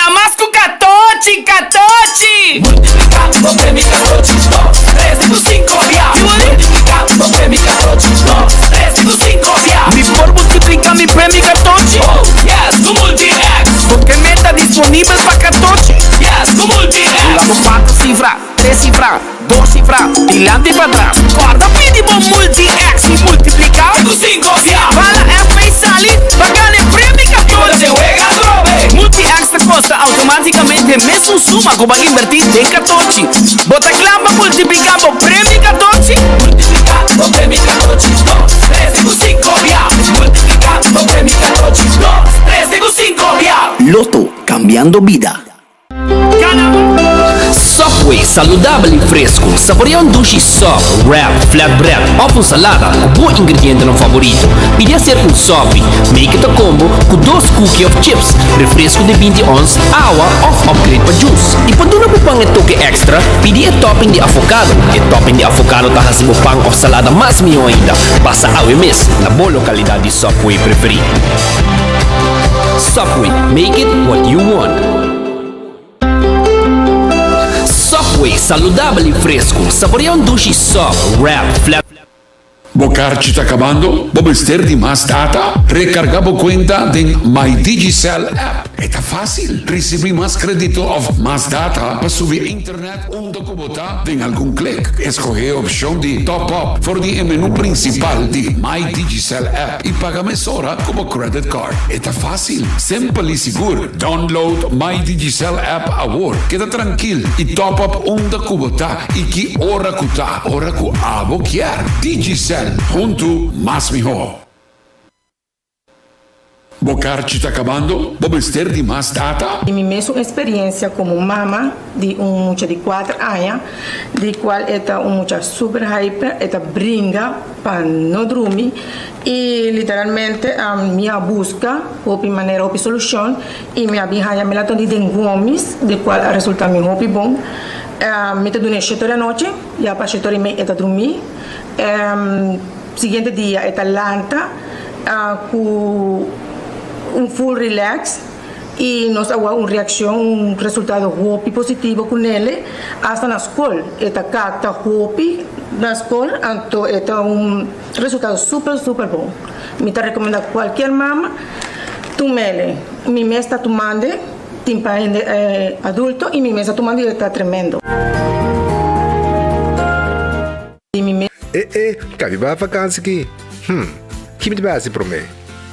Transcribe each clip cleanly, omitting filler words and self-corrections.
Gana mas ku katochi, katochi! Multipliká bo premi katochi, dos, tres di ku sinku bia. Multipliká bo premi katochi, dos, tres di ku sinku bia. Mi por multipliká mi premi katochi? Oh, yes, ku Multi-X! Bo ke meta disponibel pa katochi? Yes, ku Multi-X! Bula bo kuater sifra, tres sifra, dos sifra, dilanti i patras. Kòrda pidi bo Multi-X i multipliká. Di ku sinku bia. Bala FP sali pa gana e premi katochi. I bo ta wega atrobe. Multi-X ta kosta outomátikamente mesun suma ku bo a invertí den katochi. Bo ta kla pa multipliká bo premi katochi? Multipliká bo premi katochi dos, tres di ku sinku bia. Multipliká bo premi katochi dos, tres di ku sinku bia. Lotto, kambiando bida. Subway, saludabel y fresco. Saborea un dushi sub, wrap, flatbread of un salada cu bo ingredientenan favorito. Pidi hacer un Subby. Make it a combo cu dos cookie of chips, refresco di binti ons, awa of upgrade pa juice. Y pa duna bo pan e toke extra, pidi e topping di avocado. E topping di avocado ta haci bo pan of salada mas miho ainda. Pasa awe mes na bo localidad di Subway preferi. Subway, make it what you want. Subway, saludabel y fresco. Saborea un dushi sub, wrap, flat. Bo karchi ta kabando? Bo mester di mas data? Rekargá bo kuenta den My Digicel app. E ta fásil! Risibí mas kredito òf mas data pa subi internet unda ku bo ta den algun klik. Eskohé e opshon di Top Up for di e menú prinsipal di My Digicel app. I paga mesora ku bo credit card. E ta fásil, simpel i sigur. Download My Digicel app awor. Keda trankil i top up unda ku bo ta i ki ora ku ta, ora ku abo kier. Digicel, huntu mas mihó. Bo karchi ta kabando? Bo mester di mas data? Di mi mesun experiencia como mama di un mucha di cuater aña, di cual e ta un mucha super hyper, e ta bringa pa no drumi y literalmente mi a busca hopi manera, hopi solucion y mi a bin haya melatonin den gomis, di cual a resulta mi hopi bon. Mi ta duna e shete ora anochi, ya pa shete ora y mei e ta drumi. Siguiente dia e ta lanta cu un full relax y nos a wak un reaccion, un resultado hopi positivo cu nele hasta na scol e ta capta hopi na scol anto e ta un resultado super super bon. Mi ta recomenda cualkier mama tumele, mi mes ta tumande tin pa hende adulto y mi mes ta tumande y e ta tremendo. E e, kabi bai vakansi ki? Hm, ki mi ta bai hasi promé?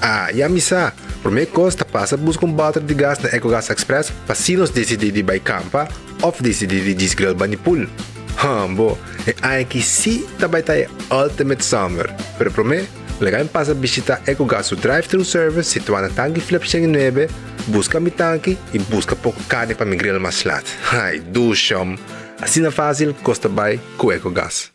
Ah, ya mi sa! Promé kos ta pasa buska un bòter di gas na Ecogas Express pa si nos disidí di bai kampa òf disidí di djis grill bani pool. Hambo, e aña aki sí ta bai ta e ultimate summer! Pero promé, laga mi pasa bishitá Ecogas su drive-thru service situá na Tanki Flip 109, buska mi tanki i buska poko karni pa mi grill mas lat. Ai, dushom! Asina fásil kos ta bai ku Ecogas.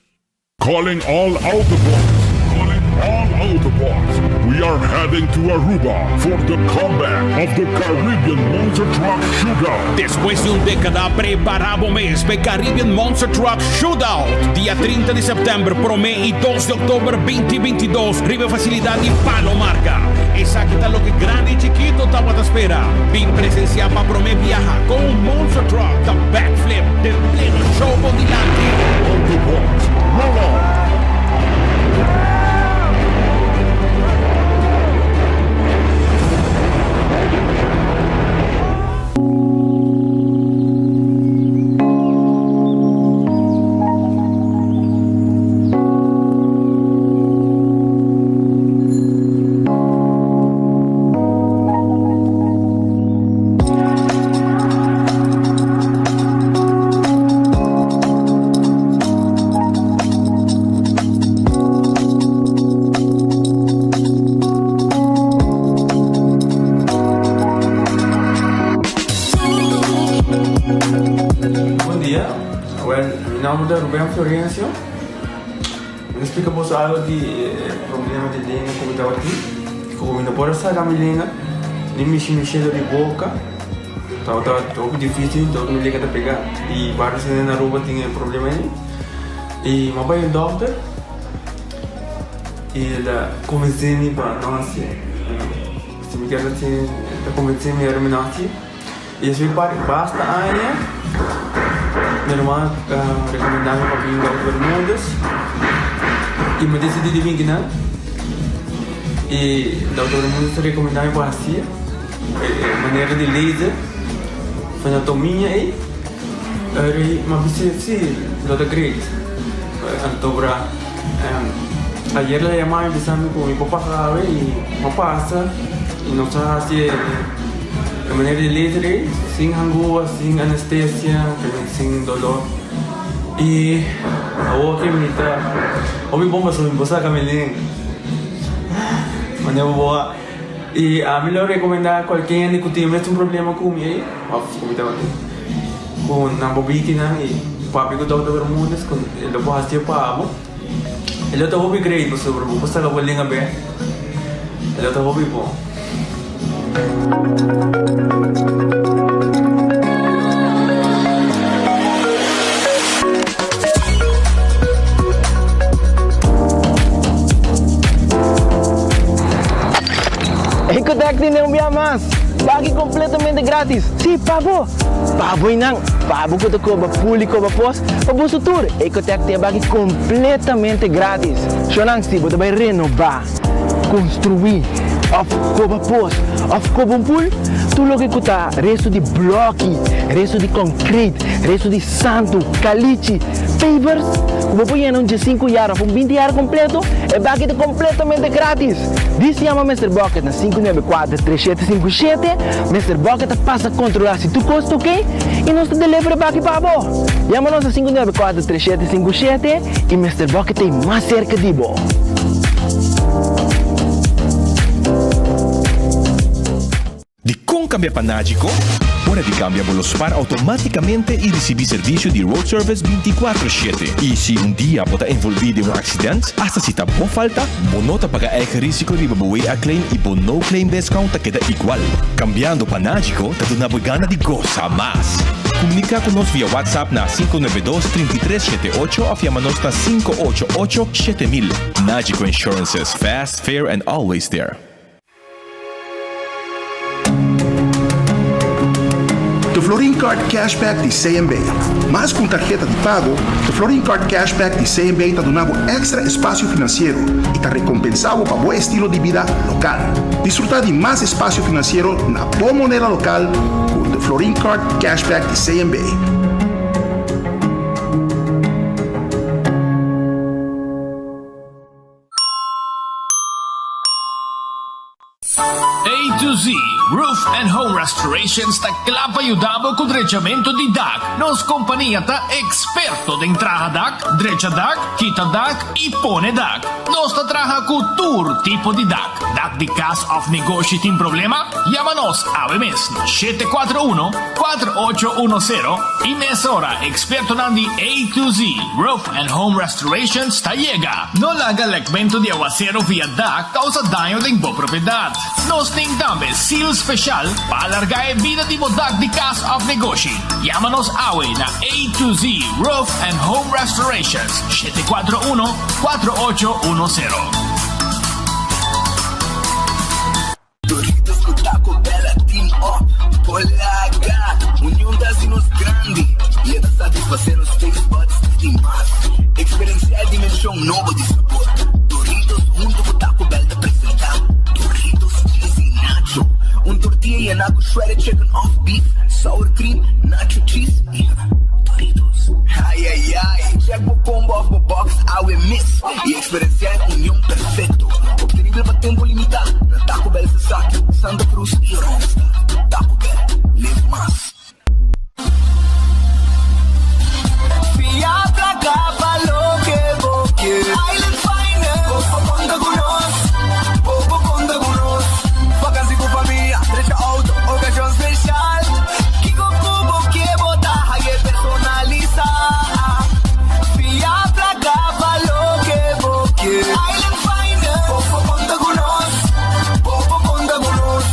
Calling all Autobots, calling all Autobots, we are heading to Aruba for the comeback of the Caribbean Monster Truck Shootout. Despues di un dékada prepará bo mes p'e Caribbean Monster Truck Shootout, dia 30 di sèptèmber promé i dos di òktober binti bintidos riba e fasilidat di Palo Marga. Esaki ta loke grandi i chikito tabata spera. Bin presensiá pa promé biaha kon un monster truck ta backflip den pleno show bo dilanti. Autobots, roll on! Bon dia, well mi nomber ta Ruben Florencio. Mi ta splika boso algo di e problema di lenga ku mi tabatin. Ku mi no por a saka mi lenga ni mishi mi shelo di boka. Tabata hopi dificil dor ku mi lenga ta pega. I varios hende na Aruba tin e problema ei. I mi a bai un dokter i el a konvensé mi pa no hasié. Si mi kier hasié, el ta konvensé mi ora mi no hasié. I esei par basta aña mi ruman a rekomendá mi pa bin Dòkter Bermúdez i mi disidí di bin kinan i Dòkter Bermúdez ta rekomendá mi pa hasi e manera di laser fenotomia ei eri mi a bisa si lo ta great anto bra ayer el a yama mi bisa mi ku mi por pasa awe i mi a pasa i nos a hasi e E manera di laser ei, sin hangua, sin anestesia, sin dolor. I awor ke mi ta hopi bon pasobra mi por saka mi lenga. Manera bo bo a. I ami lo rekomendá kualke hende ku tin mesun problema ku mi ei, òf ku mi tabatin, ku nan por bini kinan i papia ku dòkter Bermudez ku e lo por hasié pa bo. E lo ta hopi great pasobra bo por saka bo lenga bek. E lo ta hopi bon. Ecotec tene un bia mas! Pagi completamente gratis! Sí, pa bo! Pa bo y nan! Pa bo cu ta coba pul y coba pos, pa boso tur! Ecotec tin e baki completamente gratis! Shonan, si bo ta bay renoba, Construí of koba pos of koba un pool, tur loke ku ta resto di bloki, resto di concrete, resto di santu, kalichi, pavers, ku bo por yena un diesinku yar of un binti yar kompleto, e baki ta kompletamente gratis! Dis yama Mister Bucket na 594 3757, Mister Bucket ta pasa kontrolá si tur kos ta oke i nos ta deliver e baki pa bo! Yama nos na 594 3757. I Mister Bucket ta e mas serka di bo. Dikon kambia pa Nagico? Ora di kambia bo lo spar outomátikamente i risibí servisio di road service bintikuatro shete. I si un dia bo ta envolví den un aksident, asta si ta bo falta, bo no ta paga eigen risiko riba bo WA claim i bo no claim discount ta keda igual. Kambiando pa Nagico ta duna bo e gana di gosa mas! Komuniká ku nos via WhatsApp na 592 33 78 òf yama nos na 588 7000. Nagico Insurances, fast, fair and always there. De Florin Card Cashback di CMB. Mas ku un tarheta di pago, De Florin Card Cashback di CMB ta duna bo èkstra espasio finansiero i ta rekompensá bo pa bo estilo di bida lokal. Disfrutá di mas espasio finansiero na bo moneda lokal ku De Florin Card Cashback di CMB. A to Z Roof and Home Restorations ta kla pa yuda bo ku drechamentu di dak. Nos kompania ta eksperto den traha dak, drecha dak, kita dak i pone dak. Nos ta traha ku tur tipo di dak. Dak di kas òf negoshi tin problema? Yama nos awe mes na 741 4810 i mesora ekspertonan di A to Z Roof and Home Restorations ta yega. No laga lekmentu di awasero via dak kousa daño den bo propiedat. Nos tin tambe seal speshal pa alargá e bida di bo dak di kas òf negoshi. Yama nos awe na A to Z Roof and Home Restorations, 741 4810. Doritos ku Taco Bell a team up por laga Union ta hasi nos grandi i e ta satisfasé nos taste buds di mas. Eksperensiá e dimenshon nobo di sabor. Doritos huntu ku Taco Bell ta presentá Doritos Cheesy Nacho, un tortilla yená ku shredded chicken òf beef, sour cream, nacho cheese i Doritos. Ai ai ai! Check bo combo òf bo box awe mes i Eksperensiá e union perfekto, optenibel pa tempu limitá na Taco Bell Sasaki, Santa Cruz i Oranjestad. Taco Bell, live mas! Fia placa pa loke bo kier. Island Finance, bo por conta cu nos, bo por conta cu nos. Vakantie cu famia, drecha auto, ocasion special. Kico cu bo kier bo ta haye personalisa. Fia placa pa loke bo kier. Island Finance, bo por conta cu nos, bo por conta cu nos.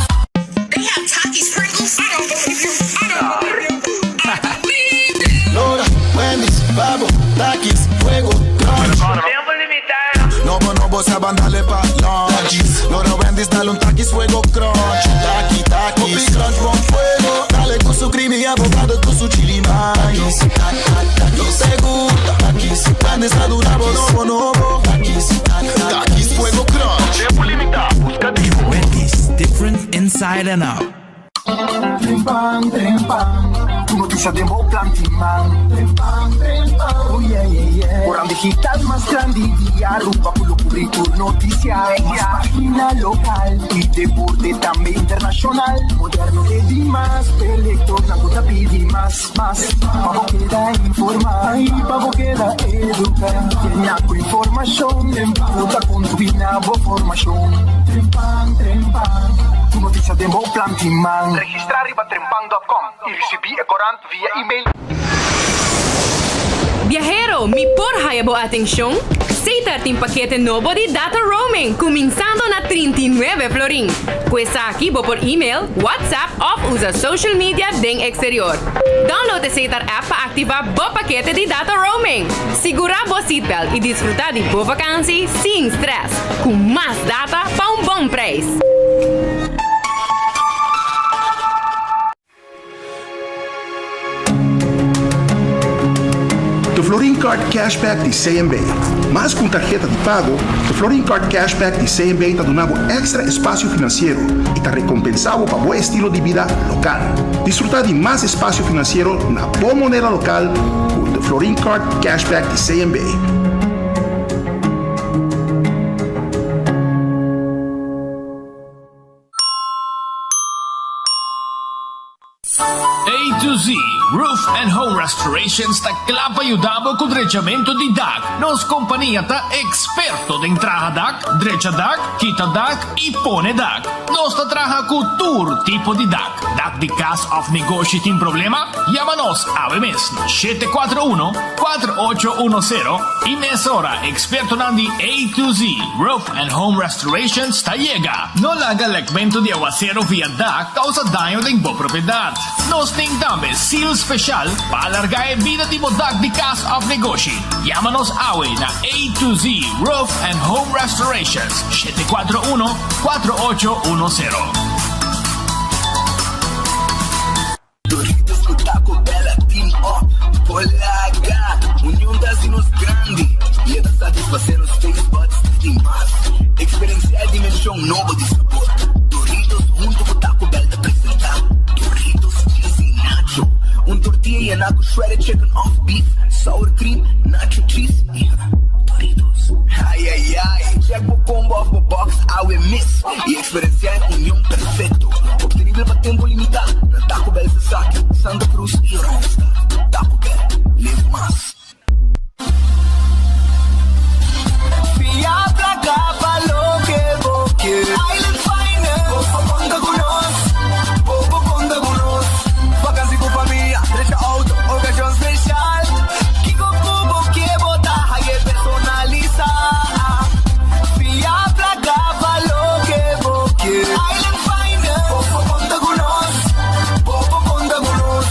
They have Takis Pringles? I don't believe you, I don't believe you, I believe you. Lora, Wendy's, Babo, Takis, Fuego, Crunch. Tempo limitá. Nobo, nobo. bo sa ban dale pa lunch. Lora Wendy's dale un Takis Fuego Crunch. Taki, takis. Hopi crunch bon fuego. Dale cu su creamy avocado cu su chili mayo. Nos te gusta. Takis. Wendy's ta duna bo nobo nobo. Takis, Takis Fuego Crunch. Tempo limita, busca di bo. Wendy's, different inside and out. Trempan, trempan, Tur noticia den bo plan tin man. Trempan, trempan, oh yeah, yeah, yeah. Koran digital mas grandi di Aruba cu lo cubri tur noticia. Mas pagina local y deporte tambe internacional. Moderno te di mas, p'e lectornan cu ta pidi mas, mas. Pa bo keda informa y pa bo keda educa. Llena cu informacion cu ta contribui na bo formacion. Trempan, trempan, Tur noticia den bo plan tin man. Registra riba trempan dot com y ricibi e corant via email. Biahero, mi por haya bo atencion? Setar tin pakete nobo di data roaming cuminsando na 39 florin. Cu esaki bo por email, WhatsApp of usa social media den exterior. Download e Setar app pa activa bo pakete di data roaming. Sigura bo seatbelt y disfruta di bo vakantie sin stress cu mas data pa un bon prijs. De Florin Card Cashback di CMB. Mas ku un tarheta di pago, de Florin Card Cashback di CMB ta duna bo èkstra espasio finansiero i ta rekompensá bo pa bo estilo di bida lokal. Disfrutá di mas espasio finansiero na bo moneda lokal ku de Florin Card Cashback di CMB. A to Z Roof and Home Restorations ta kla pa yuda bo ku drechamentu di dak. Nos kompania ta eksperto den traha dak, drecha dak, kita dak i pone dak. Nos ta traha ku tur tipo di dak. Dak di kas òf negoshi tin problema? Yama nos awe mes na 741 4810 i mesora ekspertonan di A to Z Roof and Home Restorations ta yega. No laga lekmentu di awasero via dak kousa daño den bo propiedat. Nos tin tambe seal speshal pa alargá e bida di bo dak di kas òf negoshi. Yama nos awe na A to Z Roof and Home Restorations, 741 4810. Doritos cu Taco Bell a team up por laga Union ta haci nos grandi y e ta satisface nos taste buds di mas. Experiencia e dimension nobo di sabor. Doritos hunto cu Taco Bell ta presenta Doritos Cheesy Nacho, un tortilla yena cu shredded chicken of beef, sour cream, nacho cheese y Doritos. Ay ay ay, check bo combo of bo box awe mes y experiencia e union perfecto. Obtenibel pa tempo limita na Taco Bell Sasaki, Santa Cruz y Oranjestad. Taco Bell, live mas. Fia placa pa loke bo kier. Island Finance, bo por conta cu nos, bo por conta cu nos. Vakantie cu famia, drecha auto, ocasion special. Kico cu bo kier bo ta haye personalisa. Fia placa pa loke bo kier. Island Finance, bo por conta cu nos, bo por conta cu nos.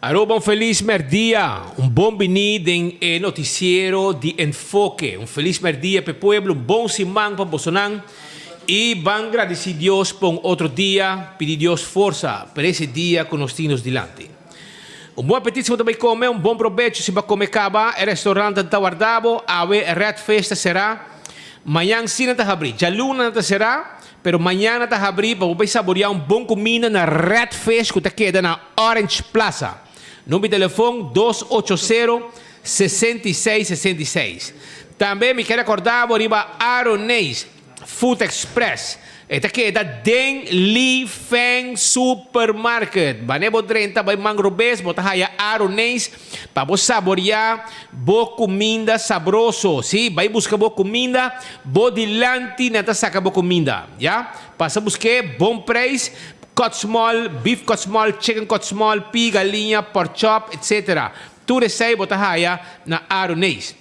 Aruba un felis merdia, un bon bini den e noticiero di Enfoke. Un felis merdia p'e pueblo, un bon siman pa bosonan y ban gradici Dios pa un otro dia, pidi Dios forsa pa ese dia cu nos tin nos dilanti. Un bon apetit si bo ta bay come, un bon probecho si bo a come caba, e restaurant ta warda bo, awe Red Fish ta cera, mañan si nan ta habri, djaluna nan ta cera, Pero mañana ta habrí pa bo bai saboreá un bon kuminda na Red Fish ku ta keda na Orange Plaza. Number di telefon 280 66 66. Tambe mi kier rekordá bo riba Aroneis Food Express. E ta keda den Li Feng Supermarket. Ban'é bo drenta bai man robes bo ta haya Aroneis Pa bo saboreá bo kuminda sabroso. Sí, bai buska bo kuminda, bo dilanti nan ta saka bo kuminda. Ya, pasa busk'é bon preis, cut small, beef cut small, chicken cut small, pig, galiña, pork chop, etc. Tur esei bo ta haya na Aroneis.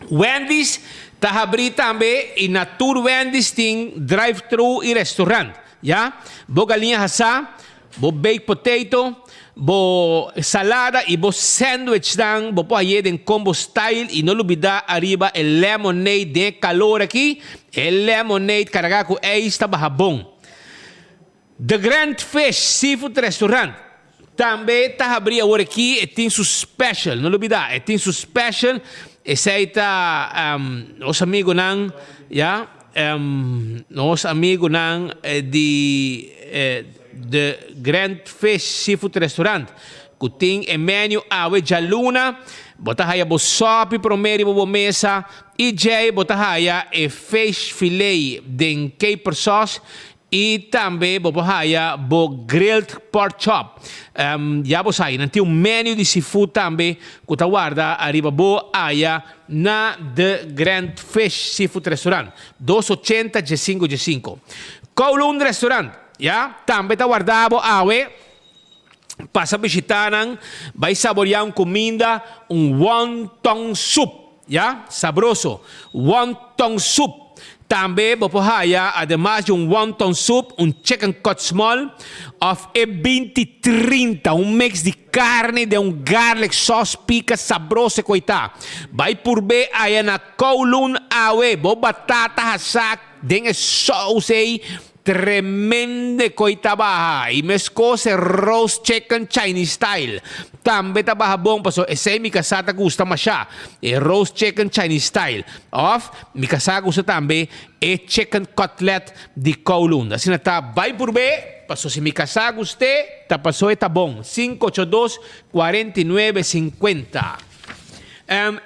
Wendy's ta habrí tambe i na tur Wendy's tin drive-thru i restaurant. Ya, bo galiña hasá. Bo baked potato, bo salada y bo sandwichnan bo por haye den combo style y no lubida ariba e lemonade den e calor aki, e lemonade carga cu ijs ta baha bon. The Grand Fish Seafood Restaurant tambe ta habri awor aki, e tin su special, no lubida e tin su special, esey ta nos amigonan ya. Nos amigunan di The Grand Fish Seafood Restaurant ku tin e menu awe djaluna, bo ta haya bo sòpi promé riba bo mesa i djei bo ta haya e fish filet den caper sauce i tambe bo por haya bo grilled pork chop. Ya bo sa, nan tin un menu di seafood tambe ku ta warda ariba bo aya Na The Grand Fish Seafood Restaurant, dos ochenta djesinko djesinko. Kowloon Restaurant, ya, tambe ta warda bo awe. Pasa bishita nan, bai saboria un kuminda, un wonton soup, ya, sabroso. Wonton soup. Tambe bo por haya, ademas di un wonton soup, un chicken cut small of e 20 30, un mix di carni den un garlic sauce pica sabroso cu ei ta. Bay purbe aya na Kowloon awe, bo batata hasa den e saus ei, tremende cu ei ta baha. Y mescos e roast chicken Chinese style tambe ta baha bon pasobra esey mi casa ta gusta masha, e roast chicken Chinese style. Of mi casa gusta tambe e chicken cutlet di Kowloon. Asina ta bay purbe paso si mi casa guste ta paso e ta bon. 582 49 50.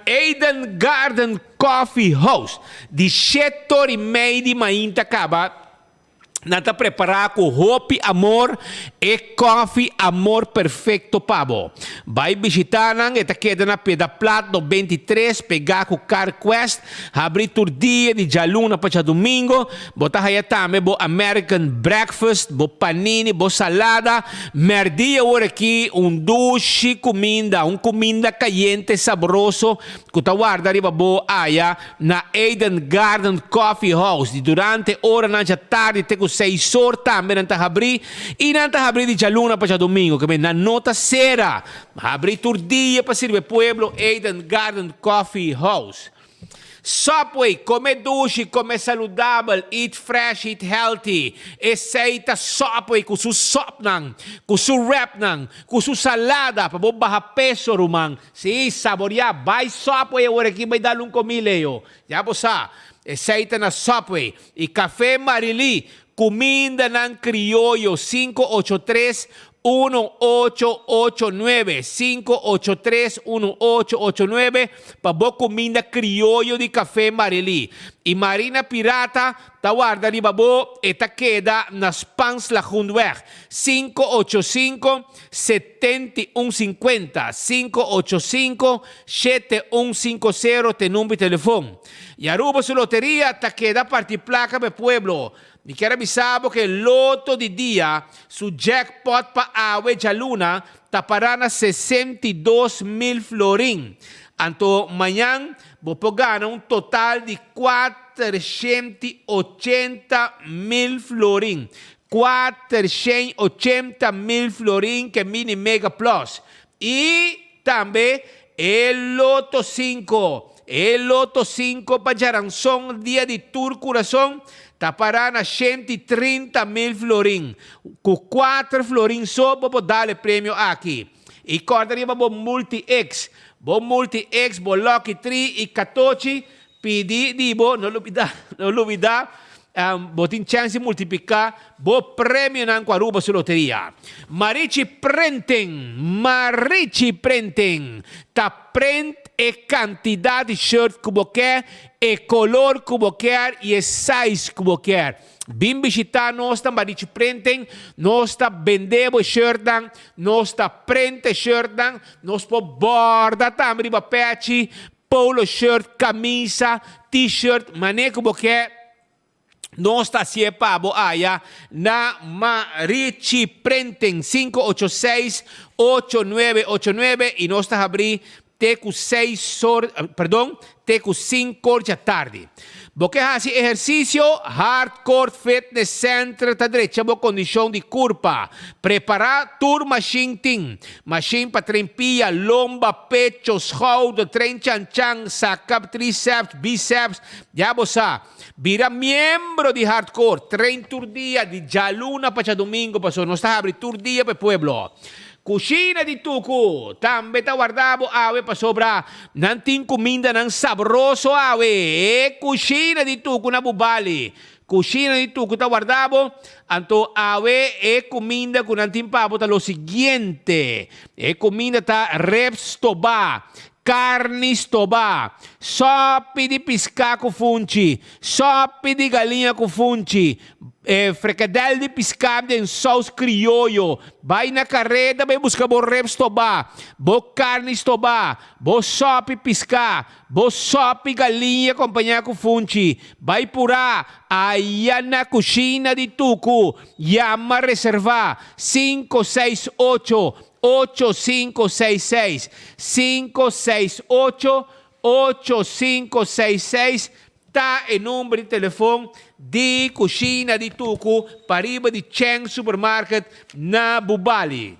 Eden Garden Coffee House di shete ora y mei di mainta caba. Nan ta prepará ku hopi amor e kòfi Amor Perfecto pa bo. Bai bishitá nan, e ta keda na Piedra Plat 93, pegá ku Car Quest. Habrí tur dia di djaluna pa djadumingo. Bo ta haya tambe bo American breakfast, bo panini, bo salada. Mèrdia awor aki un dushi kuminda, un kuminda kayente sabroso ku ta warda riba bo aya Na Eden Garden Coffee House di durante oranan djatardi te ku seis or tambe nan ta habrí i nan ta habrí di djaluna pa djadumingu ke nan no ta sera. Habrí tur dia pa sirbi e pueblo Eden Garden Coffee House. Subway, kome dushi, kome saludabel, eat fresh, eat healthy. Esei ta Subway ku su sòpnan, ku su wrapnan, ku su salada pa bo baha peso ruman. Sí, saboreá. Bai Subway awor aki bai dal un comí, Leo. Ya bo sa. Esei ta na Subway. I Café Marilí, cumindanan crioyo, 583 1889, 583 1889, pa bo cuminda crioyo di Café Marilí. I Marina Pirata ta warda riba bo, e ta keda na Spaans Lagoenweg, 585 7150, 585, 7150 t'e number di telefon. Y Aruba su loteria ta keda parti placa pa e pueblo. Mi kier a bisa bo ke loto di dia su jackpot pa awe djaluna ta para na 62 mil florin. Anto mañan bo por gana un total di 480 mil florin. 480 mil florin ke Mini Mega Plus. I tambe e Loto 5. E Loto 5 pa djaranson dia di tur kurason ta para na 130 mil florin. Ku 4 florin so bo por dal e premio aki. I kòrda riba bo Multi X. Bo Multi X, bo Lucky 3 i Catochi pidi di bo, no lubidá, no lubidá, bo tin chèns di multipliká bo premionan ku Aruba su loteria. Marichi Printing, Marichi Printing ta print e kantidat di shirt ku bo ke, e kolor ku bo kier i e size ku bo kier. Bin bishitá nos na Marichi Printing, nos ta bende bo e shirtnan, nos ta print e shirtnan, nos por bòrda tambe riba pèchi, polo shirt, kamisa, t-shirt, manera ku bo ke, nos ta hasié pa bo aya na Marichi Printing, 586 8989 i nos ta habrí. te ku seis or, perdon, te ku sinkor djatardi. Bo ke hasi ehersisio? Hardcore Fitness Center ta drecha bo kondishon di kurpa. Prepará tur mashin tin. Mashin pa train pia, lomba, pecho, schouder, train chanchan, saka triceps, biceps, ya bo sa. Bira miembro di Hardcore, train tur dia di djaluna pa djadumingu pasobra nos ta habri tur dia pa e pueblo. Kushina di Tuku tambe ta warda bo awe pasobra nan tin kumindanan sabroso awe. E kushina di Tuku na Bubali. Kushina di Tuku ta warda bo, anto awe e kuminda ku nan tin pa bo ta lo siguiente. E kuminda ta ribs stobá, karni stobá, sòpi di piská ku funchi, sòpi di galiña ku funchi, E frikadel di piská den sous krioyo. Bai na kareda bai buska bo ribs stobá, bo karni stobá, bo sòpi piská, bo sòpi galiña kompañá ku funchi. Bai purá aya na kushina di Tuku. Yama reservá, 568 8566, 568 8566. Ta e number di telefon di Cushina di Tucu pariba di Cheng Supermarket na Bubali.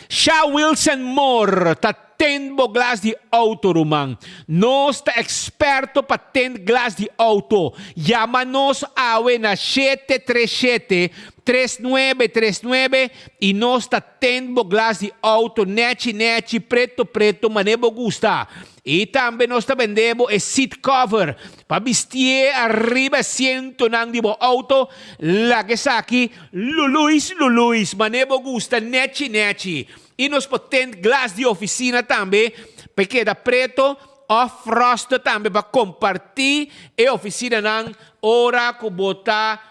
Sha Wilson Moore ta tend bo glas di auto ruman. Nos ta experto pa tend glas di auto. Yama nos awe na 737 3939 y nos ta tend bo glas di auto nechi nechi preto preto mane bo gusta. I tambe nos ta bende bo e seat cover pa bistié ariba e asientonan di bo auto. Laga esaki luluis luluis manera bo gusta nechi nechi. I nos por tint glas di oficina tambe pa e keda preto of frosted tambe pa comparti e oficinanan ora cu bo ta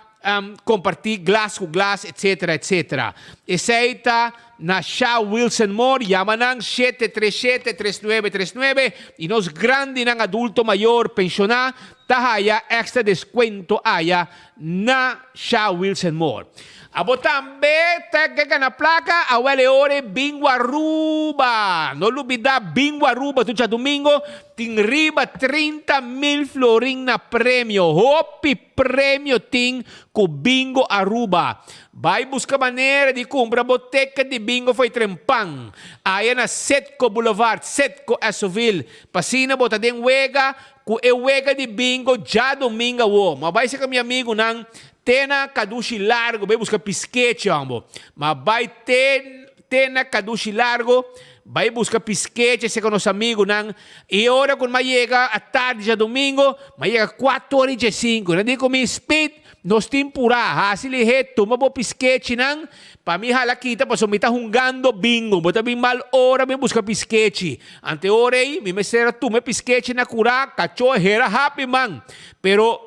comparti glas cu glas etc etc. Esey ta na Sha Wilson Moore, yama nan 737 3939 y nos grandinan adulto mayor pensiona ta haya extra descuento aya na Sha Wilson Moore. Abo tambe ta ke gana placa? Awel e ora e Bingo Aruba! No lubida Bingo Aruba tur djadumingo tin riba 30 mil florin na premio. Hopi Premio tin cu Bingo Aruba. Bay busca manera di cumpra bo ticket di bingo fo'i Trempan. Aya na Citgo Boulevard, Citgo Essoville. P'asina bo ta den wega cu e wega di bingo djadomingo awo. Ma bay seca mi amigunan te na Cadushi Largo bay busca piskechi hombo. Ma bay te te na Cadushi Largo bay busca piskechi seca nos amigunan. I ora ku m'a yega atardi djadumingu, m'a yega kuatu ora i djesinku. Nan di ku mi, Speed, nos tin purá. Hasi lihé, tuma bo piskechinan pa mi hala kita pasobra mi ta hungando bingo. Bo ta bin mal ora mi buska piskechi. Ante ora ei, mi mester a tuma e piskechi na kurá, kachó hera hapi man. Pero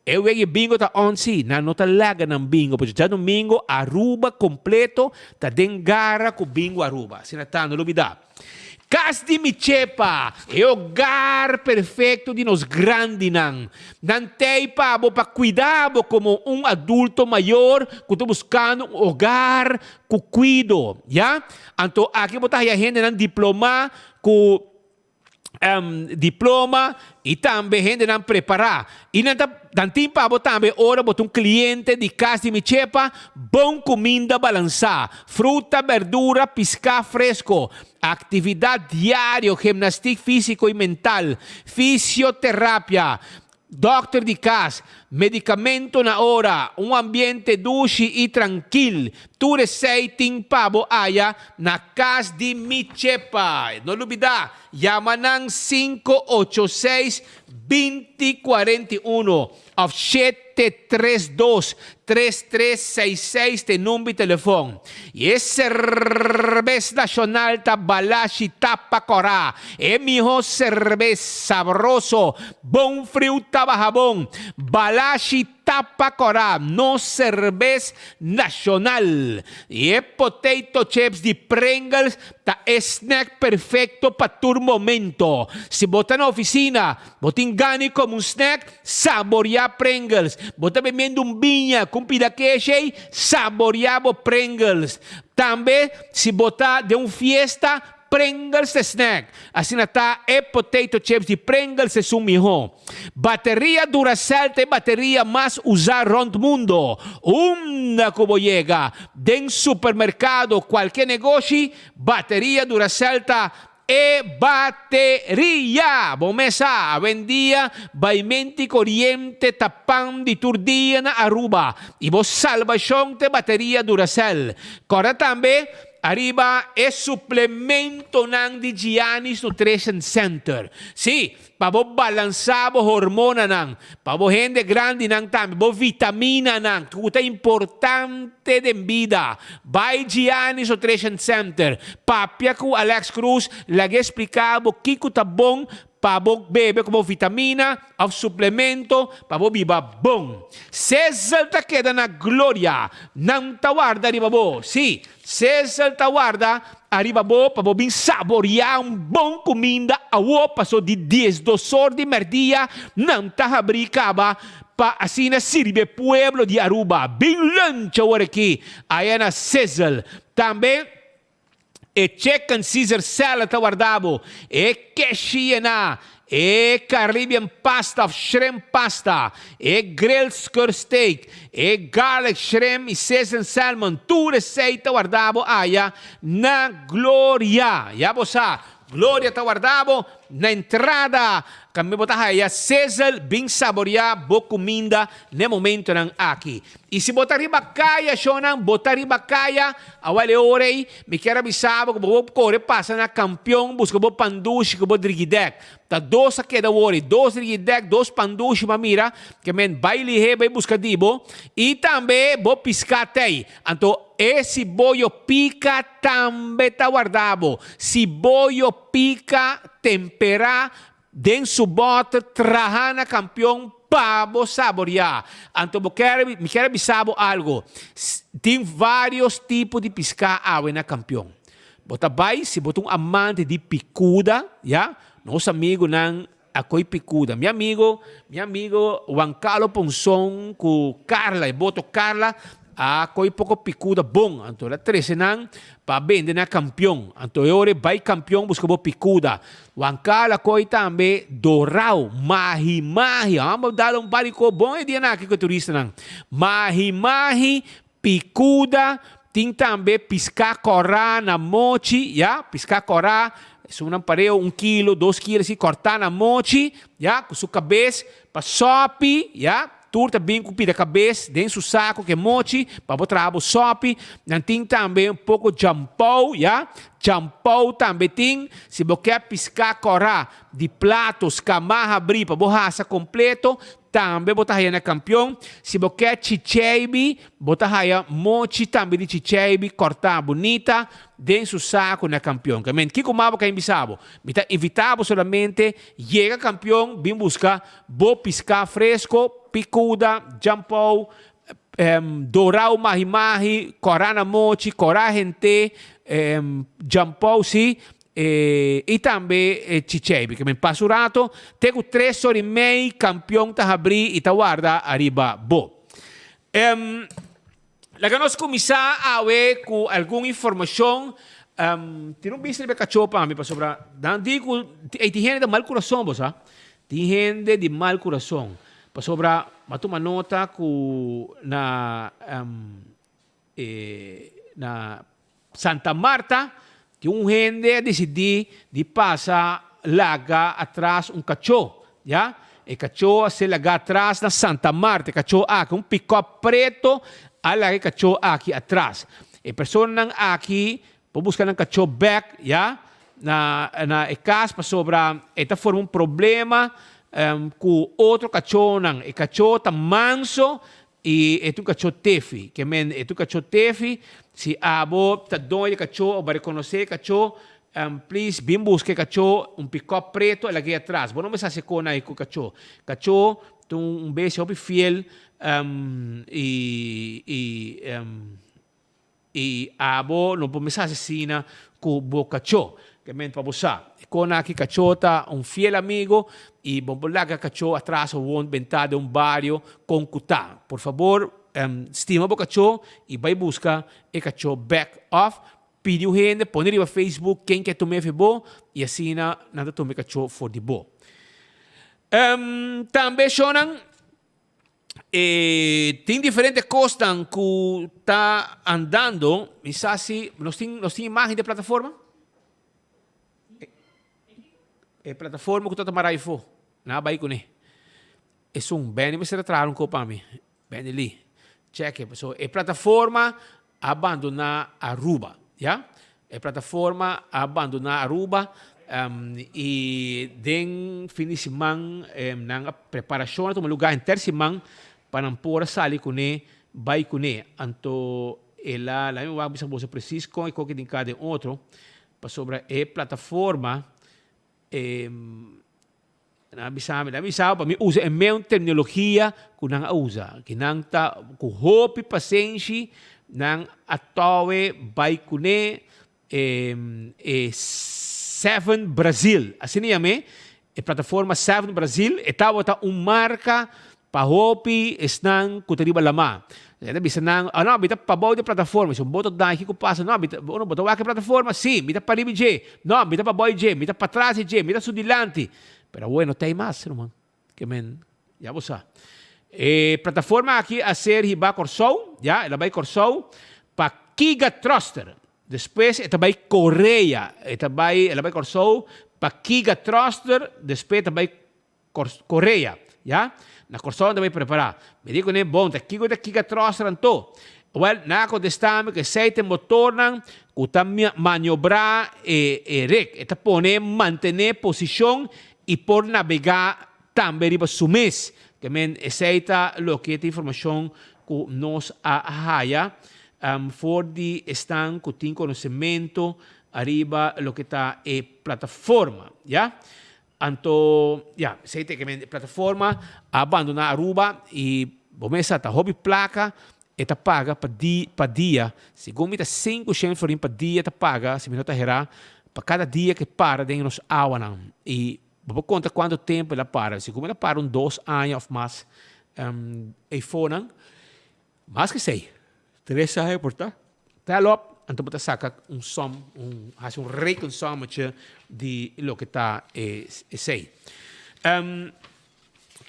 e wega e bingo ta on sí, nan no ta laga nan bingo pasobra djadumingu Aruba kompleto ta den gara ku bingo Aruba. Asina ta, no lubidá. Cas di mi chepa, e hogar perfecto di nos grandinan. Nan t'ei pa bo pa cuida bo como un adulto mayor cu ta buscando un hogar cu cuido, ya. Anto aki bo ta haya hendenan diploma cu diploma y tambe hendenan prepara. Y nan ta nan tin pa bo tambe ora bo ta un cliente di Cas di Mi Chepa, bon cuminda balansa, fruta, berdura, pisca fresco, actividad diario, gimnastiek fisico y mental, fisioterapia, Dokter di kas, medikamento na ora, un ambiente dushi i trankil, tur esei tin pa bo aya na Kas di Mi Chepa. No lubidá, yama nan 586 20 41 òf 732 3366 t'e number di telefòn. I e serbes nashonal ta Balashi Tapa Kòrá, e mihó serbes sabroso, bon friu ta baha bon. Balashi Tapa Kòrá, nos serbes nashonal. I e potato chips di Pringles ta e snack perfekto pa tur momento. Si bo ta na ofisina, bo tin gana di kome un snack, Saboreá Pringles. Bo ta bebiendo un biña ku un pida kesh ei? Saboreá bo Pringles. Tambe si bo ta den un fiesta, Pringles ta snack. Asina ta e potato chips di Pringles esun miho. Bateria Duracell ta e bateria mas usa rond mundo. Unda cu bo yega, den supermercado, cualke negoshi, bateria Duracell ta e bateria! Bo mes sa, awendia baimenti coriente ta pan di tur dia na Aruba y bo salbacion ta e bateria Duracell. Corda tambe Ariba e suplementonan di Gianni's Nutrition Center. Sí, pa bo balansá bo hormonanan, pa bo hende grandinan tambe, bo vitaminanan, ku ta importante den bida. Bai Gianni's Nutrition Center, papia ku Alex Cruz, lag'é spliká bo kiko ta bon pa bo bebe komo vitamina òf suplemento pa bo biba bon. Sezel ta keda na gloria. Nan ta warda riba bo. Sí, Sezel ta warda ariba bo pa bo bin saboriá un bon kuminda awo paso di diesdosor di mèrdia nan ta habrí kaba pa asina sirbi e pueblo di Aruba. Bin lunch awor aki aya na Sezel. Tambe E chicken Caesar salad ta warda bo, e keshi yená, e Caribbean pasta of shrimp pasta, e grilled skirt steak, e garlic shrimp i seasoned salmon, tur esei ta warda bo aya na Gloria. Ya bo sa, Gloria ta warda bo na entrada. Tambe bo ta haya sizzle bin saborea bo cuminda n'e momentonan aki. Y si bo ta riba caya, shownan, bo ta riba caya, awel e ora ey, mi kier a bisa bo cu bo por core pasa na Campeon busca bo pandushi cu bo drigidek. Ta dos a keda awor ey, dos drigidek, dos pandushi bo a mira, ke men bay lihe bay busca di bo. Y tambe bo pisca tey. Anto e siboyo pica tambe ta warda bo. Siboyo pica tempera den su boter traha na Campeon pa bo saboria. Anto bo kier mi kier a bisa bo algo. Tin varios tipo di pisca awe na Campeon. Bo ta bay si bo ta un amante di picuda, ya, nos amigunan A koy picuda. Mi amigo, mi amigo Juan Carlos Ponson cu Carla, e boto Carla, a koy poco picuda bon. Anto el a trece nan pa bende na Campeon. Anto e ora e bay Campeon busca bo picuda. Juan Carlos a koy tambe dorao, mahi mahi. Amo dal un par di ko bon e dianan aki cu e turistanan. Mahi mahi, picuda, tin tambe pisca cora na mochi, ya, pisca cora, esunnan pareu un kilo, dos kilo asi, corta na mochi, ya, cu su cabes pa sopi, ya, tur ta bin cu pida cabes den su saco cu e mochi pa bo traha bo sopi, nan tin tambe un poco jampou, ya, jampou tambe tin, si bo kier pisca cora di plato scama habri pa bo hasa completo, Tambe bo ta haya na Kampion. Si bo ke chicheibi, bo ta haya mochi tambe di chicheibi kòrtá bunita den su saku na Kampion. Ke men, kiko mas bo ka bisa bo? Mi ta invitá bo solamente yega Kampion bin buska bo piská fresko, pikuda, djampou, dorau mahi mahi, kòrá na mochi, kòrá hent'é, djampou si. E i tambe e chicheibi ke men pasa un rato te ku tres ora i mei kampion ta habrí i ta warda ariba bo. Em laga nos kuminsá awe ku algun informashon. Em tira un bista riba e kachó pa mi pasobra nan di ku ey tin hende di mal kurason bo sa. Tin hende di mal kurason pasobra mi a tuma nota ku na em e na Santa Marta, tin un hende a disidí di pasa laga atras un kachó, ya. E kachó a ser lagá atras na Santa Marta. E kachó aki, un pikòp preto a laga e kachó aki atras. E personanan aki por buska nan kachó bèk, ya, na na e kas pasobra e ta forma un problema ku otro kachónan. E kachó ta manso I e ta un kachó tefi. Ke men e ta un kachó tefi, si abo ta doño di kachó o bo a rekonosé e kachó, please bin buska e kachó, un pikòp preto a lag'é atras. Bo no mester hasi kos na ku kachó. Kachó ta un bestia hopi fiel i i I abo no por mester hasi asina ku bo kachó. Ke men pa bo sa, e kona aki kachó ta un fiel amigo i bo por laga kachó atras o won bentá den un bario kon ku ta. Por fabor, stima bo kachó i bai buska e kachó bèk òf. Pidi un hende pone riba Facebook ken ke tuma efe bo y asina nan ta tuma e cacho for di bo. Tambe shownan e tin diferente cosnan cu ta andando. Mi sa si nos tin nos tin imagen di e plataforma? E plataforma cu ta tuma raifo. Nan a bay cune. Esun Benny mester a traha un cos pa mi. Benny Lee. Check e. So e plataforma a bandona Aruba. Ya. E plataforma a bandona Aruba y den fin di siman nan a preparacion a tuma lugar henter siman pa nan por a sali cune bay cune. Anto el a, laat mi wak bisa boso precies con e koki tin cada den otro pasobra e plataforma e. Nan a bisa mi, nan a bisa pa mi usa e meun terminologia ku nan a usa, ki nan ta ku hopi pasenshi nan a towe bai kuné e e Seven Brazil, asina yam'é, e plataforma Seven Brazil, e tabata un marka pa hopi esnan ku ta riba lamá. E ta bisa nan, oh no, mi ta pabou di e plataforma. Si un boto daña, kiko pasa? No, mi ta, ora bo ta wak e plataforma? Sí, mi ta pariba dje. No, mi ta pabou dje, mi ta patras di dje, mi ta su dilanti. Pero awor e no ta ei mas, ruman. Ke men, ya bo sa. E plataforma aki a ser hibá Kòrsou, ya, el a bai Kòrsou pa Kiga Thruster. Despues e ta bai Korea. E ta bai, el a bai Kòrsou pa Kiga Thruster, despues e ta bai Korea, ya. Na Kòrsou nan ta bai prepará. Mi di kuné, Bon, ta kiko ta kika tròster anto? Wèl, nan a kontestá mi ku esei ta e motornan ku ta maniobrá e e rek. E ta pone mantené posishon i por nabegá tambe riba su mes. Ke men esei ta loke ta informashon ku nos a haya for di esnan ku tin konosementu ariba loke ta e plataforma, ya. Anto, ya, esei ta e kemen e plataforma a bandoná Aruba i bo mes sa ta hopi plaka e ta paga pa di pa dia. Segun mi ta sinku shen florin pa dia ta paga, si mi no ta herá, pa kada dia ke para den nos awanan. I bo por konta kuantu tempu el a para. Segun mi el a para un dos aña òf mas eifonan. Mas ke esei, tres aña por ta. Tel op, anto bo ta saka un som, un hasi un rekensommetje di loke ta esei.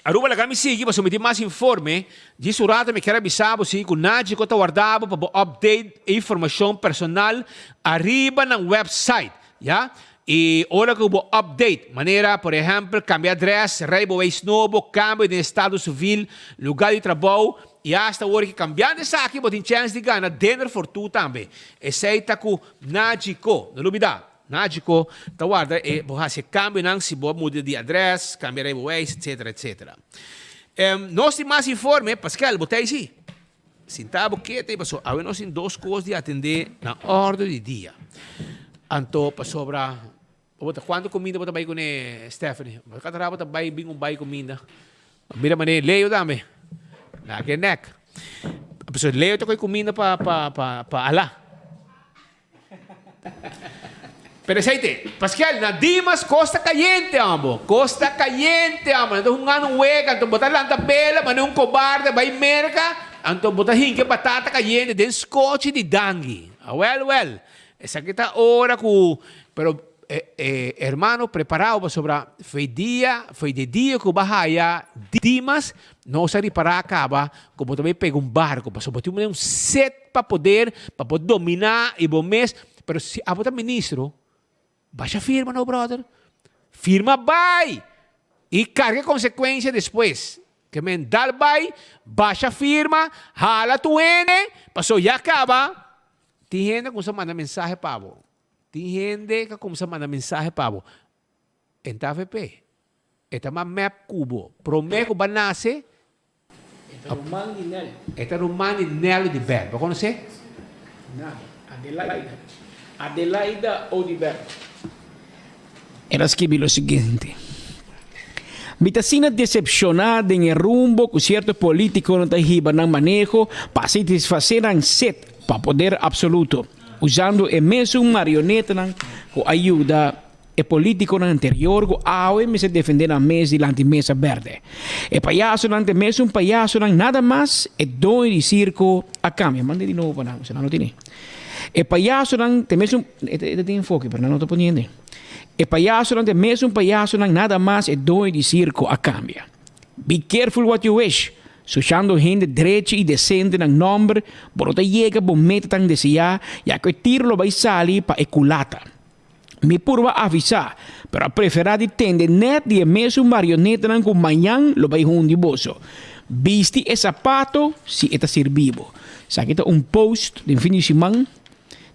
Aruba laga mi sigui pasobra mi tin mas informe. Djis un rato mi kier a bisa bo si ku Nagico ta warda bo pa bo update e informashon personal ariba nan website, ya. I ora ku bo update, manera por ehèmpel kambia adrès, rijbewijs nobo, kambio den estado sivil, lugá di trabou, i asta ora ki kambiando esaki bo tin chèns di gana dinner for two tambe. Esei ta ku Nagico. No lubidá, Nagico ta warda e bo hasi e kambionan si bo a muda di adrès, kambia rijbewijs, etsetera, etsetera. Nos tin mas informe, Paskel, bo ta ei si? Sinta bo kete pasobra awe nos tin dos kos di atendé na òrdu di dia. Anto pasobra bo ta kuantu kuminda bo ta bai kuné Stephanie? Bo ta kada bo ta bai bin un bai kuminda. Mira manera Leo tambe. Na ke nèk. Pasobra Leo ta kohe kuminda pa pa pa pa Alá. Pero esei te, Pascual, na Dimas kos ta kayente amo, kos ta kayente amo, nan ta hungando un wega, anto bo ta lanta bela manera un kobarde bai Merka, anto bo ta hinka e batata kayente den skochi di dangui. Awel wel, esaki ta ora ku, pero E hermano preparao pasobra fei dia, fei de dia ku bo a haya Dimas, nos a ripará kaba ku bo ta bai pega un barko pasobra bo tin un set pa poder, pa bo dominá i bo mes, pero si abo ta ministro, basha firma no brother, firma bai i karga e konsekuensia despues. Ke men dal bai, basha firma, hala tur hende, pasobra ya kaba tin hende ku sa manda mensahe pa bo. Tin hende ka kumsa manda mensahe pa bo. En ta avp. E ta mas mep ku bo. Prome ku ba nase. E ta ruman di Nel. E ta ruman di Nel Oduber. Bo konosé? Nada. Adelaida. Adelaida Oduber. El a skibi lo siguiente, Mi ta asina decepciona den e rumbo cu cierto politiconan ta hiba nan maneho pa satisface nan sed pa poder absoluto, usando e mesun marionetanan cu a yuda e politiconan anterior cu awe mester defende nan mes dilanti mesa berde. E payasonan ta e mesun payasonan nada mas e doño di circo a cambia. Manda di nobo pa nan, si nan no tene. E payasonan ta e mesun, e ta den enfoke pero nan no ta poniendo. E payasonan ta e mesun payasonan nada mas e doño di sirko a kambia. Be careful what you wish, sushando hende drechi i desente nan nomber bo no ta yega bo meta tan deseá ya ku e tiro lo bai sali pa e kulata. Mi purba avisá, pero a preferá di tende nèt di e mesun marionetanan ku mañan lo bai hundi boso. Bisti e sapato si e ta sirbi bo. Esaki ta un post den fin di siman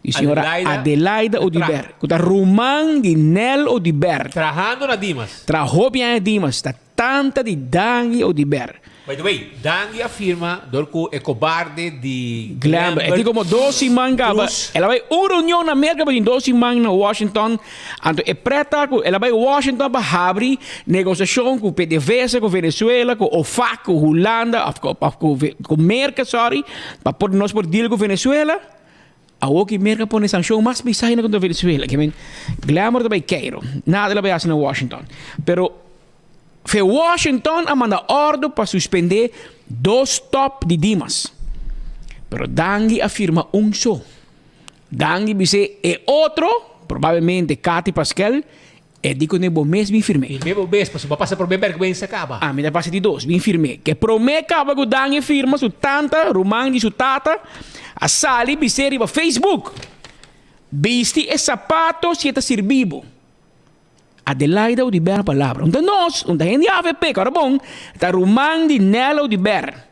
di señora Adelaida Oduber, ku ta ruman di Nel Oduber. Trahando na Dimas. Traha hopi aña Dimas, ta Tanta di Dangui Oduber. By the way, Dangui a firma dor cu e cobarde di Glenber. E tin como dos siman caba. El a bay un reunion na Merca pero tin dos siman na Washington. Anto e pret ta cu el a bay Washington pa habri negociacion cu PDVSA, cu Venezuela, cu OFAC, cu Hulanda of cu Merca sorry, pa por nos por deal cu Venezuela. Awor ki Merca pone sancion mas pisa ainda contra Venezuela. Ke men Glamour ta bay Cairo. Nada el a bay haci na Washington. Pero fe Washington a manda ordo pa suspende dos top di Dimas. Pero Dangui a firma un so. Dangui bis'é e otro, probablemente Cathy Paskel, E di ku ne bo mes bin firm'é. Firm'é bo mes, pasobra bo a pasa promé bèrgwensa kaba. Ami ta pasa di dos, bin firm'é. Ke promé kaba ku Dan e firma, su tanta, ruman di su tata, a sali bis'é riba Facebook, Bisti e sapato si e ta sirbi bo. Adelaida Oduber a palabra. Un ta nos, un ta hende di avp, kòrda bon, ta ruman di Nel Oduber.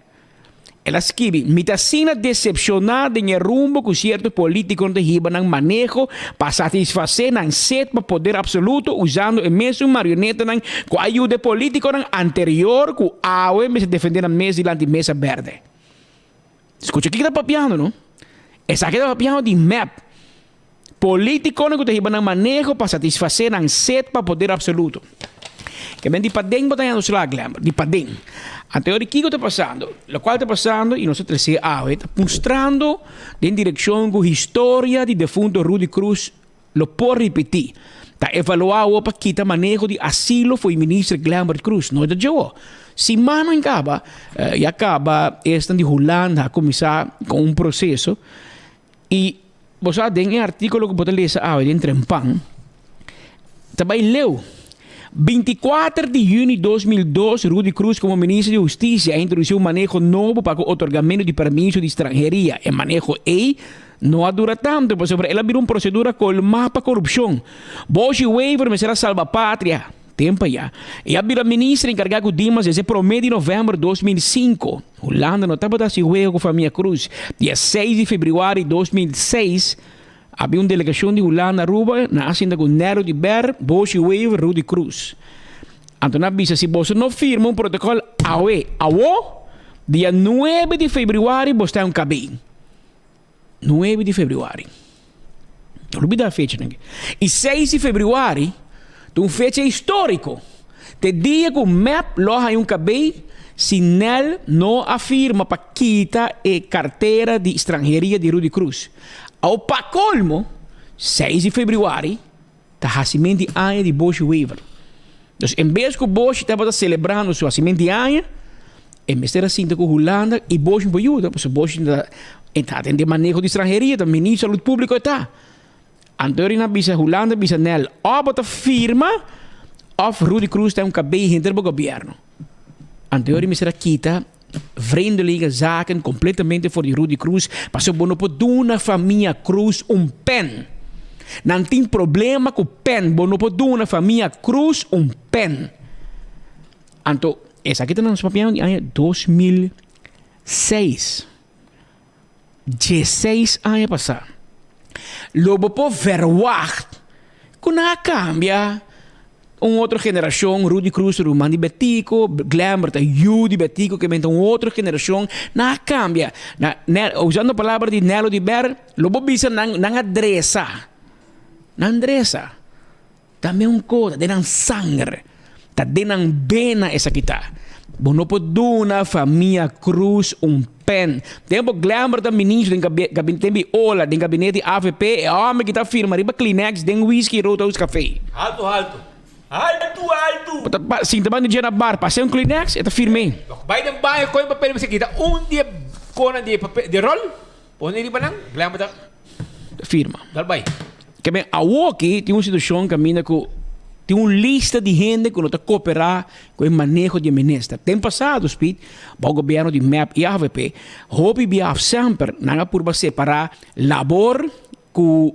El a skibi, Mi ta asina decepcioná den e rumbo cu cierto politiconan ta hiba nan maneho pa satisfacé nan sed pa poder absoluto usando e mesun marionetanan cu a yuda e politiconan anterior cu awe mester defende nan mes dilanti mesa berde. Scucha kico ta papiando, no? Esaki ta papiando di mep. Politiconan cu ta hiba nan maneho pa satisface nan sed pa poder absoluto. Ke men di paden bo ta hañando slag, Glenber, di paden. Anto e ora kico ta pasando? Locual ta pasando y nos ta trece awe ta mustrando den direccion cu historia di defunto Rudy Croes lo por ripiti. Ta evalua awo pa kita maneho di asilo fo'i minister Glenbert Croes. No ta dje Simannan caba, ya caba esnan di Hulanda a cuminsa con un proceso. I bo sa den e artíkulo ku bo ta lesa awe den Trempan, ta bai leu. Bintikuater di yüni 2002 Rudy Croes komo minister di Hustisia a introdusí un maneho nobo pa ku otorgamentu di permiso di stranheria. E maneho ei no a dura tantu pasobra el a bira un prosedura kolmá pa korupshon. Boshy Wever mester a salba patria. Tempo ya. E a bira minister encarga cu Dimas desde prome di november 2005. Hulanda no tabata haci huego cu famia Croes. Dia seis di februari 2006 habia un delegacion di Hulanda Aruba na a sinta cu Nero de Ber, Boshy Wever, Rudy Croes. Anto nan a bisa si boso no firma un protocol awe, awo, dia nuebe di februari bo sta un cabey. Nuebe di februari. No lubida e fechanan aki. I seis di februari ta un fecha historico. Ta e dia cu mep lo a haña un cabey si Nel no a firma pa kita e cartera di stranheria di Rudy Croes. Awo pa colmo, seis di februari ta haciment di aña di Boshy Wever. Dus en bes cu Boshy tabata celebrando su haciment di aña, e mester a sinta cu Hulanda y Boshy por yuda, pasobra Boshy ta e ta den e maneho di stranheria, ta ministro di salud publico e ta. Anto nan a bisa Hulanda bisa Nel, of bo ta firma of Rudy Croes ta un cabey henter bo gobierno. Anto mester a kita vreemdelinge zaken completamente for di Rudy Croes, pasobra bo no por duna famia Croes un pen. Nan tin problema cu pen, bo no por duna famia Croes un pen. Anto, esaki ta nos papiando di aña 2006. Dieseis aña pasá. Lo bo por verwacht ku nan a kambia un otro generashon, Rudy Croes ta ruman di Betico, Glenbert ta yu di Betico, ke menta un otro generashon, nan a kambia. Na, usando palabra di Nelo di Ber, lo bo bisa nan, nan a dresa. Nan dresa. Ta meun ko, ta den nan sanger, ta den nan bena esaki ta. Bo no por duna famia Croes un pen. Tempo Glenbert ta ministro den gabinete, tempo di Ola den gabinete di avp, e homber ki ta firma riba Kleenex den whisky Roadhouse Café. Alto alto. Alto alto. Bo ta sinta banda dje na bar, pasa un Kleenex, e ta firm'é. Bai den baño koe papel mester kita un di e konan di e papel di e rol, pone riba nan, Glenbert ta. Firma. Dal bai. Ke men awoki tin un situashon kaminda ku tin un lista di hende ku no ta koperá ku e maneho di e minister. Den pasado, Speed, bou gobièrnu di mep i avp, hopi bia òf semper nan a purba separá labor ku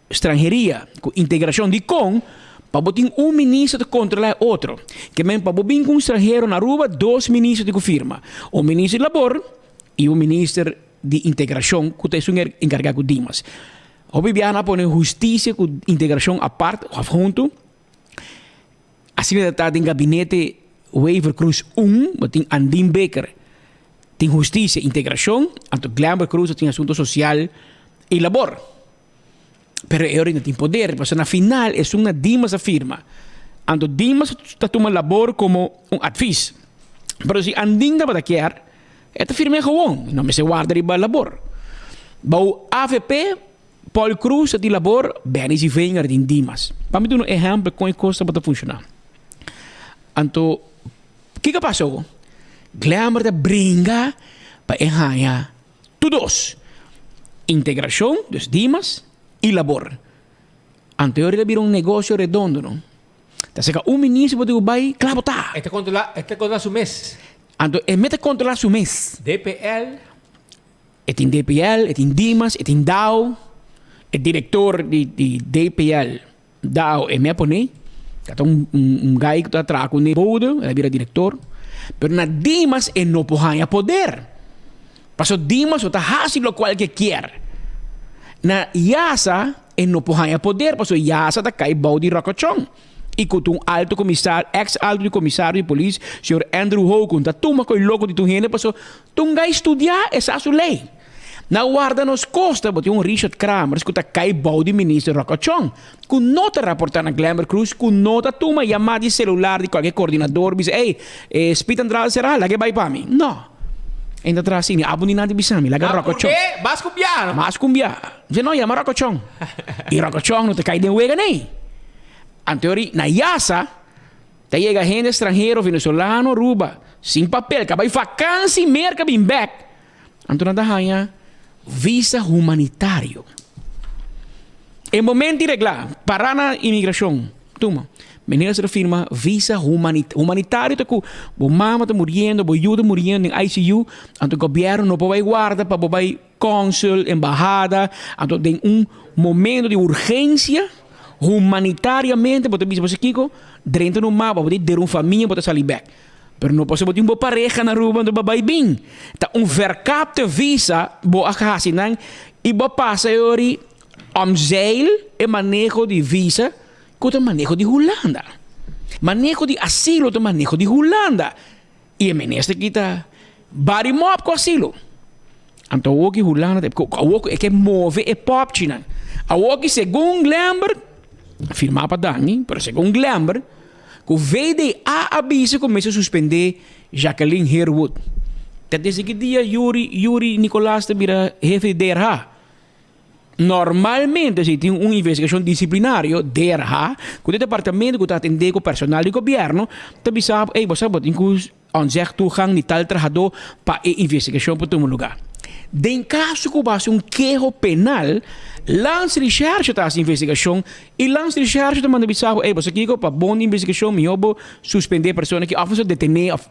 stranheria, ku integrashon. Dikon? Pa bo tin un minister ta kontrolá e otro. Ke men pa bo bin ku un stranhero na Aruba, dos minister tin ku firma. Un minister di labor i un minister di integrashon ku ta esun enkargá ku Dimas. Hopi biaha nan a pone hustisia ku integrashon apart òf huntu. Asina ta ta den gabinete Wever Croes un, bo tin Andin Bikker tin hustisia, integrashon, anto Glenbert Croes tin asunto sosial i labor. Pero e ora no tin poder, pasobra na final esun na Dimas a firma. Anto Dimas ta tuma labor komo un advis. Pero si Andin tabata kier, e ta firm'é gewoon, no mester warda riba labor. Bou avp, Paul Croes ta tin labor, Benny Zievinger tin Dimas. Pa mi duna un ehèmpel kon e kos tabata funshoná. Anto, kiko a pasa awo? Glenbert a bringa pa e haña Tur dos, integracion, dus Dimas, y labor. Anterior ta bira un negocio redondo, no? Ta seca un minister bo tin cu bay, cla bo ta. E ta controla, e ta controla su mes. Anto e mete controla su mes. DPL. E tin DPL, e tin Dimas, e tin dao. E director di di DPL, dao, e me a pone. Ta ta un un guy cu ta traha cu ne bode, el a bira director. Pero na Dimas e no por haña poder. Pasobra Dimas no ta haci locual ke kier. Na Yasa e no por haña poder pasobra Yasa ta cay bou di Rocochon. Y cu ta un alto comisario, ex alto di comisario di polis, señor Andrew Ho, cu no ta tuma coy loco di tur hende pasobra ta un guy studia e sa su ley. Na warda nos costa bo tin un Richard Kramers cu ta cay bou di minister Rocochon, cu no ta raporta na Glenbert Croes, cu no ta tuma yama di celular di cualkier coordinador bisa ey, e Speed Andrade sera, laga e bay pa mi. No. E ta traha asina, abo ni nada bisa mi, laga Rocochon. Por Mas cu bia, no? Mas cu bia. Dice no, yama Rocochon. Y Rocochon no ta cay den wega ney. Anto na Yasa ta yega hende stranhero venezolano Aruba sin papel, ca bay vakantie Merca bin bek. Anto nan ta haña visa humanitario. E momento di regla, para na inmigracion, tuma, meneer a firma visa humanitario ta cu bo mama ta muriendo, bo yu ta muriendo den ICU, anto gobierno no por bay warda pa bo bay consul, embahada, anto den un momento di urgencia, humanitariamente bo ta bisa bo sa kico, drenta no mapa, bo ta dera un famia bo ta sali bek. Pero no pasobra bo tin bo pareha na Aruba anto bo bai bin. Ta un verkapte visa bo a hasi nan y bo a pasa e ori omzeil e maneho di visa ku ta maneho di Hulanda. Maneho di asilo ta maneho di Hulanda y e minister aki ta bari mop ku asilo. Anto awoki Hulanda ta awoki e ke move e popchinan. Awoki segun Glenbert, firma pa Dani, pero segun Glenbert, Ku VDA a bisa ku mester suspendé Jacqueline Harewood. Ta desde ki dia Yuri Yuri Nicolaas ta bira hefe di DRH? Normalmente si tin un investigashon disiplinario, DRH, ku ta e departamento ku ta atendé ku personal di gobièrnu, ta bisa bo, ey bo sa bo tin ku ontzeg toegang di tal trahadó pa e investigashon por tuma lugá. Den kaso ku bo hasi un keho penal, Landsrecherche ta hasi investigashon i Landsrecherche ta manda bisa bo, ey bo sa kiko, pa bon di investigashon mihó bo suspendé e persona aki òf bo sa detené òf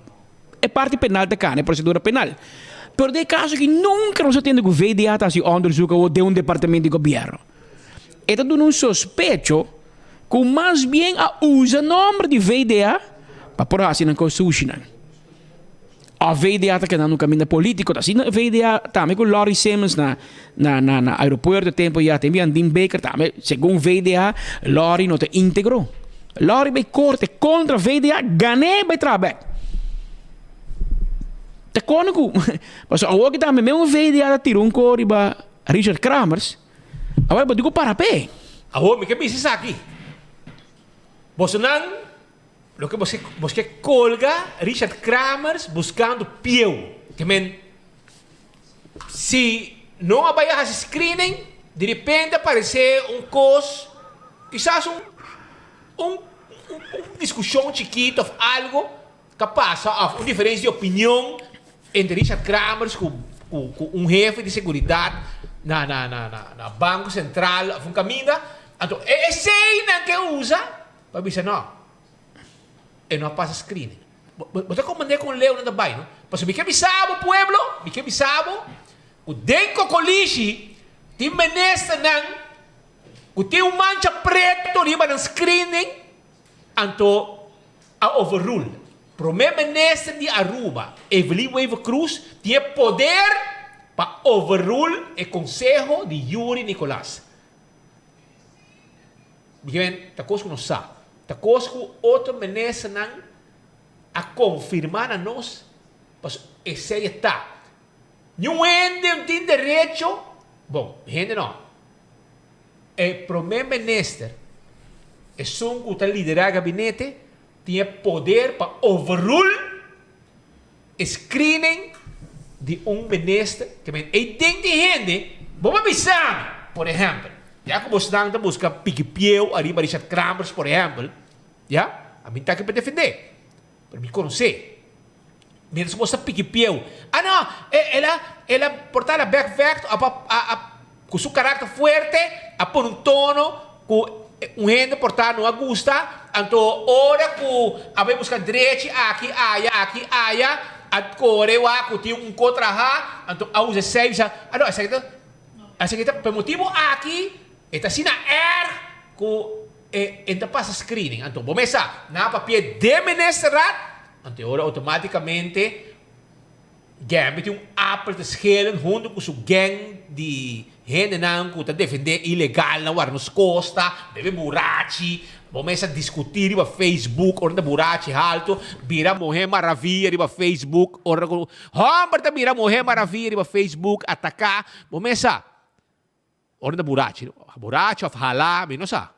e parti penal ta kana, e prosedura penal. Pero den e kaso aki nunka nos a tende ku VDA ta hasi òndersuk awor den un departamento di gobièrnu. E ta duna un sospecho ku mas bien a usa nòmber di VDA pa por hasi nan kos sushinan. Òf VDA ta keda na un kaminda polítiko. Ta asina VDA tambe ku Lorry Simmons na na na na aeropuerto e tempu ya tempu Andin Baker tambe segun VDA Lorry no ta íntegro. Lorry bai korte kontra VDA gan'é bai traha bèk. Ta kono ku pasobra awor ki tambe mesmo VDA ta tira un kor riba Richard Kramers. Awor bo tin ku para p'e. Awor mi ke bisa esaki, Bosonan loke bo bo ke kolga Richard Kramers buskando pieu. Ke men si no a bai a hasi screening di repente a paresé un kos kisas un un un diskushon chikito of algo. Ta pasa of un diferencia di opinion entre Richard Kramers cu ku ku un hefe di seguridat na na na na na Banko Sentral òf un kaminda, anto e eseinan ke usa pa bisa no, e no a pasa screening. Bo bo ta komprendé kon leu nan ta bai no. Pasobra mi ke bisa bo pueblo, mi ke bisa bo ku den kokolishi tin ministernan ku tin un mancha preto riba nan screening anto a overrule. Prome Minister di Aruba, Evelyn Wever-Croes tin e poder pa overrule e conseho di Yuri Nicolaas. Bien, ta cos cu nos sa. Ta cos cu otro ministernan a confirma na nos, pasobra esey e ta. Niun hende no tin derecho, bon, hende no, e Prome Minister, esun cu ta lidera e gabinete, Tin e poder pa overrule e screening di un minister ke men ei den di hende bo por bisa mi por ehempel ya ku bosnan ta buska piki pieu ariba Richard Kramers por ehempel ya ami ta aki pa defende pero mi konosé mientras ku bos ta piki pieu ah no el a el a por ta el a bek vègt a a ku su karakter fuerte a pone un tono ku un hende por ta no a gusta, anto ora ku a bai buska drechi aki aya aki aya a kore wak ku tin un ko traha anto a usa esei bisa ah no esaki ta esaki ta pa e motibu aki e ta asina erg ku e e ta pasa screening anto bo mes sa nan a papia den ministerraad anto e ora outomaticamente Gambit tin un apel ta schelen hunto cu su gang di hendenan cu ta defende ilegalnan wara nos costa, bebe burachi, bo mes a discuti riba Facebook ora ta burachi halto, bira muher maravilla riba Facebook ora cu homber ta bira muher maravilla riba Facebook ataca, bo mes sa ora ta burachi, burachi of hala mi no sa,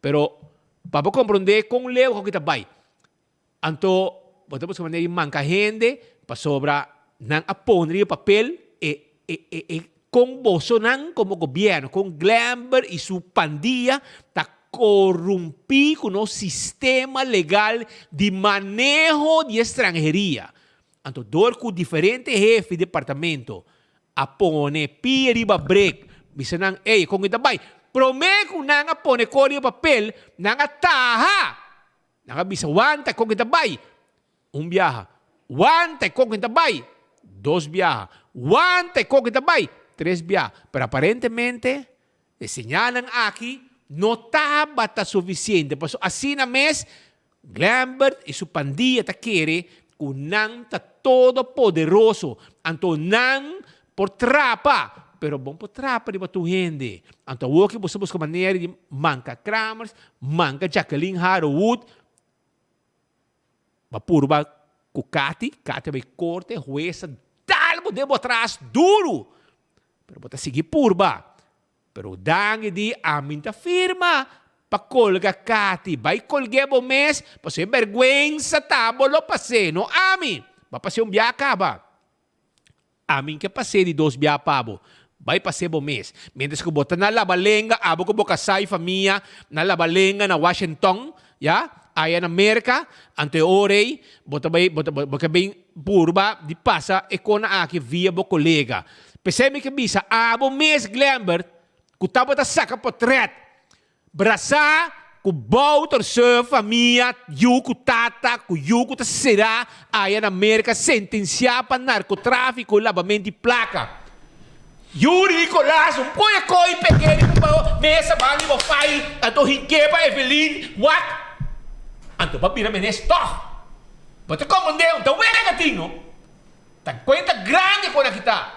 pero pa bo comprende con leu cu ta bay. Anto bo ta buska manera di manka hende pasobra nan a pone riba papel e e e e kon bosonan komo gobièrnu, kon Glenber i su pandia ta korumpí ku nos sistema legal di maneho di estranheria. Anto dor ku diferente hefe di departamento a pone pia riba brek bisa nan ey kon e ta bai? Promé ku nan a pone kor riba papel nan a taha. Nan a bisa, Wanta kon e ta bai? Un biaha. Wanta e kon e ta bai? Dos biaha. Wanta e kon e ta bai? Tres biaha. Pero aparentemente e señalnan aki no tabata sufisiente, pasobra asina mes Glambert i su pandia ta kere ku nan ta todopoderoso, anto nan por trapa, pero bon por trapa riba tur hende. Anto awor ki boso buska manera di manka Kramers, manka Jacqueline Harowood, ba purba ku Kati, Kati a bai korte, hues a dal bo den bo atras duru, pero bo ta sigui purba. Pero Dangui di, Ami ta firma pa kolga Kati, bai kolg'é bo mes, pasobra e bèrgwensa ta bo lo pas'é, no ami. Bo a pas'é un biaha kaba. Ami ke pas'é di dos biaha pa bo. Bai pas'é bo mes. Mientras ku bo ta na laba lenga, abo ku bo kasá i famia na laba lenga na Washington, ya, aya na Merka, anto e ora ei bo ta bai, bo ta, bo ke bin purba di pasa e kona aki via bo kolega. P'esei mi ke bisa abo mes, Glembert, ku tabata saka potrèt Brasá ku Bouter su famia, yu ku tata ku yu ku ta será aya na Merka sentensiá pa narkotráfiko i labament di plaka. Yuri Nicolaas un poe koi peg'é riba bo mesa ban di bo fai anto hink'é pa Evelyn wak anto bo a bira menes tòg. Bo ta komprendé un ta wega tin no. Ta kuenta grandi kon aki ta.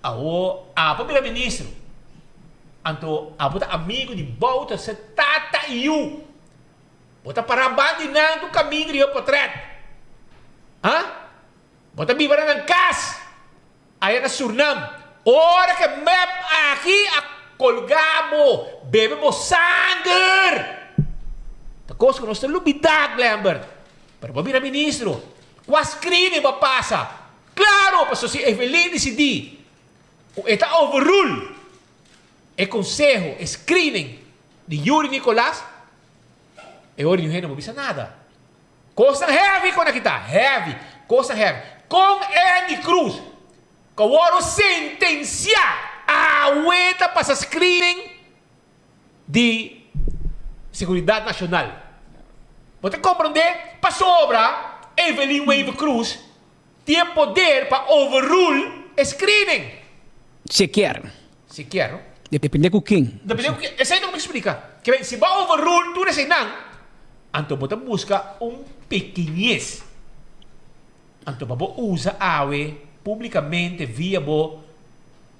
Awo abo bira ministro, anto abo ta amigo di Bouter se tata i yu. Bo ta para ban di nan ku kaminda riba potret. Ha? Bo ta biba na nan kas aya na Surnam. Ora ke mep aki a kolga bo, bebe bo sanger. Ta kos ku nos ta lubida, Glenbert. Pero bo bira ministro, kua screening bo a pasa? Claro, pasobra si Evelyn dicidí cu e ta overrule e conseho, e screening di Yuri Nicolaas, e ora niun hende no por bisa nada. Cosnan heavy con a kita, heavy, cosnan heavy. Kon Endy Croes ku a wòrdu sentensiá awe ta pasa screening di Seguridat Nashonal? Bo ta komprondé? Pasobra Evelyn Wever Croes tin e poder pa overrule e screening. Si e kier. Si e kier, no? Depende ku ken. Depende ku ken. Esei ta ku mi splika. Ke ben, si bo a overrule tur eseinan, anto bo ta buska un pekiñes. Anto pa bo usa awe publikamente via bo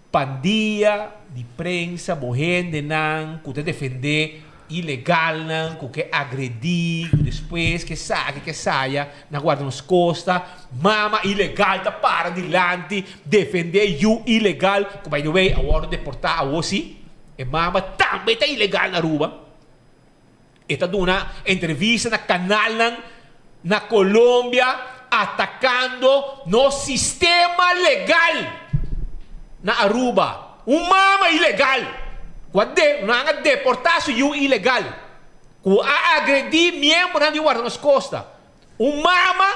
pandia di prensa, bo hendenan ku ta defendé ilegalnan ku ke agredí, ku despues ke saki ke saya na guarda nos kosta, mama ilegal ta para dilanti defendé yu ilegal ku by the way a wòrdu deportá awor sí, e mama tambe ta ilegal na Aruba. E ta duna entrevista na kanalnan na Colombia atakando nos sistema legal na Aruba. Un mama ilegal ku a de nan a deporta su yu ilegal ku a agredi miembronan di Guarda Nos Costa. Un mama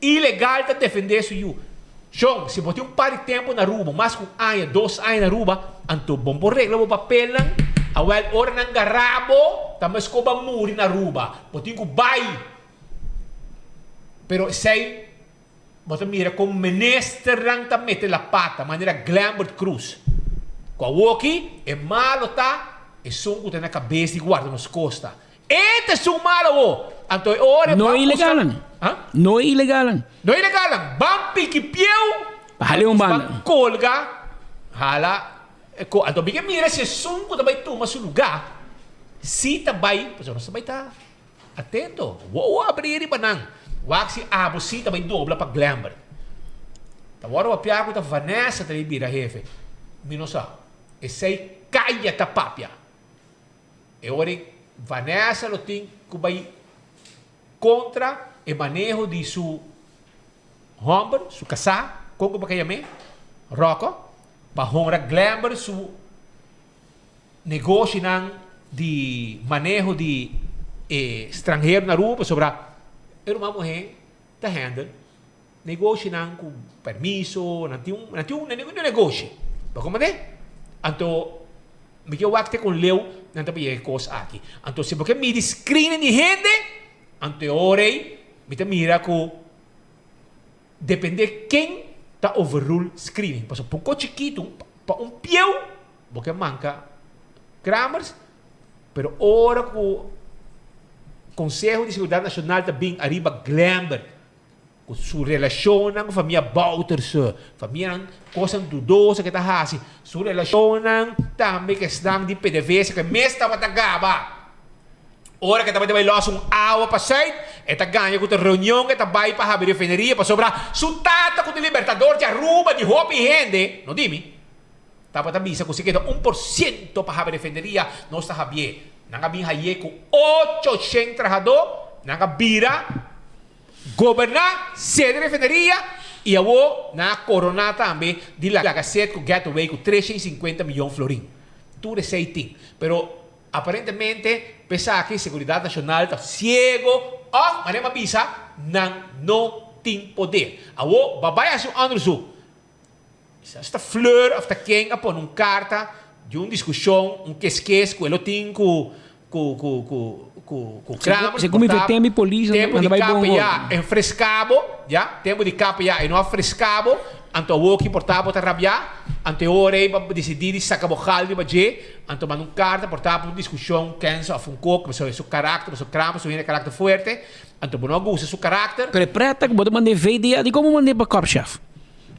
Ilegal ta defendé su yu. Shon, si bo tin un par di tempu na Aruba, mas ku un aña, dos aña na Aruba, anto bon por regla bo papelnan, awel ora nan gará bo, ta meskó bo a muri na Aruba. Bo tin ku bai. Pero esei bo ta mira kon ministernan ta mete la pata, manera Glenbert Croes. Ku awoki e malo ta esun ku ta na kabes di guarda nos kosta. E ta esun malo awo. Anto e ora e No ban buska. ilegalnan. Ha? No ilegalnan. No ilegalnan. Ban piki pieu. Pa hala e un banda. Ban kolga. Hala e ko. Anto mi ke mira si esun ku ta bai tuma su lugá si ta bai, pasobra nos ta bai ta atento. Wowo abri riba nan. Wak si abo si ta bai dobla pa Glenbert. Ta wòrdu papia ku ta Vanessa ta bai bira hefe. Mi no sa. Esei kaya ta papia. E ora ei Vanessa lo tin ku bai kontra e maneho di su hòmber, su kasá, kon ku bo ka yam'é, Rocco, pa honra Glenber su negoshinan di maneho di e stranhero na Aruba pasobra e ruman muhé ta handle Negoshinan ku permiso, nan tin un, nan tin un negoshi. Bo komprende? Anto mi ke wak te kon leu nan ta por yega e kos aki. Anto si bo ke midi screening di hende, anto e ora ei mi ta mira ku depende ken ta overrule screening. Pasobra pa un kos chikitu, pa un pieu bo ke manka Kramers, pero ora ku Konseho di Seguridat Nashonal ta bin ariba Glenbert, Ku su relashonnan ku famia Bouterse, famianan kosnan dudoso ke ta hasi, su relashonnan tambe ku esnan di PDVSA ku e mes tabata gaba. Ora ku e tabata bai lòs un awa pa sùit, e ta gaña ku ta reunion ku e ta bai pa habri refineria pasobra su tata ku ta libertador di Aruba di hopi hende, no di mi, tabata bisa ku si keda 1% pa habri refineria nos ta habié. Nan a bin haye ku 800 trahadó, nan a bira. Goberná sede refineria y awo nan a coroná tambe di laga set cu getaway cu 350 miyon florin. Tur esey tin. Pero aparentemente p'esaki Seguridad Nacional ta ciego of manera mi a bisa nan no tin poder. Awo ba bay haci un onderzoek. Quizás ta Fleur of ta ken a pone un carta di un discusion, un keskes cu e lo tin cu cu cu cu cu cu Kramer. Segun mi fe tempo di polis Tempo nan di ta bai bon KPA hoor. enfresca bo, ya, tempo di KPA e no a fresca bo, anto awor ki por ta bo ta rabia, anto e ora ei bo a decidi di saca bo gal riba dje, anto manda un carta por ta un discusion kenso of un kok, pasobra su karakter, pasobra Kramer su hende karakter fuerte, anto bo no a gusta su karakter. Pero e preta cu bo ta manda e VDA, dicon bo manda e pa Korpschef?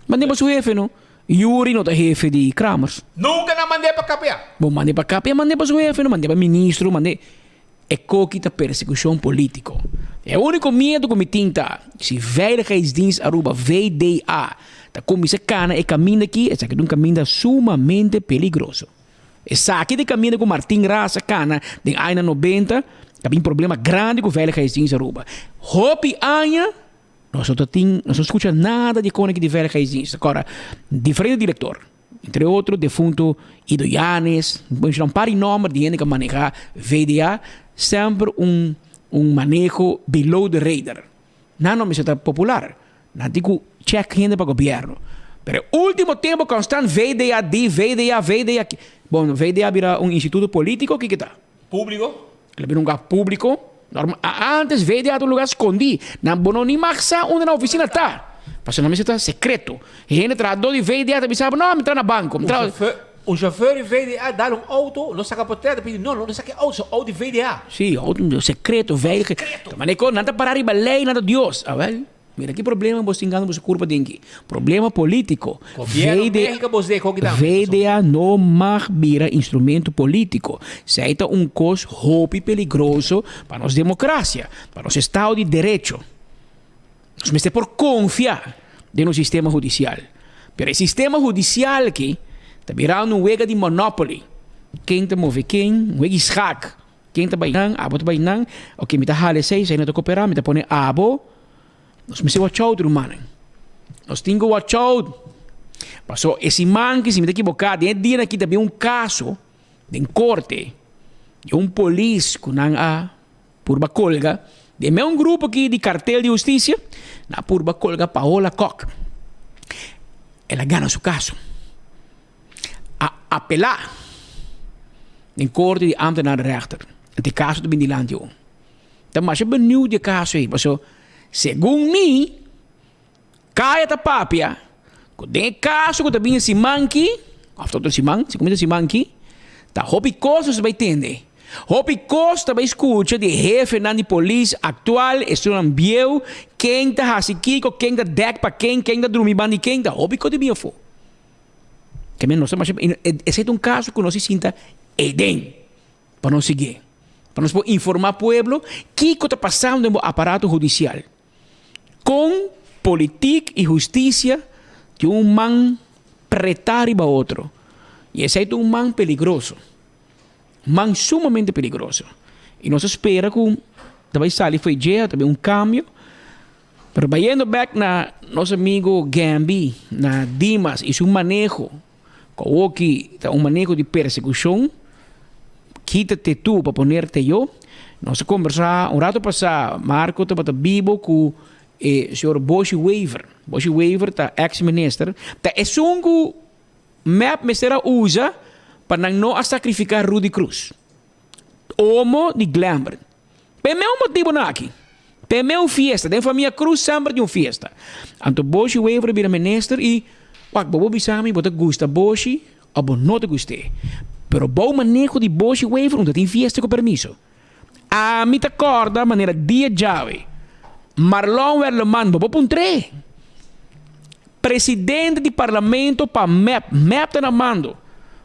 Mand'é pa su hefe no. Yuri no ta hefe di Kramers. Nunka nan mand'é pa KPA. Bo mand'é pa KPA, mand'é pa su hefe no, mand'é pa ministro, mand'é. E koki ta persekushon politiko. E uniko miedu ku mi tin ta, si Veiligheidsdienst Aruba, VDA, ta kuminsá kana e kaminda aki, esaki ta un kaminda sumamente peligroso. Esaki ta e kaminda ku Martin Ras a kana den añanan nobenta, ta bin problema grandi ku Veiligheidsdienst Aruba. Hopi aña. Nos no ta tin, nos no skucha nada di kone ki di Veiligheidsdienst. Kora, diferente direktor, entre otro defunto Ido Yanes, menshoná un par di nòmber di hende ku a manehá VDA, semper un un maneho below the radar. Nan no mester ta popular. Nan tin ku check hende pa gobierno. Pero e ultimo tempo constant VDA di, VDA, VDA ki. Bon, VDA bira un instituto politico ki ki ta? Publico. El a bira un lugar publico. Norma, antes VDA ta un lugar scondi. Nan bo no ni mag sa unda nan oficina ta. Pasobra nan mester ta secreto. Hende trahador di VDA ta bisa bo, no, mi traha na banco. Mi traha. Un chauffeur di VDA dal un auto, no saca potret, ta pidi, no, no saca e auto, so auto di VDA. Sí, auto secreto, veilig. Secreto. Ma neko, nan ta para riba ley, nan ta Dios. Awel, mira ki problema bos tin gana boso curpa den ki. Problema politico. Gobierno Mexico bos deko ki tambe. VDA no mag bira instrumento politico. Esey ta un cos hopi peligroso pa nos democracia, pa nos estado di derecho. Nos mester por confia den nos sistema hudicial. Pero e sistema hudicial aki ta birando un wega di monopoly. Ken ta move ken, un wega di schaak. Ken ta bay nan, abo ta bay nan. Ok, mi ta hala esey, esey no ta coopera, mi ta pone abo. Nos mester watch out, rumannan. Nos tin cu watch out. Paso e siman aki, si mi ta ekiboca, den e dianan aki ta bin un caso den corte di un polis cu nan a Purba colga den me un grupo aki di cartel di husticia na purba colga Paola Kok. El a gana su caso. A apela den corte di ambtenaar rechter. Ente caso ta bin dilanti awo. Ta masha benieuwd di e caso ey paso segun mi Kaya ta papia ku den e kaso ku ta bini siman ki, òf ta otro siman, si kuminsa siman ki, ta hopi kos nos ta bai tende. Hopi kos ta bai skucha di e hefenan di polis aktual, esunnan bieu, ken ta hasi kiko, ken ta dèk pa ken, ken ta drumi banda di ken, ta hopi kos ta bini afó. Ke men nos ta masha, esei ta un kaso ku nos a sinta eden. Pa nos sigui, pa nos por informá pueblo kiko ta pasando den bo aparato hudisial. Kon politik i hustisia tin un man pretá riba otro. I esei ta un man peligroso. Un man sumamente peligroso. I nos a spera ku ta bai sali fo'i dje, ta bai un kambio. Pero bayendo bèk na nos amigo Gamby, na Dimas i su maneho, ku awoki ta un maneho di persekushon, Quítate tú pa ponerte yo. Nos a kombersá un rato pasá, Marco tabata bibo ku e señor Boshy Wever. Boshy Wever ta ex minister. Ta esun ku mep mester a usa pa nan no a sakrifiká Rudy Croes. Omo di Glenbert. P'e un motibonan aki. P'e un fiesta. Den famia Cruz semper tin un fiesta. Anto Boshy Wever a bira minister y wak bo bo bisa mi bo ta gusta Boshy o bo no ta gust'é. Pero bou maneho di Boshy Wever un ta tin fiesta cu permiso. Ami ta corda manera dia djawe. Marlon Werleman bo bo puntr'é. Presidente di parlamento pa mep, mep ta na mando.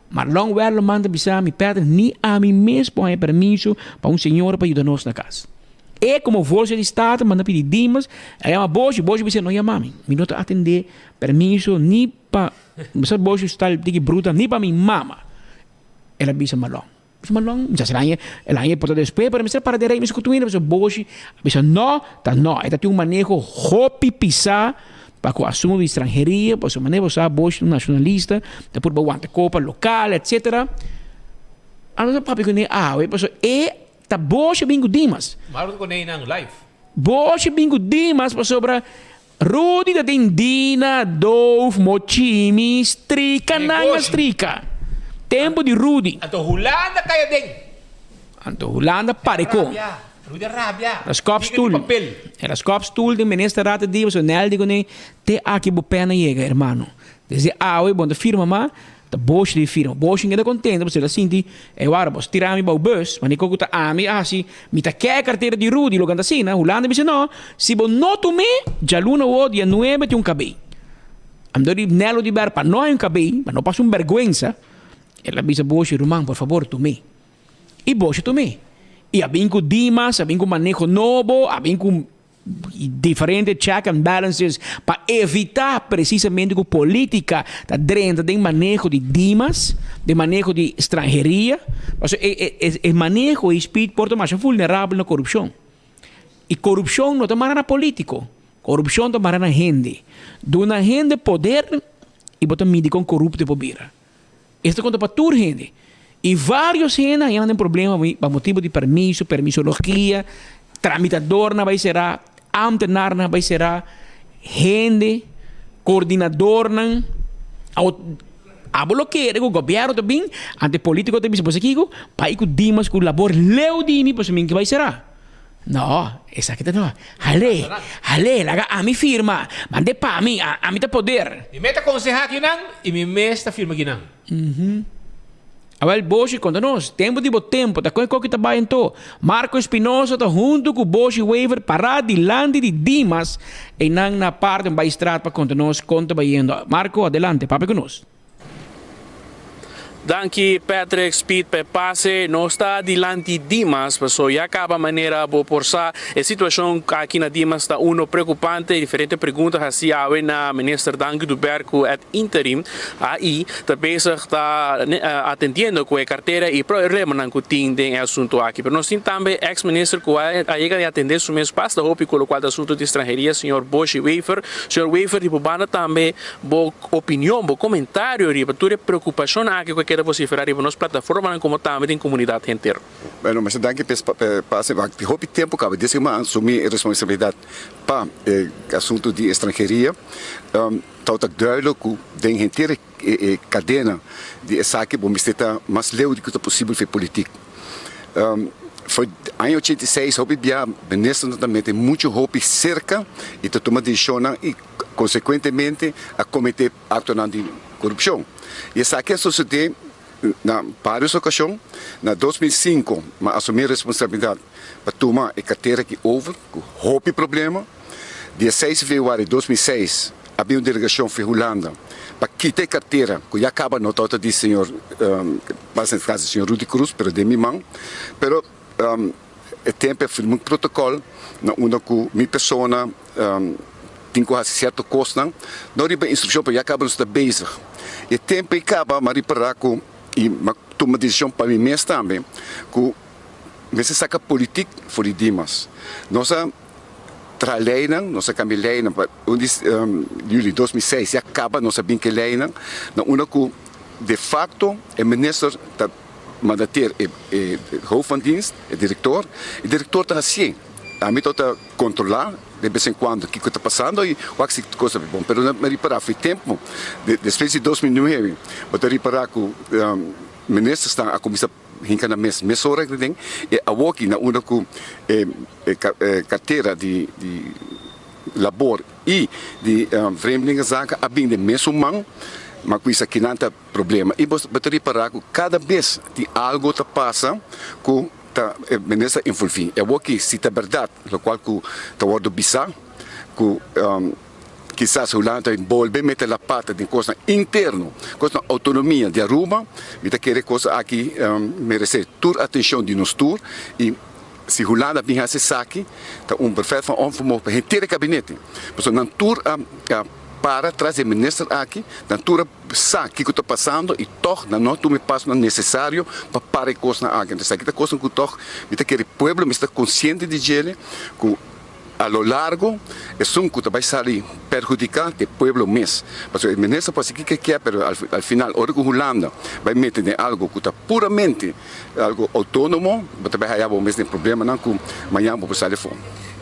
Marlon Werleman ta bisa mi, Patrick, ni ami mes por haña permiso pa un señora pa yuda nos na cas. E como voce di Staten manda pidi Dimas, a yama Boshi, Boshi bisa no yama mi, mi no ta atende permiso ni pa, mi sa Boshi sta tiki bruta, ni pa mi mama. El a bisa Marlon. Bisa Marlon, mi sa si el haña, el haña e porta despues, pero mester para den rei mester ku tuinda, pasobra Boshi a bisa no, ta no, e ta tin un maneho hopi pisá pa ku asuntu di stranheria, pasobra manera bo sa Boshi ta un nashonalista, ta purba wanta kopa lokal etcetera. Anto ta papia kuné awe, pasobra e ta Boshi a bin ku Dimas. Marlon ta kuné nan live. Boshi a bin ku Dimas pasobra Rudy ta tin Dina, Doof, Mochimi, Strika nan a strika. Tempo di Rudy. Anto Hulanda kai aden. Anto Hulanda pareko. Rudy a rabia. Era skopstoel. Era skopstoel den ministerraad a di pasobra Nel di kuné te aki bo pena yega hermano. Desde awe bo no ta firma mas. Ta Boshi di firma. Boshi keda kontento pasobra el a sinti, Ey wara, bos tira mi bou bus, ma niko ku ta ami a hasi, mi ta kè e kartera di Rudy, loke nan ta asina. Hulanda bisa no, si bo no tum'é, djaluna awor dia nuebe tin un kabei. Anto di Nelo di ber pa no hay un kabei, pa no pasa un bèrgwensa, el a bisa Boshi, Ruman, por fabor, tum'é. I Boshi tum'é. I a bin ku Dimas, a bin ku maneho nobo, a bin ku Diferente check and balances pa evita precisamente cu politica ta drenta den maneho di Dimas, den maneho di stranheria. Pasobra e e e maneho ei speed por ta masha vulnerabel na corupcion. Y corupcion no ta mara na politico, corupcion ta mara na hende. Duna hende poder y bo ta midi con corupto e por bira. Esaki ta konta pa tur hende. I vários hende a haña nan den problema pa motibu di permiso, permisologia, tramitadornan a bai será, ámtenarnan a bai será. hende, coordinadornan, abo lo kere cu gobierno ta bin, ante politico ta bisa bo sa kico, bai cu Dimas cu labor leu di mi pasobra mi ke bai cera. No, esaki ta no. Hal'é, hal'é, laga ami firma, mand'é pa mi, ami ta poder. Mi mes ta conseha kinan y mi mes ta firma kinan. Awel Boshi konta nos, tempu di bo tempu, ta kon e koki ta bai anto? Marco Espinosa ta huntu ku Boshi Wever pará dilanti di Dimas, einan na Paardenbaaistraat pa konta nos kon ta bayendo. Marco, adelante, papia ku nos. Danki Patrick Speed pa e pase. Nos ta dilanti Dimas, paso ya kaba manera bo por sa e situashon aki na Dimas ta uno preokupante. Diferente pregunta hasi awe na Minister Dangui Dubert ku at interim AI ta bezig ta atendiendo cu e cartera y problemanan cu tin den e asunto aki. Pero nos tin tambe ex minister cu a yega di atende su mes basta hopi cu locual ta asunto di stranheria, señor Boshi Wever. Señor Wever, di bo banda tambe bo opinion, bo comentario riba tur e preocupacionnan aki cu a keda vocifera riba nos plataformanan como tambe den comunidad henter. Bueno, mester danki p'e pase. Hopi tempo caba desde cu mi a asumi e responsabilidad pa e asunto di estranheria. Tau ta duidelijk ku den henter e kadena di esaki bo mester ta mas leu di ku ta posibel for e politik. For aña 86 hopi bia ministernan ta mete muchu hopi serka i ta tuma desishonnan i konsekuentemente a komete aktonan di korupshon. I esaki a sosode na varios okashon. Na 2005 mi a asumi responsabilidat pa tuma e kartera aki over ku hopi problema. Dia seis di februari 2006 a bin un delegacion fi Hulanda pa kita e cartera cu ya caba no tabata di señor señor Rudy Croes pero den mi man. Pero e tempo a firma un protocol na unda cu mi persona tin cu haci cierto cosnan no riba instruccion pero ya caba nos ta bezig. E tempo ei caba mi a ripara cu y mi a tuma decision pa mi mes tambe cu mester saca politic for di Dimas. Nos a traha leynan, nos a cambia leynan pa un di juli 2006 ya caba nos a bin cu e leynan na unda cu de facto e minister ta mandateer e hoofd van dienst, e director, e director ta hacié. Ami ta ta controla de bes en cuando kico ta pasando y wak si cos ta bon, pero mi a ripara for e tempo despues di 2009 bo ta ripara cu ministersnan a cuminsa Hinka na mes mesora aki den e awoki na unda ku e kartera di labor i di vreemdelingenzaken a bin den mesun man, ma ku esakinan ta problema. I bo ta ripará ku kada bes tin algo ta pasa ku ta e minister envolví. E awoki si ta bèrdat lokual ku ta wòrdu bisá ku. Kisas Hulanda ta bolbe mete la pata den kosnan interno, kosnan autonomia di Aruba. Mi ta kere kos aki merece tur atencion di nos tur y si Hulanda bin haci esaki ta un bevel van onvermogen pa henter e gabinete. Pasobra nan tur a para tras di e minister aki, nan tur a sa kico ta pasando y tog nan no a tuma e pasonan necesario pa para e kosnan aki. Entonces esaki ta kosnan cu tog mi ta kere pueblo mester ta consciente di djele cu. A lo largo, esun cu ta bay sali perhudica ta e pueblo mes. Pasobra e minister por haci kico e kier, pero al final ora cu Hulanda bay mete den algo cu ta puramente algo autonomo, bo ta bay haya bo mes den problemanan cu mañan bo por sali afo.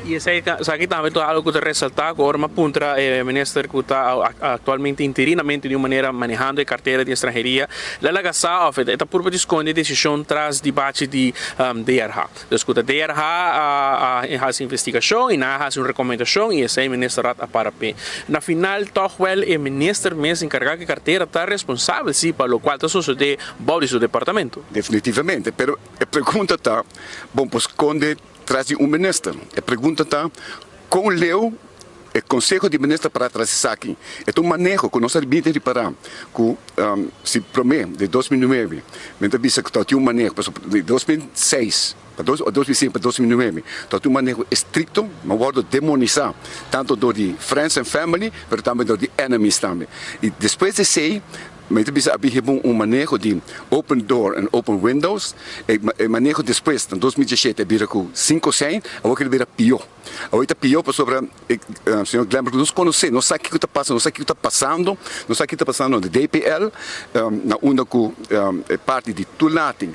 Y esaki tambe ta algo cu ta resalta cu ora mi a puntra e minister cu ta actualmente interinamente di un manera manehando e cartera di estranheria, el a laga sa of e ta purba di sconde e decision tras di bachi di DRH. Dus ku ta DRH a hasi investigashon i nan a hasi un rekomendashon i esei ministerraad a para p'e. Na final tòg wèl e minister mes enkargá ku e kartera ta responsabel si pa lokual ta sosodé bou di su departamento. Definitivamente, pero e pregunta ta, bon por skonde tras di un minister? E pregunta ta, kon leu E Conseho di Minister para tras esaki. E ta un maneho cu nos a bin ta ripara cu si prome di 2009 men ta bisa cu tabatin un maneho pasobra di 2006 pa 2005 pa 2009 tabatin un maneho estricto ma wordo demonisa tanto door di friends and family pero tambe door di enemies tambe y despues di esey Mi ta bisa a bin heba un maneho di open door en open windows. E maneho despues na 2017 a bira ku sinku sein, awor kila bira pió. Awor ta pió pasobra e señor Glenbrook nos konosé, nos sa kiko ta pasa, nos sa kiko ta pasando, nos sa kiko ta pasando na DPL, na unda ku e parti di toelating.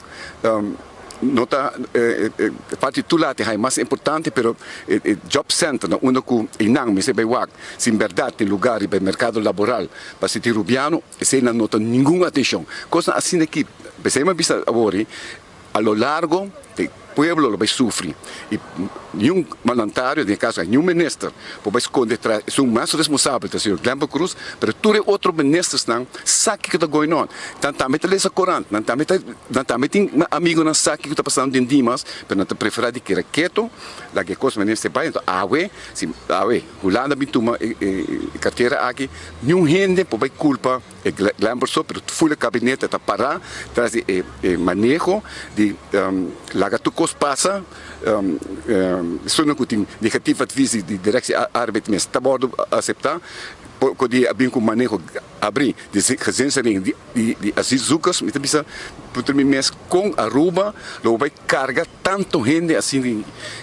No ta e parti toelating hay mas importante pero e job center na unda cu eynan mester bay wak si en berdad tin lugar riba e mercado laboral pa sinti Rubiano eseynan no ta ningun atencion. Cosnan asina aki pesey mi a bisa awor a lo largo e pueblo lo bay sufri y niun mandatario den e caso niun minister por bay sconde tras esun mas responsabel ta señor Glenbert Croes pero tur e otro ministersnan sa kico ta going on nan tambe ta lesa corant nan tambe ta nan tambe tin amigonan sa kico ta pasando den Dimas pero nan ta prefera di keda keto laga e cos manera mester bay enton awe si awe Hulanda bin tuma e cartera aki niun hende por bay culpa E Glenbert so, pero full e kabinete ta pará tras di e maneho di laga tur kos pasa. Esunnan ku tin negatief advies di Directie Arbeid mes ta wòrdu aseptá. Poko di a bin ku maneho abrí di gezinshereniging di asielzoekers. Mi ta bisa puntra mi mes kon Aruba lo bai karga tanto hende asina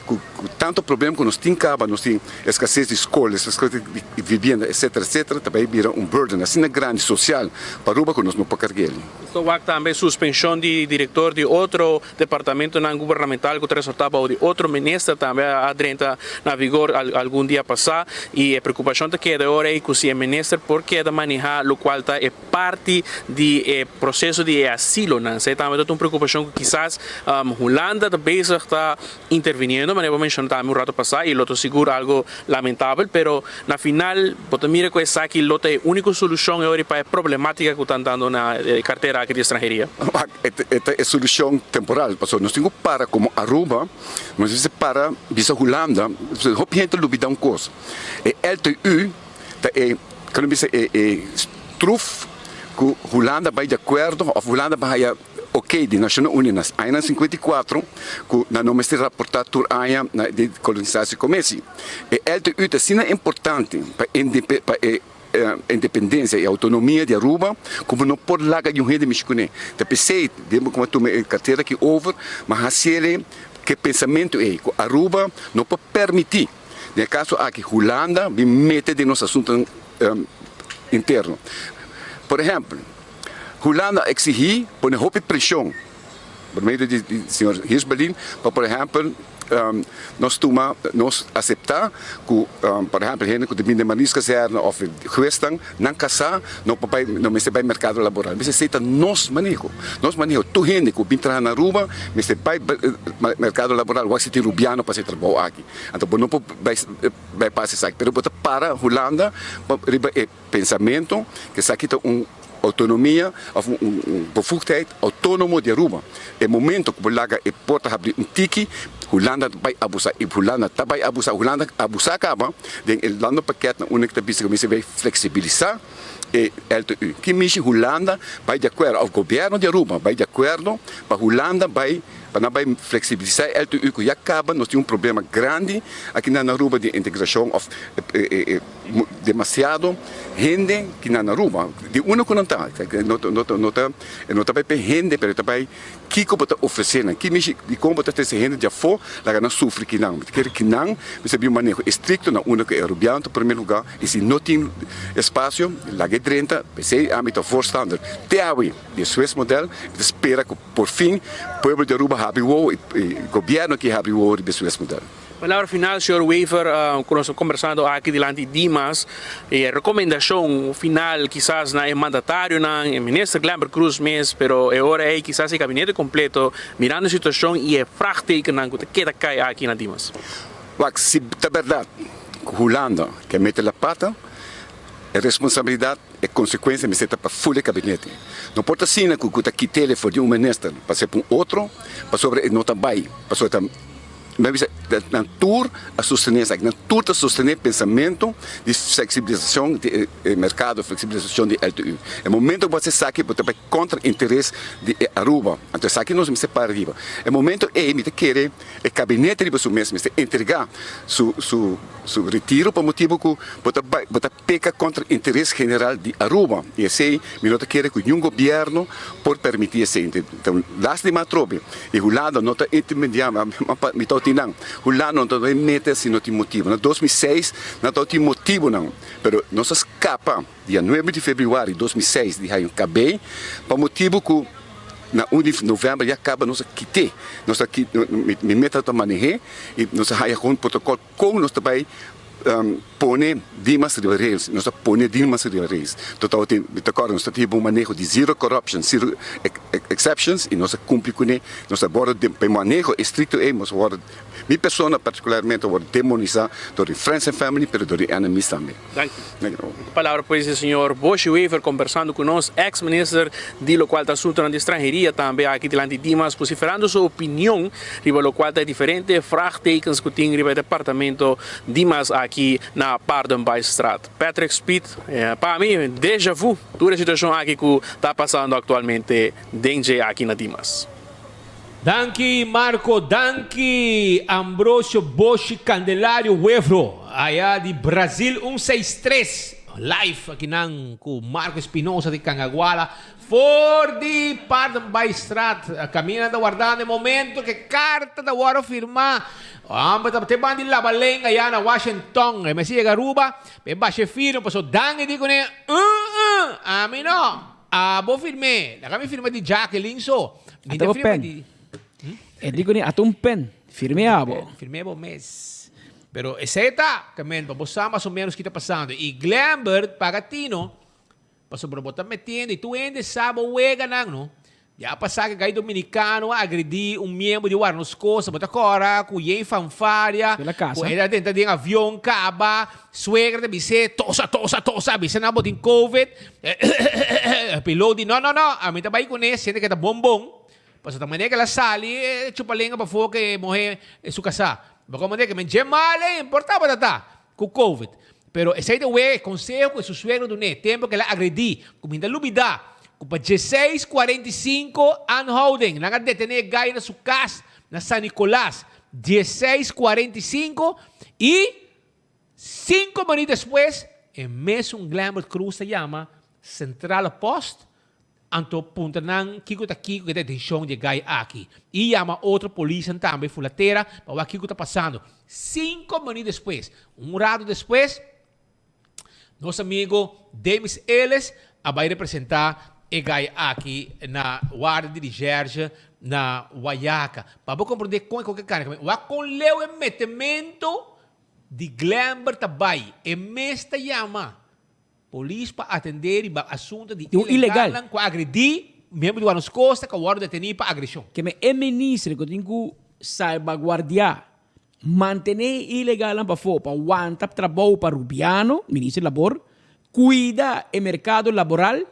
ku tanto problema ku nos tin kaba, nos tin eskases di skol, eskases di vivienda etcetera etcetera, ta bai bira un burden asina grandi sosial pa Aruba ku nos no por karg'el. Nos ta wak tambe suspenshon di direktor di otro departamentonan gubernamental ku ta resortá bou di otro minister tambe a drenta na vigor algun dia pasá i e preokupashon ta keda e ora ei ku si e minister por keda manehá lokual ta e parti di e proceso di e asilonan. Esei tambe ta un preocupacion cu kisas Hulanda ta bezig ta interviniendo, manera bo menciona tambe un rato pasa, y lo ta sigur algo lamentabel, pero na final bo ta mira cu esaki lo ta e unico solucion e ora pa e problematica cu ta andando na e cartera aki di estranheria. E ta e solucion temporal, pasobra nos tin cu para como Aruba, nos mester para bisa Hulanda, hopi hende ta lubida un cos, e LTU ta e kan bisa e e struf ku Hulanda bai di akuerdo òf Hulanda bai haya oké di Nashonnan Uní na añanan 54 ku nan no mester raportá tur aña na di kolonisasie komesi. E LTU ta asina importante pa pa e independensia i outonomia di Aruba ku bo no por laga niun hende mishi kuné. Ta p'esei den bo kuma tuma e kartera aki over, ma hasiel ku e pensamentu ei ku Aruba no por permití. Den e kaso aki Hulanda bin mete den nos asuntonan interno. Por ehèmpel, Hulanda a eksigí pone hopi preshon por medio di señor Hirschbelin pa por ehèmpel nos tuma, nos aseptá ku por ehèmpel hende ku ta bin den Marineskazerne òf huesnan nan kasá no por bai, no mester bai merkado laboral. Mester esei ta nos maneho, nos maneho. Tur hende ku bin traha na Aruba mester bai merkado laboral wak si tin rubiano pa hasi e trabou aki. Anto bo no por bai bypass esaki, pero bo ta para Hulanda riba e pensamento ku esaki ta un outonomia òf un bevoegdheid outónomo di Aruba. E momento ku bo laga e porta habri un tiki, Hulanda ta bai abusá i Hulanda ta bai abusá, Hulanda a abusá kaba den e landenpakket na unda ku ta bisa ku mester bai fleksibilisá e LTU. Ki mishi Hulanda bai di akuerdo òf gobièrnu di Aruba bai di akuerdo pa Hulanda bai Pa nan bai flexibilisa e LTU cu ya caba nos tin un problema grandi aki na Aruba di integracion of demasiado hende ki na Aruba di unda cu nan ta no ta e no ta bai pa e hende pero e ta bai kico bo ta ofrece nan ki mishi di con bo ta trece hende di afo laga nan sufri kinan mi ta kere kinan mester bin un maneho estricto na unda cu e Arubiano ta primer lugar y si no tin espacio laga e drenta pesey ami ta voorstander te awe di e Swiss model mi ta spera cu Por fin pueblo di Aruba habri wowo y gobierno aki habri wowo riba e Suez Model. Palabra final señor Wever, cu nos ta combersando aki dilanti Dimas, e recomendacion final kisas na e mandatarionan, e minister Glenbert Croes mes, pero e ora ey kisas e gabinete completo mirando e situacion y e vraagtekennan cu ta keda cay aki na Dimas. Wak, si ta berdad cu Hulanda ke mete la pata, e responsabilidad E konsekuensia mester ta pa ful e kabinete. No por ta asina ku ku ta kit'el for di un minister pa ser pa un otro pasobra e no ta bai pasobra ta mi a bisa nan tur a sostené esaki nan tur ta sostené pensamentu di fleksibilisashon di e merkado fleksibilisashon di LTU. E momento ku bo hasi esaki bo ta bai kontra interes di e Aruba anto esaki nos mester para riba. E momento ei mi ta kere e kabinete riba su mes mester entrega su su su retiro pa motibu ku bo ta bai bo ta Peca contra interes general di Aruba y esey mi no ta kere cu niun gobierno por permiti esey. Ta lastima atrobe y Hulanda no ta intermedia, mi ta otin nan, Hulanda no ta bay mete si no tin motibo. Na 2006 nan ta otin motibonan, pero nos a scapa dia nuebe di februari 2006 di haña un KB pa motibo cu. Na un di november ya caba nos a kite, nos a mi meta ta manehe y nos a haya gewoon protocol con nos ta bay pone Dimas riba rails, nos a pone Dimas riba rails. Tot tabatin, mi ta corda nos ta tin bon maneho di zero corruption, zero exceptions y nos a cumpli cune, nos a wordo pa e maneho estricto ey nos a wordo, mi persona particularmente a wordo demonisa door di friends and family pero door di enemies tambe. Danki. Palabra pues di señor Boshy Wever combersando cu nos, ex minister di locual ta asuntonan di estranheria tambe aki dilanti Dimas vociferando su opinion riba locual ta e diferente vraagtekens cu tin riba e departamento Dimas aki na Paardenbaaistraat. Patrick Speed, Pa mi deja vu tur e situacion aki cu ta pasando actualmente den dje aki na Dimas. Danki Marco, danki Ambrosio Boshi Candelario Wevro aya di Brazil un seis tres live akinan ku Marco Espinosa di Cangaguala for di Paardenbaaistraat kaminda ta wardando e momento ke karta ta wòrdu firmá homber ta te ban di laba lenga aya na Washington e mester yega Aruba pa e basha e firma pasobra Dangui di kuné uh uh ami no. Abo firm'é. Laga mi firma di Jacqueline so. Mi Ata ta bo firma pen. di. E di kuné, ata un pen. Firm'é abo. Firm'é bo mes. Pero esei ta, ke men, pa bo sa mas o menos ki ta pasando. I Glembert paga tino, pasobra bo ta metiendo i tur hende sa bo weganan, no? Ya a pasa ke gai dominicano a agredi un miembro di Warnos Cosa, bo ta kora ku yen fanfaria, Di la casa. ku e ta drenta den avion kaba, suegra ta bis'é, tosa, tosa, tosa, bisa nan bo tin covid, piloot di no, no, no, ami ta bai kuné, siente ke ta bon bon, pasobra ta manera ke el a sali e chupa lenga pafó ke e muhé su kasá. Bo komo ke men dje mal ei, por tabata ta ku covid. Pero esei ta wega e konseho ku e su suegro dun'é tempu ku el a agredí, ku mi ta lubidá ku pa dieseis kuarenta i sinku aanhouding nan a detené e gai na su kas na San Nicolas dieseis kuarenta i sinku i sinku minüt despues e mesun Glembert Cruz ta yama Centrale Post Anto puntra nan kiko ta kiko ku e detenshon di e gai aki. I yama otro polisnan tambe fulatera pa wak kiko ta pasando. Sinko minüt despues, un rato despues, nos amigo Demis Ellis a bai representá e gai aki na warda di recherche na Wayaca. Pa bo komprendé kon e koke kane, wak kon leu e metemento di Glenber ta bai. E mes ta yama. Polis pa atendé riba asunto di Di un ilegal. ilegalnan ku a agredí miembro di Guarnos Costa ku a wòrdu detení pa agreshon. Ke men e minister ku tin ku salbaguardiá, mantené e ilegalnan pafó pa wanta trabou pa Rubiano, minister di labor, kuida e merkado laboral,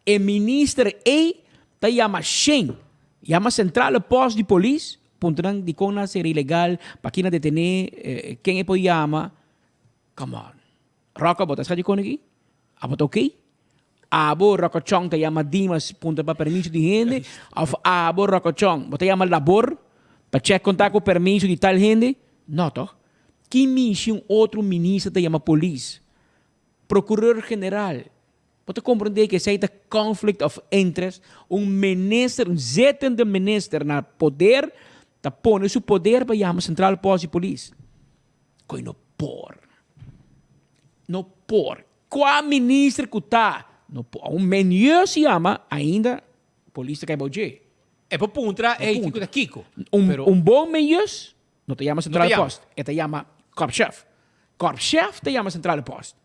e minister ei ta yama shen, yama sentrale pòst di polis, puntra nan dikon nan a sera ilegal, pakina detené, ken e por yama, come on. Rocco bo ta sa di con aki? Abo ta ok? Abo Rocco Chong ta yama Dimas puntra pa permiso di hende? Of abo Rocco Chong bo ta yama labor pa check con ta cu permiso di tal hende? No toch? Ki mishi un otro minister ta yama polis? Procureur general? Bo ta comprende cu esey ta conflict of interest? Un minister, un zittende minister na poder ta pone su poder pa yama central post di polis. Koe no por. No por. Kua minister ku ta no por. Un menieu si yama ainda polis ta kai bou dje. E por puntra ey kiko ta kiko. Un Pero un bon menieus no ta yama centrale yama. post. E ta yama korpschef. Korpschef ta yama centrale post.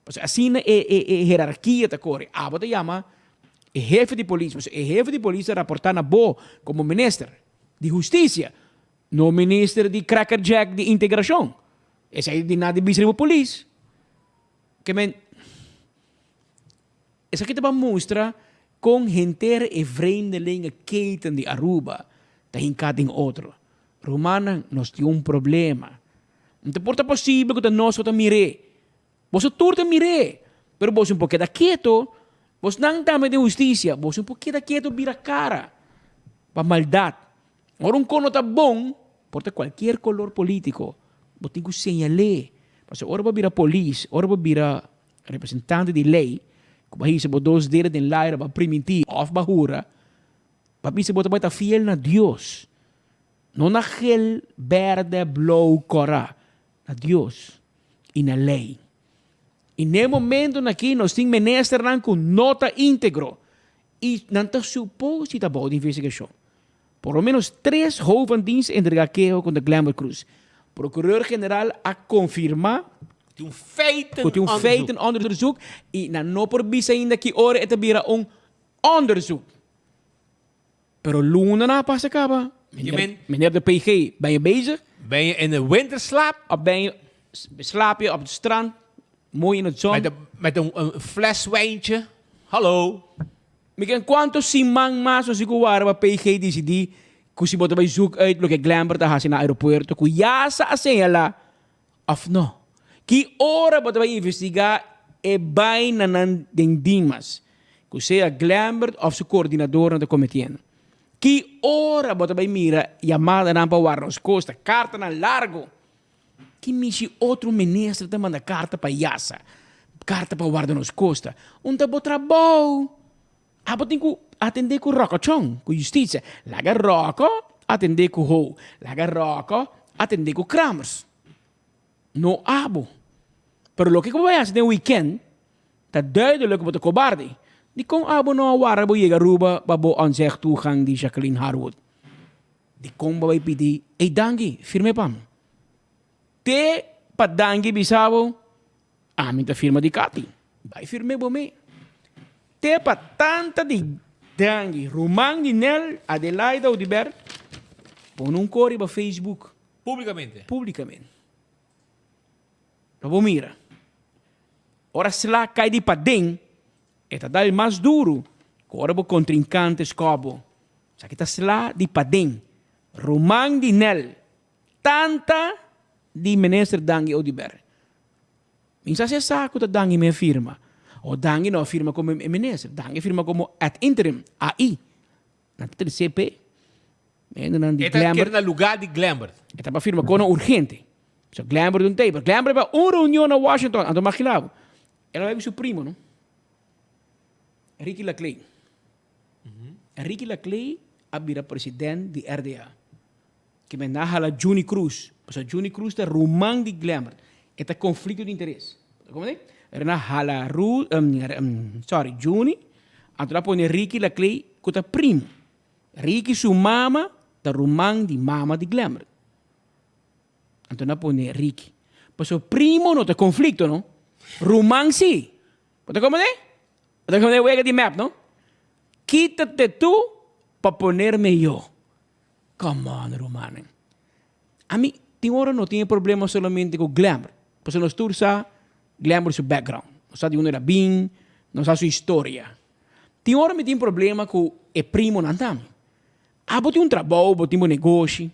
Pasobra asina e e e herarkia ta kore. Abo ta yama e hefe di polis. Pasobra e hefe di polis ta raporta na bo komo minister di hustisia. No minister di cracker jack di integracion. Esey di nada bisa riba polis. Ke men esaki ta pa mustra con henter e vreemdelingen keten di Aruba ta hinca den otro. Rumannan nos tin un problema. No ta por ta posibel cu ta nos cu ta mir'é. Boso tur ta mir'é, pero boso no por keda keto. Bosnan tambe den husticia, boso no por keda keto bira cara pa maldad. Ora un kos no ta bon, por ta cualkier color politico, bo tin cu señal'é. Pasobra ora bo bira polis, ora bo bira representante di ley, cu bo a hisa bo dos dedo den laira, bo a priminti of bo a hura, bo a bisa bo ta bai ta fiel na Dios, no na gel, berde, blou, cora, na Dios y na ley. Y n'e momentonan aki nos tin ministernan cu no ta integro. I nan ta supos di ta bou di investigashon. Por lo menos tres hoofd van dienst a entregá keho kontra Glenbert Croes. Prokureur general a konfirmá Tin un feiten ku tin un feiten onderzoek i nan no por bisa ainda ki ora e ta bira un onderzoek. Pero luna nan a pasa kaba. Meneer, meneer de PG, ben je bezig? Ben je in de winterslaap? Of ben je, slaap je op het strand, mooi in het zon? Met, met een, een fles wijntje? Hallo? Mi ken cuanto siman mas nos ku wara pa PG dicidi ku si bo ta bai zoek uit loke Glenbert a hasi na aeropuerto ku ya sa a señala of no. Ki ora bo ta bai investiga e bainanan den Dimas ku sea Glenbert of su coordinadornan ta cometiendo. Ki ora bo ta bai mira yamadanan pa wara nos costa, cartanan largo. Ki mishi otro minister ta manda karta pa yasa, karta pa warda nos kosta? Un ta bo trabou. Abo tin ku atendé ku Ròkòchòn, ku justisia. Laga Ròkò atendé ku Ho. Laga Ròkò atendé ku Kramers. No abo. Pero loke ku bo bai hasi den wikènt ta duidelijk ku bo ta kobarde. Dikon abo no a warda bo yega Aruba pa bo ontzeg toegang di Jacqueline Harwood? Dikon bo bai pidi, Ey Dangui, firm'é pa mi. Te pa Dangui bisa bo, Ami ta firma di Kati. Bai firm'é bo me. Te pa tanta di Dangui, ruman di Nel, Adelaida Oduber, pone un kor riba Facebook. Publicamente? Publicamente. Pa bo mira. Ora sla kai di paden, e ta dal mas duru ku ora bo kontrinkante skòp bo. Esaki ta sla di paden. Ruman di Nel, tanta di Minister Dangui Oduber. Mi sa si e sa ku ta Dangui mi a firma. O Dangui no a firma komo e minister, Dangui a firma komo ad interim, AI. Nan ta trese p'e. Hendenan di E ta keda Glenbert. na lugá di Glenbert. E ta pa firma kono urgente. So Glenbert un tei, pero Glenbert bai un reunion na Washington, anto magina bo. El a bai ku su primo, no? Ricky Laclay. Ricky Laclay a bira president di RDA. Ke men a hala Juni Cruz, pasobra Juni Cruz ta ruman di Glenbert. E ta conflicto di interes. Bo ta comprende? Pero nan a hala Ru, sorry, Juni, anto nan a pone Ricky Laclay ku ta primo. Ricky su mama ta ruman di mama di Glenbert. Anto nan a pone Ricky. Pasobra primo no ta conflicto, no? Ruman si. Bo ta comprende? Bo ta comprende e wega di mep, no? Quítate tú pa ponerme yo. Come on, rumannan. Ami tin ora no tin e problema solamente ku Glenbert. Pasobra nos tur sa Glenbert su background. Nos sa di unda el a bin, nos sa su historia. Tin ora mi tin problema ku e primonan tambe. Abo tin un trabou, bo tin bo negoshi.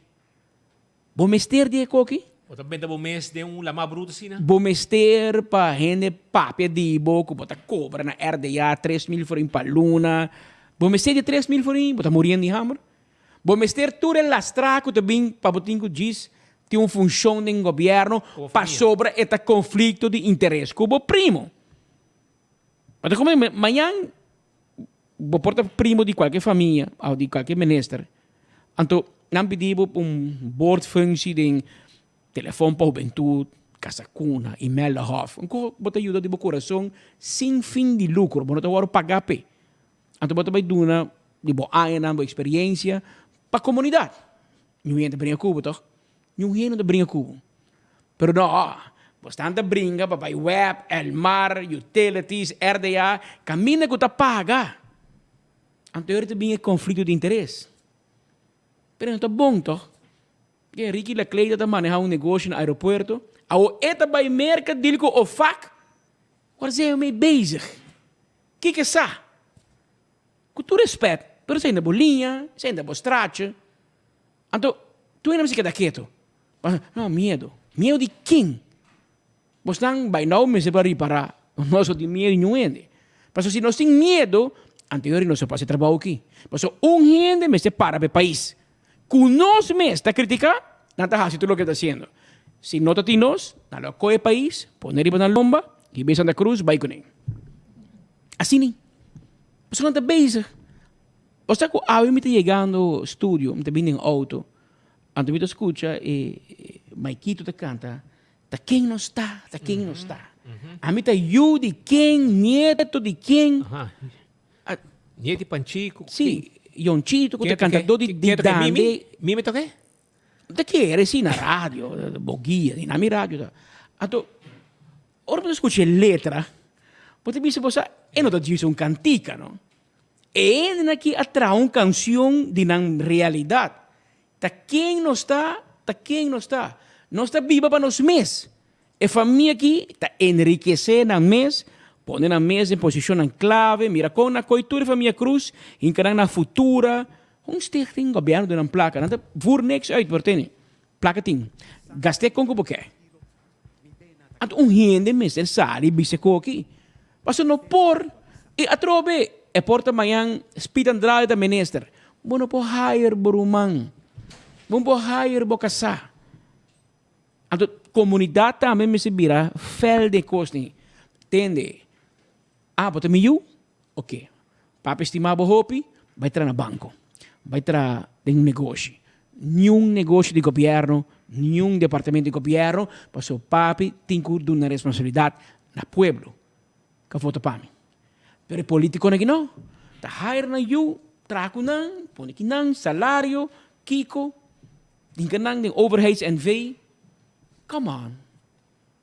Bo mester di e koki? Bo ta benta bo mes den un lamá bruto asina? Bo mester pa hende papia di bo ku bo ta kobra na RDA 3000 florin pa luna. Bo mester di 3000 florin? Bo ta muriendo di hamber? Bo mester tur e lastrá ku ta bin pa bo tin ku djis tin un funshon den gobièrnu pasobra e ta konflikto di interes ku bo primo. Bo ta komprende? Mañan bo por ta primo di kualke famia òf di kualke minister. Anto nan pidi bo pa un boordfunctie den Telefon pa Hubentud, Casa Cuna, Imelda Hof. Un ko bo ta yuda di bo kurason sin fin di lukro, bo no ta wòrdu pagá p'e. Anto bo ta bai duna di bo añanan, bo eksperensia pa komunidat. Niun hende ta bringa ku bo tòg? Niun hende no ta bringa ku bo. Pero no, bo stan ta bringa pa bai web, Elmar, Utilities, RDA, kaminda ku ta paga. Anto ora ta bin e konflikto di interes. Pero no ta bon tòg? Ke Ricky Laclay ta maneha un negoshi na aeropuerto, awo e ta bai Merka deal ku OFAC? Waar zijn we mee bezig? Kiko e sa? Ku tur respet, pero esei na bo liña, esei na bo straatje. Anto, tur hende mester keda ketu. No, miedu. Miedu di ken? Bosnan bai nou mester por ripará, nos no tin miedu di niun hende. Pasobra si nos tin miedu, anterior nos a pasa e trabou aki. Pasobra un hende mester para pa e pais. Ku nos mes ta kritiká, nan ta hasi tur loke ta hasiendo. Si no ta tin nos, nan lo kohe e pais, pone riba nan lomba, hib'é Santa Cruz, bai kuné. Asina. Pasobra nan ta bezig. Bo sa ku awe mi ta yegando studio, mi ta bini den outo, anto mi ta skucha e Maikito ta kanta, Ta ken nos ta? Ta ken nos ta? Ami ta yu di ken? Nieto di ken? Nieti Panchico. Si, Yonchito ku ta kantadó di dande. Mimi? Mimi ta ke? Ta kere si na radio, bo guia, na mi radio ta. Anto, ora bo ta skucha e letra, bo ta bisa bo sa, e no ta djis un kantika no. E hendenan aki a traha un kanshon di nan realidat. Ta ken nos ta, ta ken nos ta. Nos ta biba pa nos mes. E famia aki ta enrikesé nan mes, pone nan mes den posishonnan klave, mira kon nan koi tur e famia Cruz, hinka nan na Futura, un stichting, gobièrnu duna nan plaka, nan ta voer niks uit por tene, plaka tin, gast'é kon ku bo ke. Anto un hende mester sali bisa e koki, pasobra no por, i atrobe e por ta mañan Speed Andrade ta minister, bo no por hire bo ruman, bo no por hire bo kasá. Anto komunidat tambe mester bira fel den kos ni. Tende, ah bo ta mi yu? Oke. Papi stima bo hopi, bai traha na banko, bai traha den un negoshi. Niun negoshi di gobièrnu, niun departamento di gobièrnu, pasobra papi tin ku duna responsabilidat na pueblo ku a vota pa mi. Pero e politikonan aki no, ta hire nan yu, traha ku nan, pone ki nan, salario, kiko. Hinka nan den overheids NV. Come on.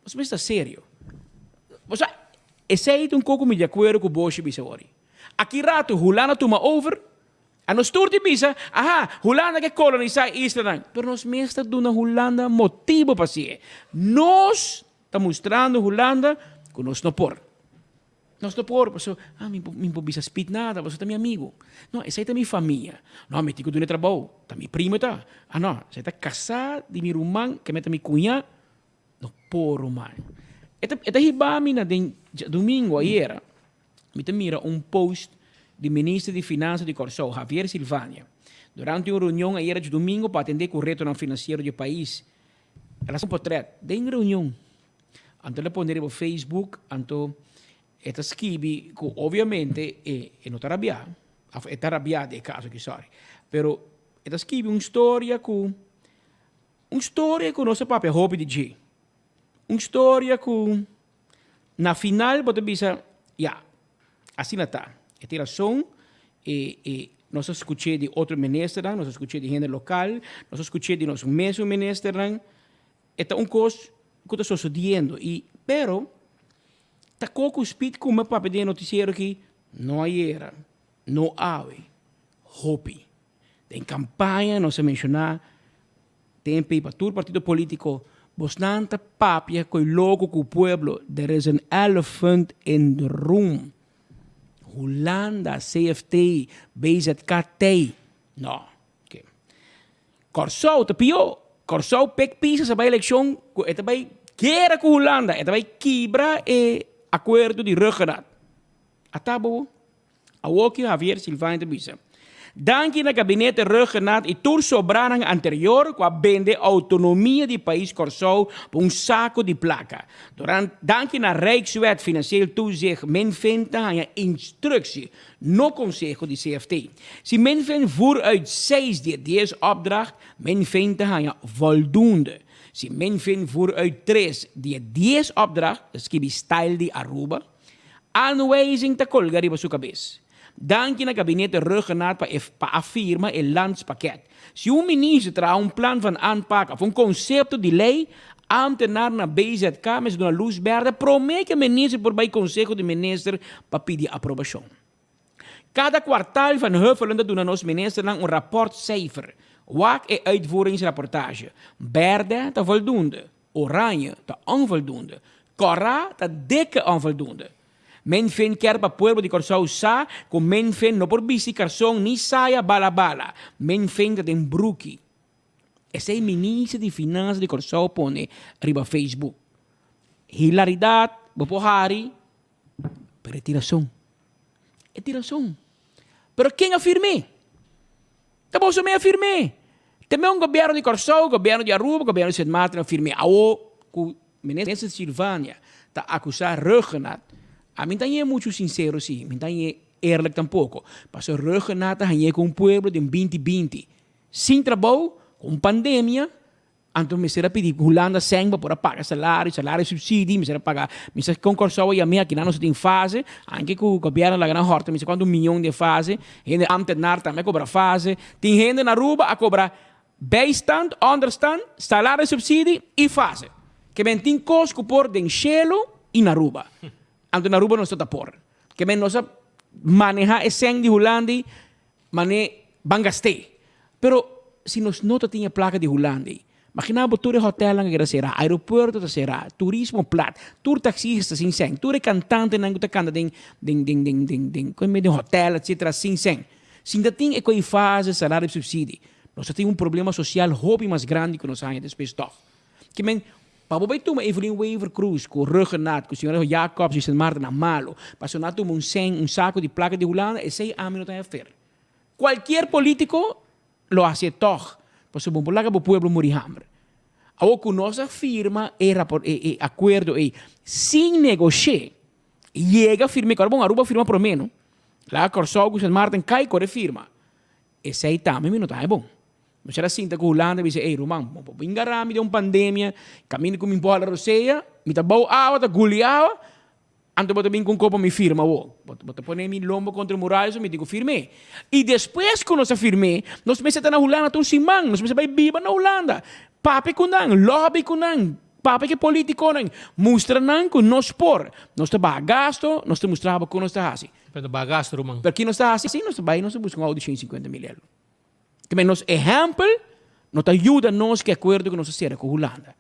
Nos mester ta serio. Bo sa, esei ta un koko mi di akuerdo ku Boshi bisa wori. Aki rato Hulanda tuma over, a nos tur tin bisa, aha, Hulanda ke kolonisá e islanan. Pero nos mester duna Hulanda motibo pa hasié. Nos ta mustrando Hulanda ku nos no por. Nos no por, pasobra, ah, mi mi por bisa Speed nada, pasobra ta mi amigu. No, esei ta mi famia. No, mi tin ku duna e trabou, ta mi primo e ta. Ah, no, esei ta kasá di mi ruman, keme ta mi kuñá. No por, ruman. E ta, e ta hiba mi na den djadumingu ayera, mi ta mira un post di Minister di Finansa di Kòrsou, Javier Silvania, durante un reunion ayera djadumingu pa atendé ku retonan finansiero di e pais. El a haci un potret den reunion. Anto el a pone riba Facebook, anto e ta skibi cu obviamente e e no ta rabia, of e ta rabia den e caso aki, sorry, pero e ta skibi un storia cu, un storia cu nos a papia hopi di dje, un storia cu na final bo ta bisa, ya, Asina ta. E tin rason. E, e, nos a skuch'é di otro ministernan, nos a skuch'é di hende lokal, nos a skuch'é di nos mesun ministernan. E ta un kos ku ta sosodiendo i, pero, ta koko Speed kume papia den e notisiero aki? No ayera, no awe, hopi. Den kampaña nos a menshoná Tempe pa tur partido politico, bosnan ta papia coy loco cu pueblo, there is an elephant in the room. Hulanda, CFT, BZKT, no. Okay. Corsou ta pio, Corsou pek pisa sa bay eleccion cu e ta bay guera cu Hulanda, e ta bay kibra e acuerdo di Ruggengraat. Ata bo. Awoki Javier Silvania ta bisa, Danki na gabinete Rhuggenaath i tur sobranan anterior ku a bende outonomia di pais Kòrsou pa un sako di plaka. Durant danki na Rijkswet Financieel Toezicht Minfin ta haña instructie, no konseho di CFT. Si Minfin voer uit seis di e dies opdracht, Minfin ta haña voldoende. Si Minfin voer uit tres di e dies opdracht, ta skibi style di Aruba. Aanwijzing ta colga riba su cabes. Danki na gabinete Rhuggenaath pa e pa a firma e landspakket. Si un minister traha un plan van aanpak of un concepto di ley, ambtenaar na BZK mester duna luz berde prome cu e minister por bay Conseho di Minister pa pidi aprobacion. Cada kwartaal Van Huffelen ta duna nos ministernan un rapportcijfer. Wak e uitvoeringsrapportage. Berde ta voldoende. Oranje ta onvoldoende. Kòrá ta dikke onvoldoende. Minfin kier pa pueblo di Kòrsou sa ku Minfin no por bisti karson ni saya bala bala. Minfin ta den bruki. Esei minister di Finansa di Kòrsou pone riba Facebook. Hilaridat bo por hari, pero e tin rason. E tin rason. Pero ken a firm'é? Ta boso me a firm'é. Te me un gobierno di Kòrsou, gobierno di Aruba, gobierno di Sint Maarten a firm'é. Awo ku Minister Silvania ta akusá Rhuggenaath, a mi ta hañ'é muchu sinsero si, mi ta hañ'é eerlijk tampoko. Pasobra Rhuggenaath a hañ'é ku un pueblo den binti binti, sin trabou, ku un pandemia. Anto mester a pidi Hulanda sèn pa por a paga salario, salario subsidi, mester a paga, mi sa kon Kòrsou a yam'é aki nan nos tin fase, anke ku gobièrnu laga nan hòrta mi sa kuantu miyon den fase, hende ámtenar tambe a kobra fase, tin hende na Aruba a kobra bijstand, onderstand, salario subsidi i fase. Ke men tin kos ku por den shelu i na Aruba. Anto na Aruba nos no ta por. Ke men nos a maneha e sèn di Hulanda Mane ban gast'é. Pero si nos no ta tin e plaka di Hulanda ei. Magina bo tur e hotelnan a keda será, aeropuerto ta será, turismo plat, tur taxista sin sèn, tur e kantantenan ku ta kanta den den den den den den koe den hotel etcetera sin sèn. Sin ta tin e koe fase salario subsidi, nos ta tin un problema sosial hopi mas grandi ku nos haña despues tòg. Ke men, pa bo bai tuma Evelyn Wever Croes ku Rhuggenaath ku señora Jacobs di Sint Maarten na malo, pasobra nan a tuma un sèn, un sako di plaka di Hulanda, esei ami no ta haña fer. Kualkier politiko lo hasié tòg, pasobra bo por laga bo pueblo muri hamber. Awor ku nos a firma e rapor e e akuerdo ei sin negosh'é, yega firm'é, kòrda bon Aruba a firma promé no, laga Kòrsou ku Sint Maarten kai kòrda e firma, esei tambe mi no ta haña bon. Mi a sinta ku Hulanda bisa, ey ruman, bo por bin gara mi den un pandemia, kaminda ku mi bola rosea, mi ta bou awa, ta guli awa, anto bo ta bin ku un kopa mi firma awor. Bo ta pone mi lombo kontra e muraya so mi tin ku firm'é. I despues ku nos a firm'é, nos mester ta na Hulanda tur siman, nos mester bai biba na Hulanda, papia ku nan, lobby ku nan, papia ku e politikonan, mustra nan ku nos por. Nos ta baha gasto, nos ta mustra bo kon nos ta hasi. Pero ta baha gasto, ruman. Pero ki nos ta hasi? Nos ta bai nos ta buska un auto di 150 mil euro. Te men nos ehèmpel no ta yuda nos ku e akuerdo ku nos a sera ku Hulanda.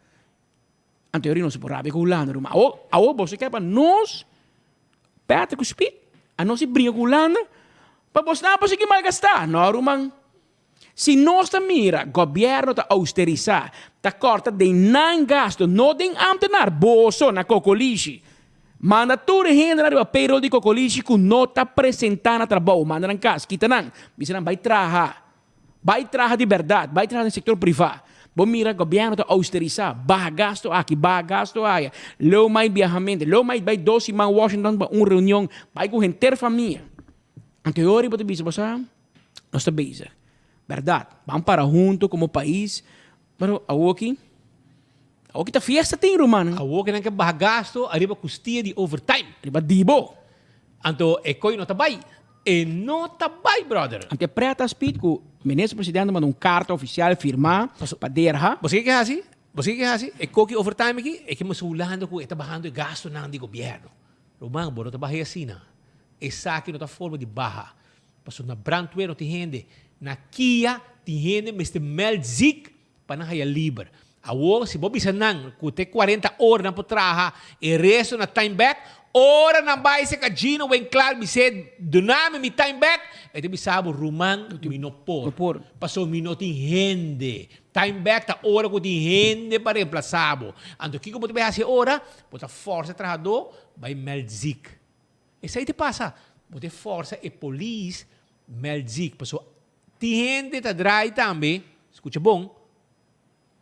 Anterior nos por rabia ku Hulanda ruman. Awor, awor boso ke pa nos Patrick ku Speed a nos i bringa ku Hulanda pa bos nan por sigui malgastá. No ruman. Si nos ta mira gobièrnu ta austerisá, ta kòrta den nan gasto, no den ámtenar, boso na kokolishi. Manda tur e hendenan riba payroll di Cocolishi cu no ta presenta na trabou, manda nan cas, kita nan, bisa nan bay traha, bay traha di berdad, bay traha den sector priva. Bo mira gobierno ta austerisa, baha gasto aki, baha gasto aya, leu mai biahamento, leu mai bay dos siman Washington pa un reunion, bay cu henter famia. Anto e ora bo ta bisa, bo sa, nos ta bezig, berdad, ban para hunto como pais, Pero awoki, awoki ta fiesta tin rumannan. Awoki nan ke baha gasto ariba kustia di overtime. Riba di bo. Anto e koi no ta bai. E no ta bai brother. Anto e preta speed ku minister presidente manda un karta ofisial firma pa derha. Bo sa ke hasi? Bo sa ke hasi? E koki overtime aki e ke mester Hulanda ku e ta bahando e gastonan di gobierno. Ruman bo no ta baha asina. Esaki no ta forma di baha. Pasobra na brandweer no tin hende. Na kia tin hende mester meld ziek pa nan haya liber. Awor si bo bisa nan ku te cuarenta ora nan por traha e resto na time back, ora nan bai serka Gino Winklaar bis'é duna mi mi time back, e ta bisa bo ruman mi no por. Pasobra mi no tin hende. Time back ta ora ku tin hende pa reemplasa bo. Anto kiko bo ta bai hasi e ora? Bo ta forsa e trahadó bai meld ziek. Esei ta pasa, bo ta forsa e polis meld ziek, pasobra tin hende ta draai tambe, skucha bon,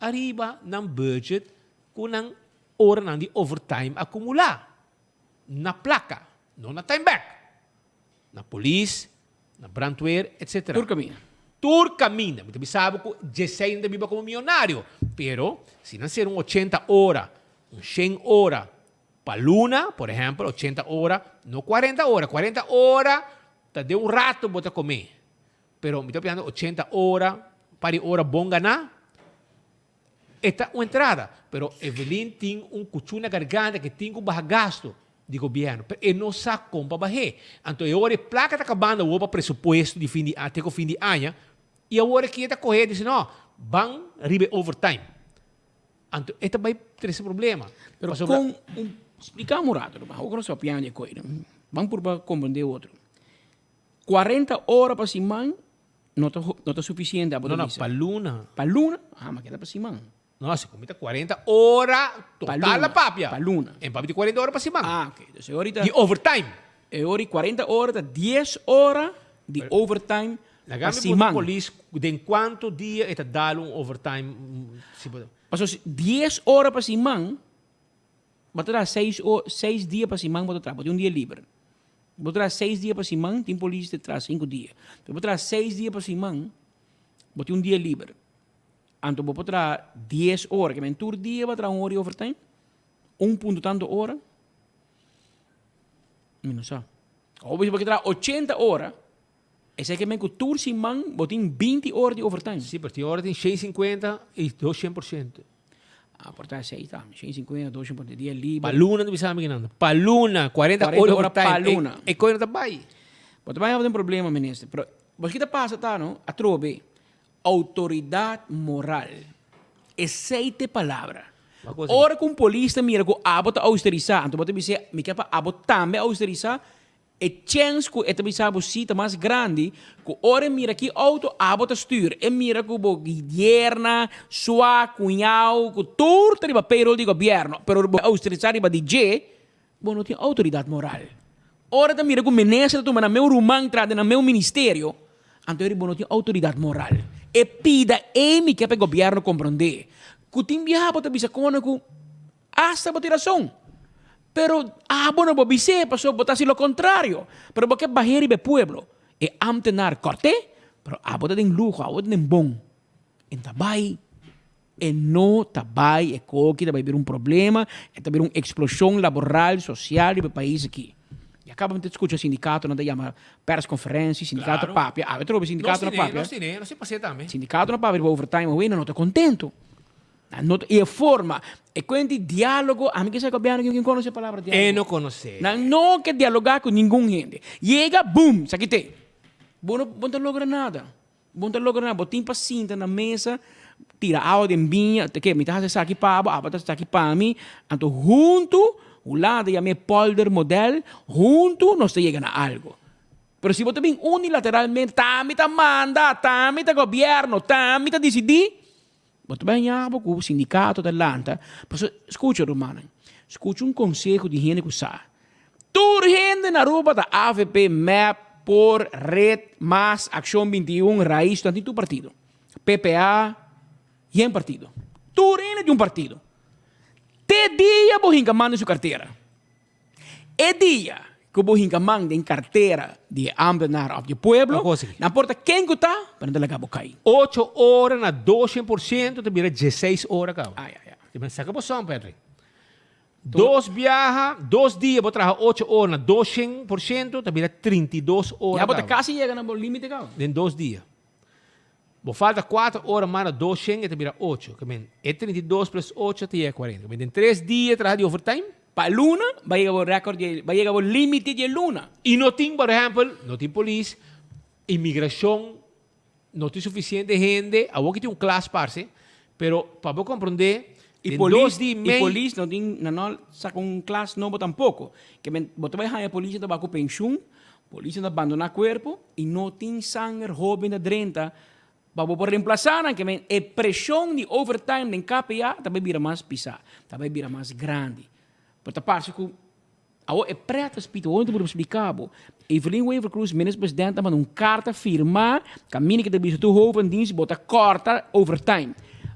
ariba nan budget ku nan oranan di overtime akumulá na plaka, no na time back, na polis, na brandweer, etcetera. Tur kaminda. Tur kaminda. Mi ta bisa bo ku djesei nan ta biba komo mionario, pero si nan sera un ochenta ora, un shen ora Pa luna, por ehempel, ochenta ora, no cuarenta ora, cuarenta ora ta den un rato bo ta come. Pero mi ta pensando ochenta ora, un par di ora bon gana, e ta un entrada. Pero Evelyn tin un cuchu na garganta ke tin cu baha gasto di gobierno, pero e no sa con pa bah'é. Anto e ora e placa ta cabando awor pa presupuesto di fin di te cu fin di aña, y awor aki e ta coge e dice no, ban riba e overtime. Anto e ta bai trese problema. Pero Pasobra kon un splika un rato ruman, awor ku nos ta papiando di e koi no, ban purba komprende otro. Kuarenta ora pa siman no ta no ta sufisiente abo ta No, no, bisa. pa luna. Pa luna? Ah, ma keda pa siman. No, si ku mi ta kuarenta ora Pa total luna, a papia. pa luna. En papia di kuarenta ora pa siman. Ah, oké. Dus e ora ta Di overtime. E ora di kuarenta ora ta dies ora di overtime Laga pa mi puntra siman. polis den kuantu dia e ta dal un overtime si bo. Pasobra si dies ora pa siman, bo ta traha seis o seis dia pa siman bo ta traha, bo tin un dia liber. Bo traha seis dia pa siman, tin polis ta traha sinku dia. Pero bo traha seis dia pa siman, bo tin un dia liber. Anto bo por traha dies ora, ke men tur dia bo a traha un ora di overtime? Un punto tanto ora? Mi no sa. Ora bo ke traha ochenta ora, esei ke men ku tur siman bo tin binti ora di overtime. Si, pero tin ora tin shen sinkuenta i dos shen por shento. Ah, por ta esei tambe, shen sinkuenta, dos shen por shento, dia liber. Pa luna no bisa mi kinan. Pa luna, kuarenta ora di overtime. Pa luna. E koe no ta bai. Bo ta bai habi un problema, minister. Pero, bo kita pasa ta, no? Atrobe. Autoridad moral. Esey t'e palabra. Ora cu un polis ta mira cu abo ta austerisa, anto bo ta bis'é, mi ke pa abo tambe austerisa, e chens cu e ta bisa bo si ta mas grandi cu ora e mira ki auto abo ta stuur. E mira cu bo yerna, sua, cuñao, cu tur ta riba payroll di gobierno, pero bo austerisa riba di dje, bo no tin autoridad moral. Ora ta mira cu minister ta tuma nan meu ruman tra den nan meu ministerio, anto eri bo no tin autoridad moral. E pida ey mi ke pa e gobierno comprende cu tin biaha bo ta bisa cona cu hasta bo tin razon, pero abo no bo bis'e pasobra bo ta haci lo contrario, pero bo ke bahe riba e pueblo. E ambtenaar corte, pero abo ta den luho, abo ta den bon. En ta bay. E no ta bai, e koki ta bai bira un problema, e ta bira un eksploshon laboral, sosial riba e pais aki. Ya kaba mi ta skucha sindikatonan ta yama perskonferensia, sindikato ta papia, awe trobe sindikatonan papia. Nos tene, nos tin pas'é tambe. Sindikatonan papia riba overtime, awe nan no ta kontentu. Nan no ta, i e forma, e kuent di diálogo, ami ke sa gobièrnu kin konosé e palabra diálogo. E no konosé. Nan no ke dialogá ku ningun hende. Yega, bum, esaki te. Bo no, bo no ta logra nada. Bo no ta logra nada, bo tin pa sinta na mesa, tira awa den biña, te ke mi ta hasi esaki pa bo, abo ta hasi esaki pa mi, anto huntu, Hulanda yama e polder model, huntu nos ta yega na algo. Pero si bo ta bin unilateralmente, ta mi ta manda, ta mi ta gobierno, ta mi ta disidí, bo ta bai haña bo ku sindikato ta lanta. Pasobra, skucha rumannan, skucha un konseho di hende ku sa. Tur hende na Aruba ta avp, mep, por, red, mas, Accion 21, Raiz, nan tin tur partido. PPA, yen partido. Tur hende tin un partido. Te dia bo hinka man den su kartera. E dia ku bo hinka man den kartera di e ambtenaar of di e pueblo, nan por ta ken ku ta, pero nan ta laga bo kai. Ocho ora na 200% ta bira dieseis ora kaba. Ah, ya, ya. Te men saka bo som, Patrick. Dos biaha, dos dia bo traha ocho ora na 200% ta bira 32 ora Ya bo ta kaba. kasi yega na bo limite kaba. Den dos dia. Bo falta kuater ora mas na 200 e ta bira ocho. Ke men, e 32 plus ocho ta yega 40. Ke men den tres dia traha di overtime. Pa luna ba yega bo record di, ba yega bo limite di e luna. I no tin, por ehempel, no tin polis, imigrashon, no tin suficiente hende, awor ki tin un klas parce, pero pa bo comprende, I den polis, dos di i mei. polis no tin, nan no saca un klas nobo tampoco. Ke men, bo ta bai haña polis ta bai ku penshun, polis ta bandona cuerpo i no tin sanger hoben ta drenta pa bo por reemplasa nan. Ke men, e preshon di overtime den KPA ta bai bira mas pisa, ta bai bira mas grandi. Pero ta parce ku Awor e pret ta spita, hopi ta por splika bo. Evelyn Wever Croes, minister president, a manda un karta firmá kaminda ki ta bisa tur hoofdendienst bo ta kòrta overtime.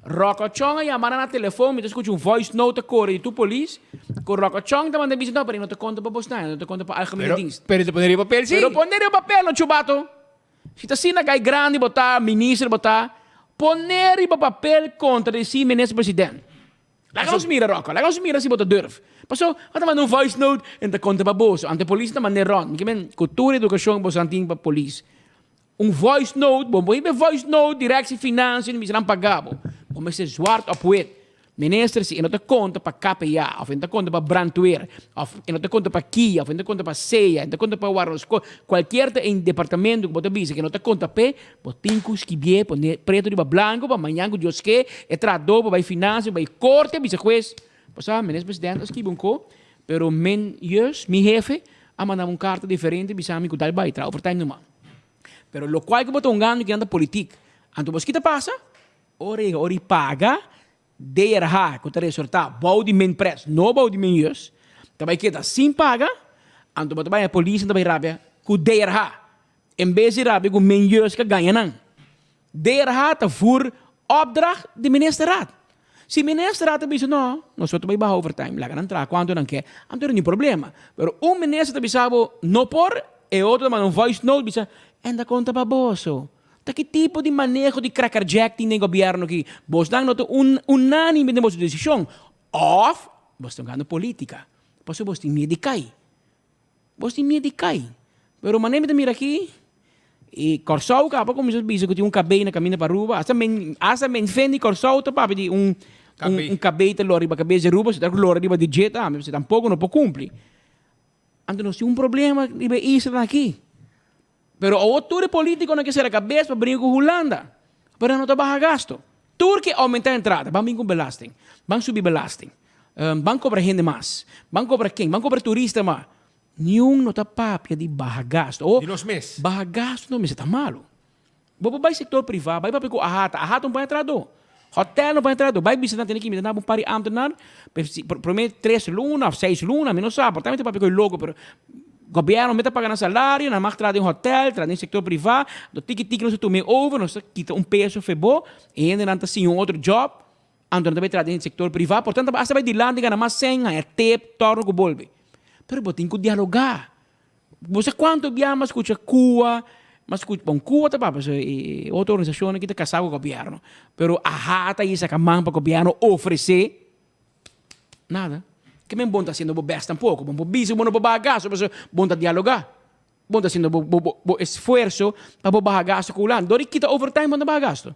Ròkòchòn a yama nan na telefon, mi ta skucha un voice note ta kore di tur polis, ku Ròkòchòn ta manda bisa, no, pero e no ta konta pa bosnan, e no ta konta pa algemene dienst. Pero e ta pone riba papel si. Pero pone riba papel no chubato. Si ta asina gai grandi bo ta, minister bo ta, pone riba papel kontradesí minister president. Laga nos mira Rocco, laga nos mira si bo ta durf. Paso, a ta manda un voice note en ta konta pa boso, ante polis ta mand'é rond. Mi ke men, ku tur edukashon boso an tin pa polis. Un voice note, bo por hiba e voice note directie financiën i bisa nan paga bo. Bo mester zwart op wit. Minister, si e no ta konta pa KPA, of e no ta konta pa brandweer, of e no ta konta pa kia, of e no ta konta pa sea, e no ta konta pa wardaskosta, kualkier ta e departamento ku bo ta bisa ku e no ta konta p'e, Bo tin ku skibié, pone pretu riba blanku pa mañan ku Dios ke, e trahadó por bai finansia, bai korte, bisa hues, Bo sa, Minister President a skibi un ko, pero men jus, mi hefe, a manda mi un karta diferente bisa mi ku dal bai traha overtime numa. Pero lokual ku bo ta hungando kinan ta politik. Anto bo ski ta pasa? Ora yega ora di paga, DRH ku ta resortá bou di men pres, no bou di men jus, ta bai keda sin paga, anto bo ta bai na polis nan ta bai rabia ku DRH. En bes di rabia ku men jeus ka gaña nan. DRH ta voer opdracht di ministerraad. Si ministerraad ta bisa no, nos ta bai baha overtime, laga nan traha kuantu nan ke, anto no tin problema. Pero un minister ta bisa bo no por, e otro ta manda un voice note bisa, en ta konta pa boso. Ta ki tipo di maneho di crackerjack tin den gobierno aki? Bosnan no ta un unanime den boso decision of bos ta hungando politica pasobra bos tin miedo di cay. Bos tin miedo di cay. Pero manera mi ta mira aki y Corsou caba cuminsa bisa cu tin un cabey na caminda pa Aruba hasta men hasta men fen di Corsou ta papia di un un cabey ta lora riba cabes di Aruba si ta lora riba di dje tambe pasobra tampoco no por cumpli. Anto nos tin un problema riba e isla aki. Pero awor tur e politiconan ke sera cabes pa bringa cu Hulanda. Pero nan no ta baha gasto. Tur ke aumenta entrada, ban bin cu belasting, ban subi belasting, ban cobra hende mas, ban cobra ken, ban cobra turista mas. Niun no ta papia di baha gasto. Di nos mes. Baha gasto no mester ta malo. Bo por bai sector priva, bai papia cu AHATA, AHATA un pan entrado. Hotel no pan entrado. Bai bisa nan tene ki mi ta daba un par di ambtenaar, prome tres luna of seis luna, mi no sa, por ta mi ta papia cu e loco, pero gobierno mi ta paga nan salario, nan mag traha den hotel, traha den sector priva, anto tiki tiki nos ta tuma e over, nos ta kita un peso fe bo, e hendenan ta siña un otro job, anto nan ta bai traha den sector priva, por tanto hasta bai dilanti gana mas cen, haña tip, torno cu bolbe. Pero bo tin cu dialoga. Bo sa cuanto bia mi a scucha Cuba, mi a scucha, bon Cuba ta papia pasobra e otro organisacionnan aki ta casa cu gobierno, pero aha ta yisa ka man pa gobierno ofrece nada. Ke men bon ta haciendo bo best tampoco, bon por bisa bo no por baha gasto pasobra bon ta dialoga, bon ta haciendo bo bo bo esfuerzo pa bo baha gasto cu Hulanda. Dor di kita overtime bon ta baha gasto.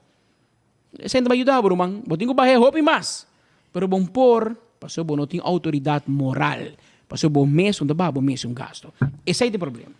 Esei no ta yuda bo ruman. Bo tin ku bah'é hopi mas. Pero bon por, pasobra bo no tin outoridat moral. Pasobra bo mes no ta baha bo mes un gasto. Esei ta e problema.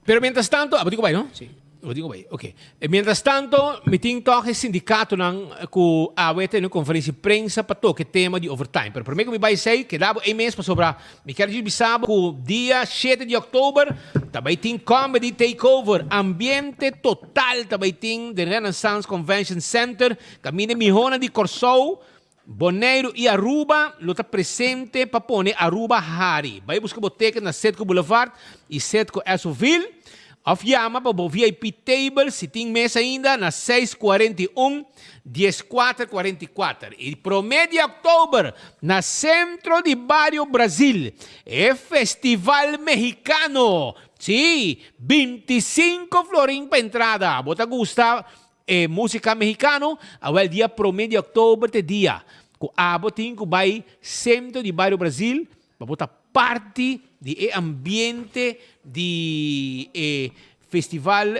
Pero mientras tanto, abo tin ku bai no? Si. Bo tin ku bai, ok. Mientras tanto, mi tin tòg e sindikatonan ku awe tene un konferensia di prensa pa toka e tema di overtime. Pero promé ku mi bai esei, keda bo ei mes pasobra Mi kier djis bisa bo ku dia shete di òktober ta bai tin Comedy Takeover. Ambiente total ta bai tin den Renaissance Convention Center kaminda e mihónan di Kòrsou, Boneiru i Aruba lo ta presente pa pone Aruba hari. Bai buska bo teken na Citgo Boulevard i Citgo Esoville òf yama pa bo VIP table si tin mes ainda na 641 Dieskuater kuarenta i kuater i promé di òktober na Sentro di Bario Brazil e Festival Mexicano. Sí, bintisinku florin pa entrada. Bo ta gusta e músika mexicano? Awèl dia promé di òktober ta e dia ku abo tin ku bai Sentro di Bario Brazil pa bo ta parti di e ambiente di e festival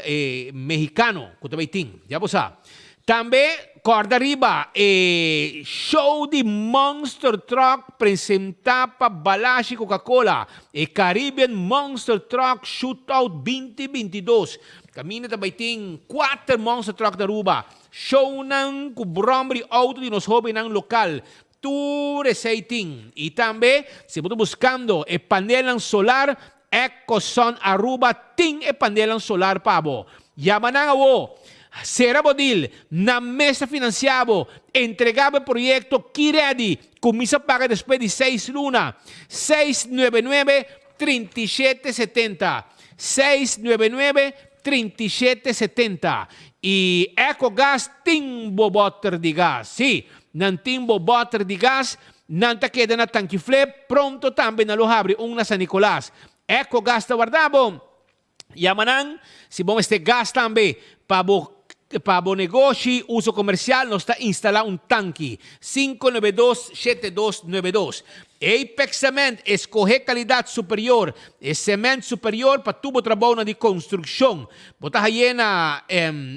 mexicano cu ta bay tin. Ya bo sa. Tambe corda riba e show di Monster Truck presenta pa Balashi Coca-Cola, e Caribbean Monster Truck Shootout binti 22. Caminda ta bay tin cuater Monster Truck na Aruba. Shownan cu bromber di auto di nos hobennan local. Tur esei tin. I tambe, si bo ta buskando e panelnan solar, Ecosun Aruba tin e panelnan solar pa bo. Yama nan awo. Sera bo deal. Nan mes ta finansia bo. Entrega bo e proyekto ki ready. Kuminsa paga despues di seis luna. 699 37 70. 699 37 70. I Ecogas tin bo boter di gas. Sí, nan tin bo boter di gas. Nan ta keda na Tankiflip. Pronto tambe nan lo habri un na San Nicolas. Ecogas ta warda bo. Yama nan si bo mester gas tambe pa bo pa bo negoshi, uso komersial, nos ta instalá un tanki. 592 7292. Apex Cement, eskohé kalidat superior. E sement superior pa tur bo trabounan di konstrukshon. Bo ta haye na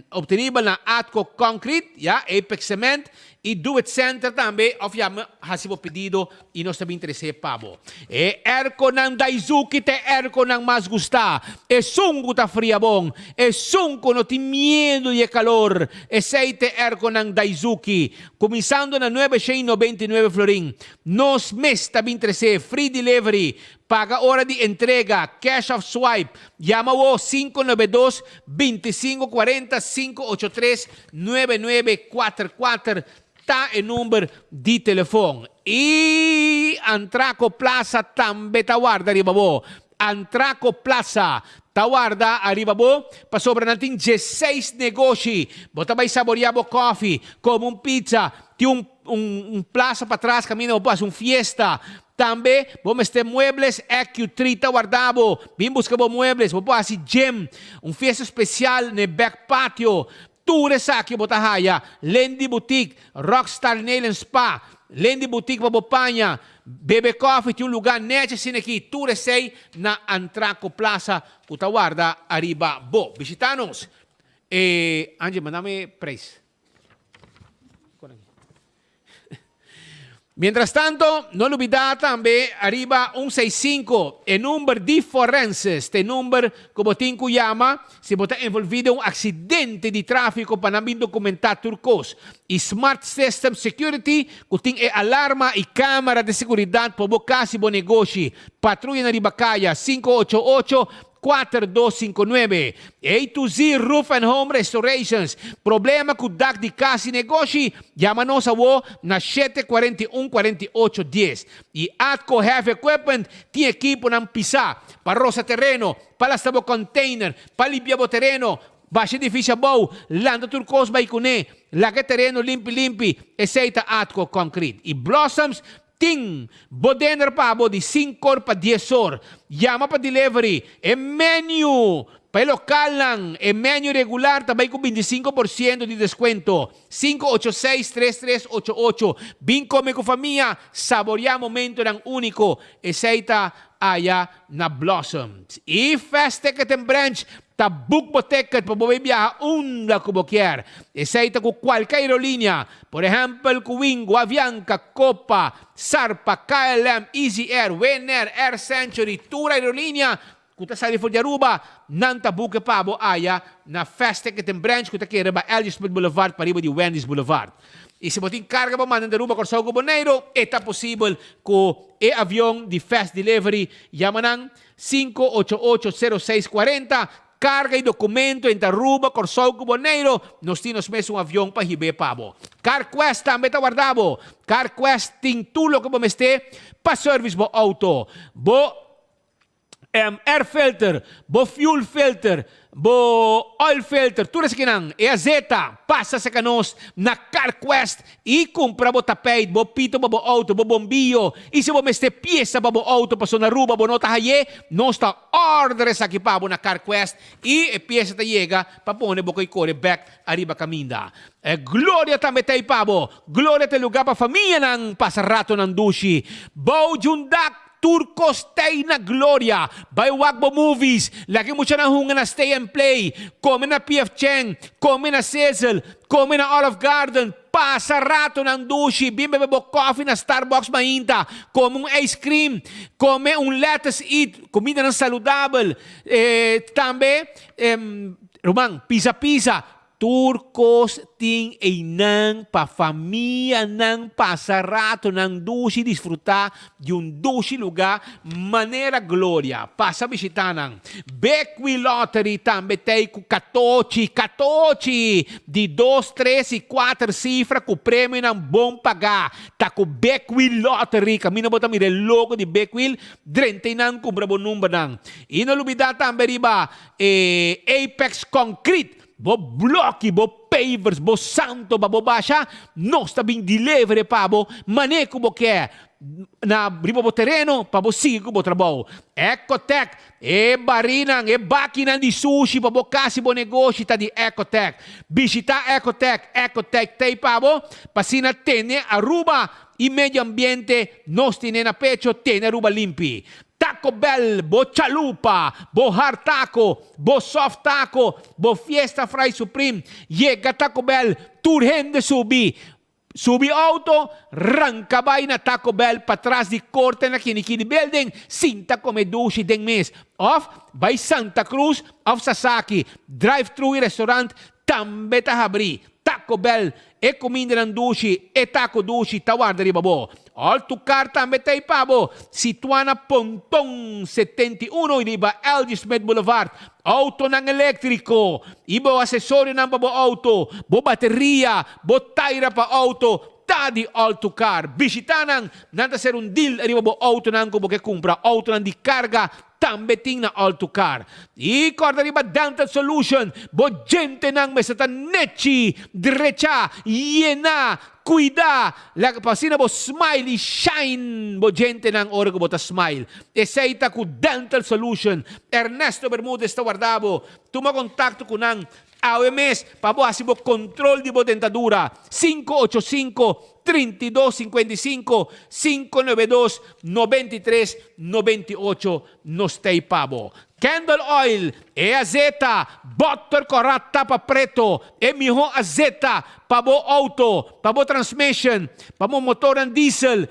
obtenibel na Atco Concrete, ya, Apex Cement, i Do It Center tambe, òf yama hasi bo pedido i nos ta bin trese pa bo. E erkonan Daizuki ta e erkonan mas gustá. Esun ku ta fria bon, esun ku no tin miedu di e kalor, esei ta e erkonan Daizuki. Kuminsando na nuebe shen i nobenta i nuebe florin. Nos mes ta bin trese free delivery, paga ora di entrega, cash of swipe. Yama awo 592 25 40 583 9944 ta e number di telefon. I Antraco Plaza tambe ta warda riba bo. Antraco Plaza ta warda ariba bo pasobra nan tin dieseis negoshi. Bo ta bai saboria bo kofi, kome un pizza, tin un. un plaza patras caminda bo por haci un fiesta. Tambe bo mester muebles, EQ3 ta warda bo. Bin busca bo muebles, bo por haci gym, un fiesta special n'e back patio. Tur esaki bo ta haya Lendy Boutique, Rockstar Nail and Spa, Lendy Boutique pa bo paña, Bebe Coffee tin un luga nechi asina aki, tur esey na Antraco Plaza cu ta warda ariba bo. Bishita nos. E Angie, manda mi e prijs. Mientras tanto, no lubida tambe ariba un seis sinku, e number di forenses ta e number ku bo tin ku yama si bo ta envolvi den un aksidente di trafiko pa nan bin dokumentá tur kos. I Smart System Security ku tin e alarma i kamera di seguridat pa bo kas i bo negoshi. Patruya na riba kaya, 588 4259. A to Z Roof and Home Restorations. Problema ku dak di kas i negoshi? Yama nos awo na shete 41 48 dies. I Atco Heavy Equipment tin ekiponan pisá pa rosa tereno, pa lasta bo container, pa limpia bo tereno, basha edifisio abou, lanta tur kos bai kuné, laga e tereno limpi limpi. Esei ta Atco Concrete. I Blossoms Tin bo dinner pa bo di sinkor pa dies or. Yama pa delivery. E menu pa e lokalnan, e menu regular ta bai ku 25% di deskuento. 586 3388. Bin kome ku famia, saboreá momentonan úniko. Esei ta aya na Blossoms. I Fast Ticket and Branch Ta book bo ticket pa bo bay biaha unda cu bo kier. Esey ta cu cualke aerolinea, por ehempel cu Wingo, Avianca, Copa, Sarpa, KLM, Easy Air, Winair, Air Century, tur aerolinea cu ta sali for di Aruba, nan ta book e pa bo aya na Fast Ticketing Branch cu ta kere riba L.J. Smith Boulevard pariba di Wendy's Boulevard. Y si bo tin carga bo manda di Aruba, Corsou cu Boneiru, e ta posibel cu e avion di Fast Delivery yama nan 5880640, Karga i dokumento entre Aruba, Kòrsou ku Boneiru, nos tin nos mes un avion pa hib'é pa bo. CarQuest tambe ta warda bo. CarQuest tin tur loke bo mester pa service bo outo. Bo air filter, bo fuel filter, Bo oil filter, tur esakinan, e azeta, pasa serka nos na CarQuest i kumpra bo tapijt, bo pito pa bo outo, bo bombiyo i si bo mester piesa pa bo outo paso na Aruba bo no ta haye, nos ta order esaki pa bo na CarQuest i e piesa ta yega pa pone bo koi kore bek ariba kaminda. E Gloria tambe ta ei pa bo. Gloria ta e luga pa famianan pasa ratonan dushi. Bou djundak Tur kos t'ei na Gloria. Bai wak bo movies, laga e muchanan hunga na Stay and Play, kome na PF Chang, kome na Sizzle, kome na Olive Garden, pasa ratonan dushi, bin bebe bo kofi na Starbucks mainta, kome un ice cream, kome un Lettuce Eat, kumindanan saludabel, tambe, ruman, pisa pisa, Tur kos tin einan pa famianan pasa ratonan dushi disfrutá di un dushi lugá manera Gloria. Pasa bishitá nan. Bequi Lottery tambe t'ei ku katochi, katochi! Di dos, tres i kuater sifra ku premionan bon pagá. Ta ku Bequi Lottery kaminda bo ta mira e logo di Bequil, drenta einan kumpra bo numbernan. I no lubidá tambe riba e Apex Concrete. Bo bloki, bo pavers, bo santo pa bo basha, nos ta bin deliver e pa bo mane ku bo ke na riba bo tereno pa bo sigui ku bo trabou. Ecotec, e barinan, e bakinan di sushi pa bo kas i bo negoshi ta di Ecotec. Bishita Ecotec, Ecotec t'ei pa bo pa asina tene Aruba i medio ambiente nos tene na pecho, tene Aruba limpi. Taco Bell, bo chalupa, bo hard taco, bo soft taco, bo fiesta fry supreme, yega Taco Bell, tur hende subi, subi auto, ranca bay na Taco Bell patras di corte na Kinikini Building, sinta come dushi den mes, of bay Santa Cruz of Sasaki, drive thru y restaurant tambe ta habri. Taco Bell, e kumindanan dushi, e taco dushi ta warda riba bo. All tu kar tambe ta ei pa bo, situá na Ponton 71 i riba LG Smith Boulevard. Autonan eléktriko i bo asesorionan pa bo auto, bo bateria, bo taira pa auto ta di All Tu Car. Bishitá nan, nan ta ser un deal riba bo autonan ku bo ke kumpra, autonan di karga Tambe tin na All To Car. I kòrda riba Dental Solution, bo djentenan mester ta nechi, drecha, yená, Cuida, laga pa asina bo smile y shine bo djentenan ora cu bo ta smile. Esey ta cu Dental Solution. Ernesto Bermudez ta warda bo. Tuma contacto cu nan awe mes pa bo haci bo control di bo dentadura. 585 32 55 592 93 98 Nos t'ey pa bo. Candle oil, e azeta, botter cora tapa preto, e miho azeta pa bo auto, pa bo transmission, pa bo motornan diesel.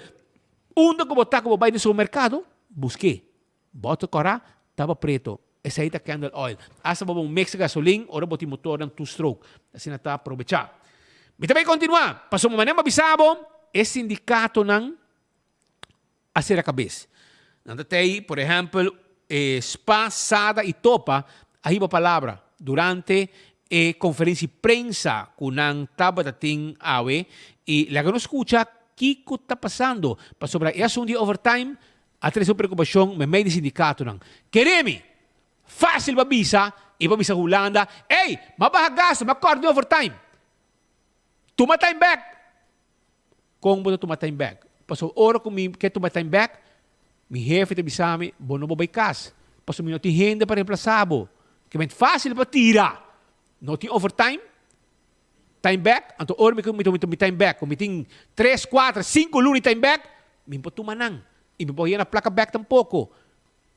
Unda cu bo ta cu bo bay den supermercado, busque. Botter cora, tapa preto. Esey ta candle oil. Hasta bo bo mix gasolin ora bo tin motornan two stroke. Asina ta probecha. Mi ta bay continua, pasobra manera mi a bisa bo, e sindicatonan a sera kabes. Nan ta tei, por ehèmpel, e spa, sada i topa a hiba palabra durante e konferensia di prensa ku nan tabata tin awe i laga nos skucha kiko ta pasando pasobra e asuntu di overtime a trese un preokupashon meimei di sindikatonan. Kere mi! Fásil pa bisa i pa bisa Hulanda, Ey, m'a baha gastu, m'a kòrta di overtime. Tuma time bèk! Kon bo ta tuma time bek? Pasobra ora ku mi ke tuma time bek, mi hefe ta bisa mi, bo no por bai kas, pasobra mi no tin hende pa remplasá bo. Ke ment fásil pa tira. No tin overtime, time bek, anto ora mi tuma mi time bek, ku mi tin tres, kuater, sinku luna di time bek, mi no por tuma nan. I mi por yena plaka bek tampoko.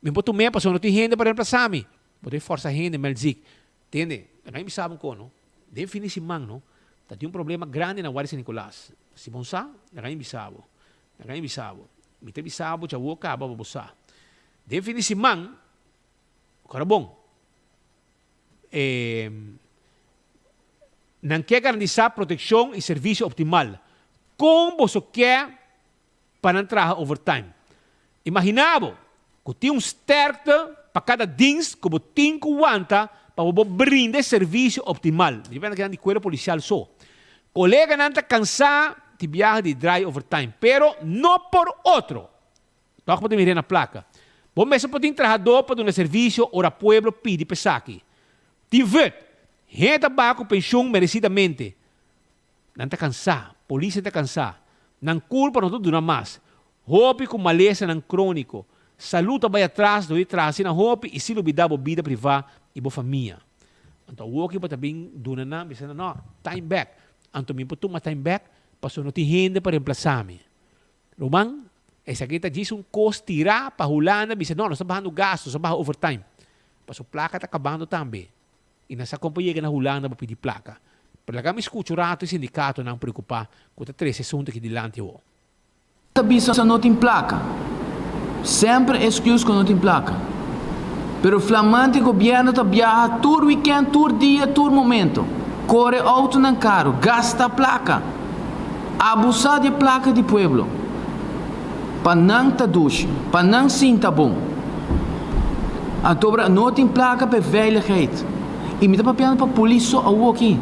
Mi no por tum'é pasobra no tin hende pa remplasá mi. Bo ta forsa hende, Melzik. Tende, nan a bisa bo kon, no? Den fin di siman, no, ta tin un problema grandi na Wadi San Nicolas. Si bon sa, nan a bisa bo. Nan a bisa bo. Mi ta bisa bo djawo kaba pa bo sa. Den fin di siman, ora bon, e, nan ke garantisa protekshon i servisio optimal. Kon boso ke pa nan traha overtime. Imaginá bo ku tin un sterkte pa kada dienst ku bo tin ku wanta pa bo por brinda e servisio optimal. Mi ta pensa kinan di kuerpo polisial so. Koleganan ta kansá di biaha di draai overtime, pero no por otro. Tòg bo ta mir'é na plaka. Bo mester por tin trahadó pa duna servisio ora pueblo pidi pa esaki. Tin vùt, hende ta baha ku penshun meresidamente. Nan ta kansá, polisnan ta kansá. Nan kurpa no ta duna mas. Hopi ku malesanan króniko. Salú ta bai atras dor di traha asina hopi i sin lubidá bo bida privá i bo famia. Anto awoki bo ta bin duna nan bisa nan, no, time back. Anto mi por tuma time back pasobra no tin hende pa remplasá mi. Ruman, esaki ta djis un kos tirá pa Hulanda bisa, no, nos ta bahando gastu, nos ta baha overtime. Pasobra plaka ta kabando tambe. I nan sa kon pa yega na Hulanda pa pidi plaka. Pero laga mi skucha un ratu e sindikatonan preokupá ku ta trese asuntu aki dilanti awor. Ta bisa no tin plaka. Semper excuse ku no tin plaka. Pero flamante gobierno ta biaha tur weekend, tur dia, tur momento. Kore autonan karu, gasta plaka. Abusa di e plaka di pueblo. Pa nan ta dushi, pa nan sinta bon. Antobra no tin plaka pa e veiligheid. I mi ta papiando pa polis so awoki.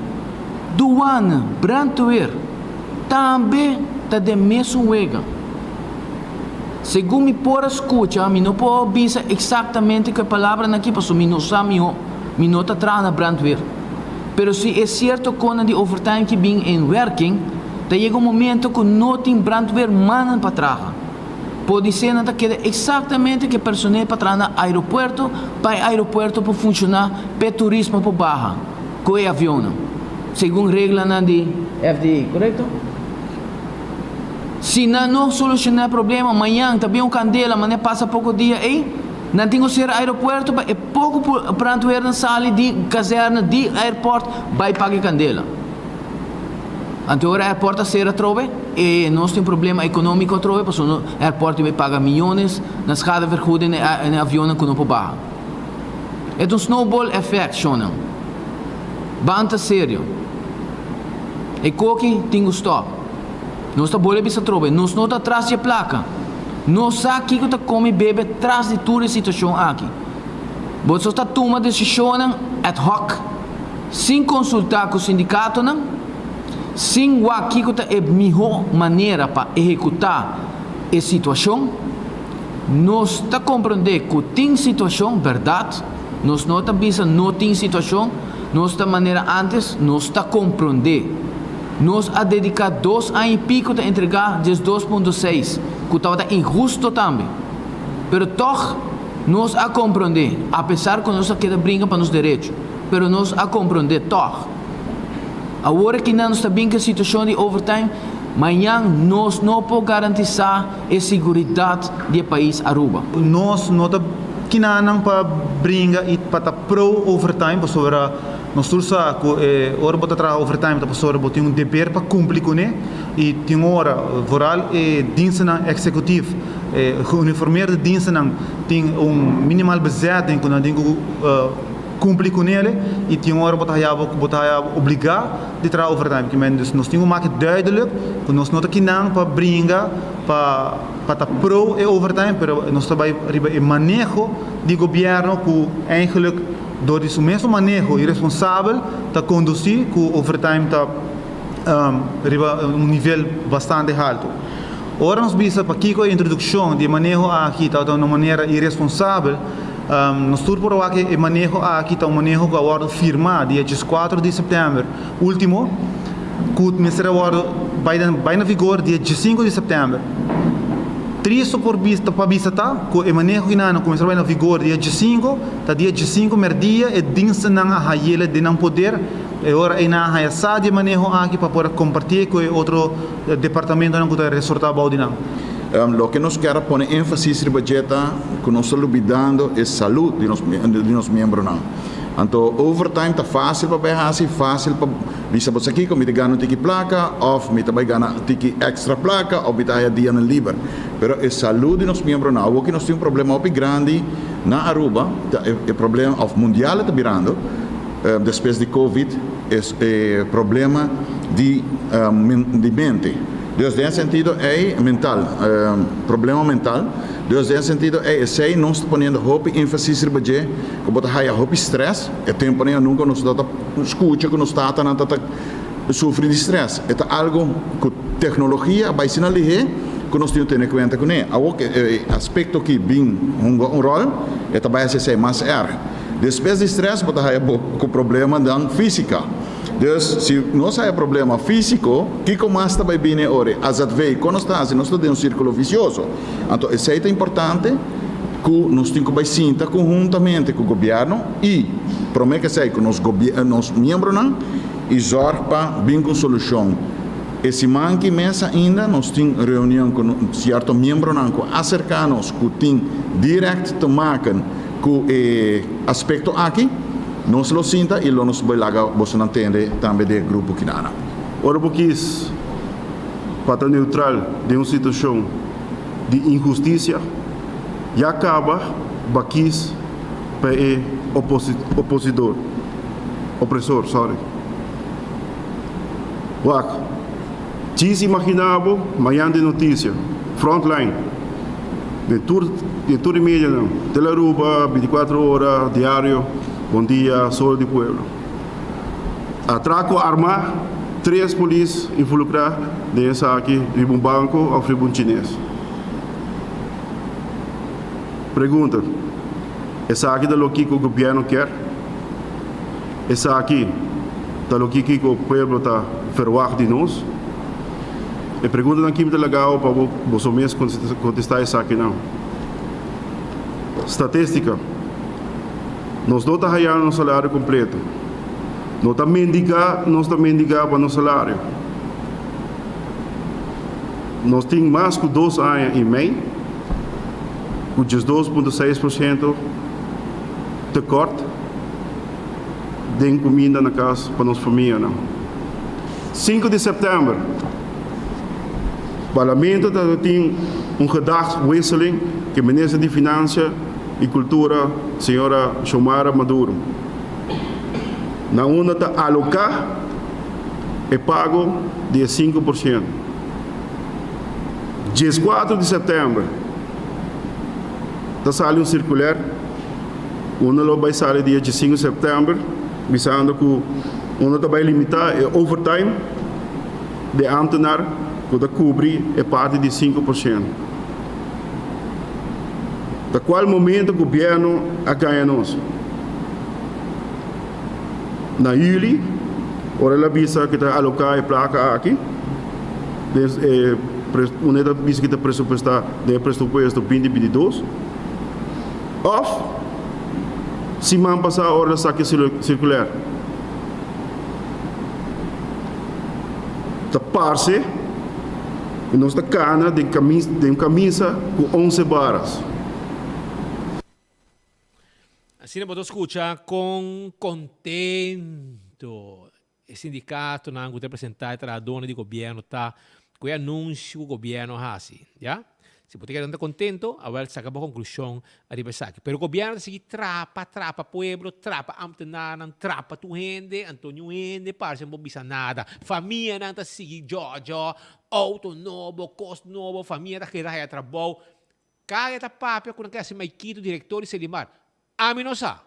Douane, brandweer, tambe ta den mesun wega. Segun mi por a skucha, mi no por bisa eksaktamente ku e palabranan aki pasobra mi no sa mihó, mi no ta traha na brandweer. Pero si e sierto konan di overtime ki bin en werking, ta yega un momento ku no tin brandweermannen pa traha. Podisé nan ta keda eksaktamente ku e personel pa traha na aeropuerto pa e aeropuerto por funshoná p'e turismo por baha ku e avionnan, segun reglanan di FDA, korekto? Si nan no solushoná e problema, mañan ta bin un kandela manera pasa poko dia ei, nan tin ku sera aeropuerto pa e poko brandweernan sali di kazèrna di airport bai paga e kandela. Anto ora airport a sera atrobe e nos tin problema ekonómiko atrobe pasobra airport tin bai paga miyones na schadevergoeding na e avionnan ku no por baha. E ta un snowball effect, shonnan. Ban ta serio. E koki tin ku stòp. Nos ta bolbe bisa atrobe, nos no ta tras di e plaka. Nos sa kiko ta kome i bebe tras di tur e situashon aki. Boso ta tuma desishonnan ad hoc, sin konsultá ku sindikatonan, sin wak kiko ta e mihó manera pa ehekutá e situashon. Nos ta komprondé ku tin situashon, bèrdat, nos no ta bisa no tin situashon, nos ta manera ántes, nos ta komprondé. Nos a dedica dos aña y pico ta entrega 12.6, cu tabata inhusto tambe. Pero toch nos a compronde, apesar cu nos a keda bringa pa nos derecho, pero nos a compronde toch. Awor aki nan nos ta bin cu e situacion di overtime, mañan nos no por garantisa e siguridad di e pais Aruba. Nos no ta kinanan pa bringa y pa ta pro overtime pasobra nos tur sa cu e ora bo ta traha overtime ta pasobra bo tin un deber pa cumpli cune y tin ora vooral e dienstennan executiv e geuniformeerde dienstennan tin un minimaal bezetting cu nan tin cu Cumpli cu nele y tin ora bo ta haya bo cu bo ta haya bo obliga di traha overtime. Ki men dus nos tin cu make duidelijk cu nos no ta kinan pa bringa pa pa ta pro e overtime pero nos ta bay riba e maneho di gobierno cu eigenlijk door di su mesun maneho iresponsabel ta conduci cu overtime ta riba un nivel bastante halto. Ora nos bisa pakico e introduccion di e maneho aki ta un manera iresponsabel, Nos tur por wak e maneho aki ta un maneho ku a wòrdu firmá dia dieskuater di sèptèmber último, ku mester a wòrdu bai bai na vigor dia diesinku di sèptèmber. Tristu por bisa pa bisa ta ku e maneho kinan ku mester a bai na vigor dia diesinku ta dia diesinku mèrdia e dienstennan a hayele den nan poder, e ora ei nan a haya sa di e maneho aki pa por a kompartié ku e otro departamentonan ku ta resortá bou di nan. Loke nos kier a pone énfasis riba dje ta ku nos ta lubidando e salud di nos di nos miembronan. Anto overtime ta fásil pa bai hasi, fásil pa bisa bo sa kiko mi ta gana un tiki plaka òf mi ta bai gana un tiki èkstra plaka òf mi ta haya dianan liber. Pero e salud di nos miembronan, awor ki nos tin un problema hopi grandi na Aruba, ta e problema òf mundial e ta birando despues di covid, e problema di di mente. Dus den e sentido ei, mental, problema mental, dus den e sentido ei esei nos ta poniendo hopi énfasis riba dje, ku bo ta haya hopi strès, e temponan ya nunka nos no ta skucha ku nos tatanan ta ta sufri di strès, e ta algu ku teknologia a bai asina lihé ku nos tin ku tene kuenta kuné. Awor ku e aspekto aki bin hunga un ròl, e ta bai hasi esei mas èrg. Despues di strès bo ta haya bo ku problemanan físika. Dus, si nos haya problema físiko, kiko mas ta bai bini e ora? Azv, kon nos ta hasi? Nos ta den un sírkulo visioso. Anto esei ta importante ku nos tin ku bai sinta konhuntamente ku gobièrnu i promé ku esei ku nos nos miembronan i zòrg pa bin ku un solushon. E siman aki mes ainda nos tin reunion ku sierto miembronan ku a serká nos ku tin dirèkt te maken ku e aspekto aki. Nos lo sinta i lo nos bai laga bosonan tende tambe di e grupo kinana. Ora bo kis pa ta neutral den un situashon di inhustisia, ya kaba ba kis pa e oposidor, opresor, sorry. Wak, djis imagina bo mañan den notisia, frontline, den tur den tur e medianan, Telearuba, 24 Ora, Diario, Bon Dia, Sol di Pueblo. Atraco armá, tres polis involucrá den esaki riba un banco of riba un chines. Pregunta, Esaki ta loke cu gobierno kier? Esaki ta loke kiko pueblo ta verwagt di nos? E preguntanan aki mi ta laga awo pa bo boso mes kontestá esakinan. Statistika, Nos no ta haya nos salario kompleto. No ta mendigá nos ta mendigá pa nos salario. Nos tin mas ku dos aña i mei ku 12.6% tekort. Den kuminda na kas pa nos famianan. Sinku di sèptèmber, Parlamento ta tin un gedachtwisseling ku Minister di Finansia i Kultura, señora Xiomara Maduro, na unda ta aloká e pago di e 5%. 14 di sèptèmber ta sali un sirkuler. Unda lo bai sali dia 15 september bisando ku unda ta bai limitá e overtime di ámtenar ku ta kubri e parti di 5%. Ta kual momento gobièrnu a gaña nos? Na yüli Ora el a bisa ku ta aloká e plaka aki den e unda e ta bisa ku ta presupuestá den e presupuesto 2022 òf siman pasá ora el a saka e sirkuler. Ta parse ku nos ta kana den un kamisa ku onse baras. Asina bo ta skucha kon kontento e sindikatonan ku ta representá e trahadónan di gobièrnu ta ku e anunsio ku gobièrnu a hasi, ya. Si bo ta keda nan ta kontento, awèl saka bo konklushon ariba esaki. Pero gobièrnu ta sigui trapa, trapa pueblo, trapa ámtenarnan, trapa tur hende, anto niun hende parse no por bisa nada. Famianan ta sigui djòdjò, outo nobo, kos nobo, famia ta keda haya trabou. Kaya ta papia ku nan ke hasi Maikito direktor di Selimar. Ami no sa.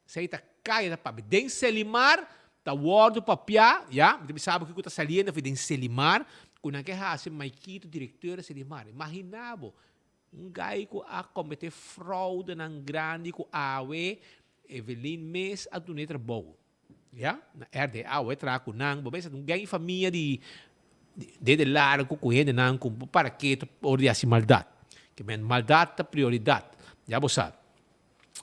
Esei ta kaya ta papia. Den Selimar ta wòrdu papiá, ya, mi ta bisa bo kiko ta saliendo afi den Selimar, ku nan ke hasi Maikito direktor di Selimar. Imaginá bo, un gai ku a kometé froudenan grandi ku awe Evelyn mes a dun'é trabou. Ya, na RDA awe traha ku nan, bo mester un gen famia di dede largu ku hendenan ku para ketu ora di hasi maldat. Ke men maldat ta prioridat, ya bo sa.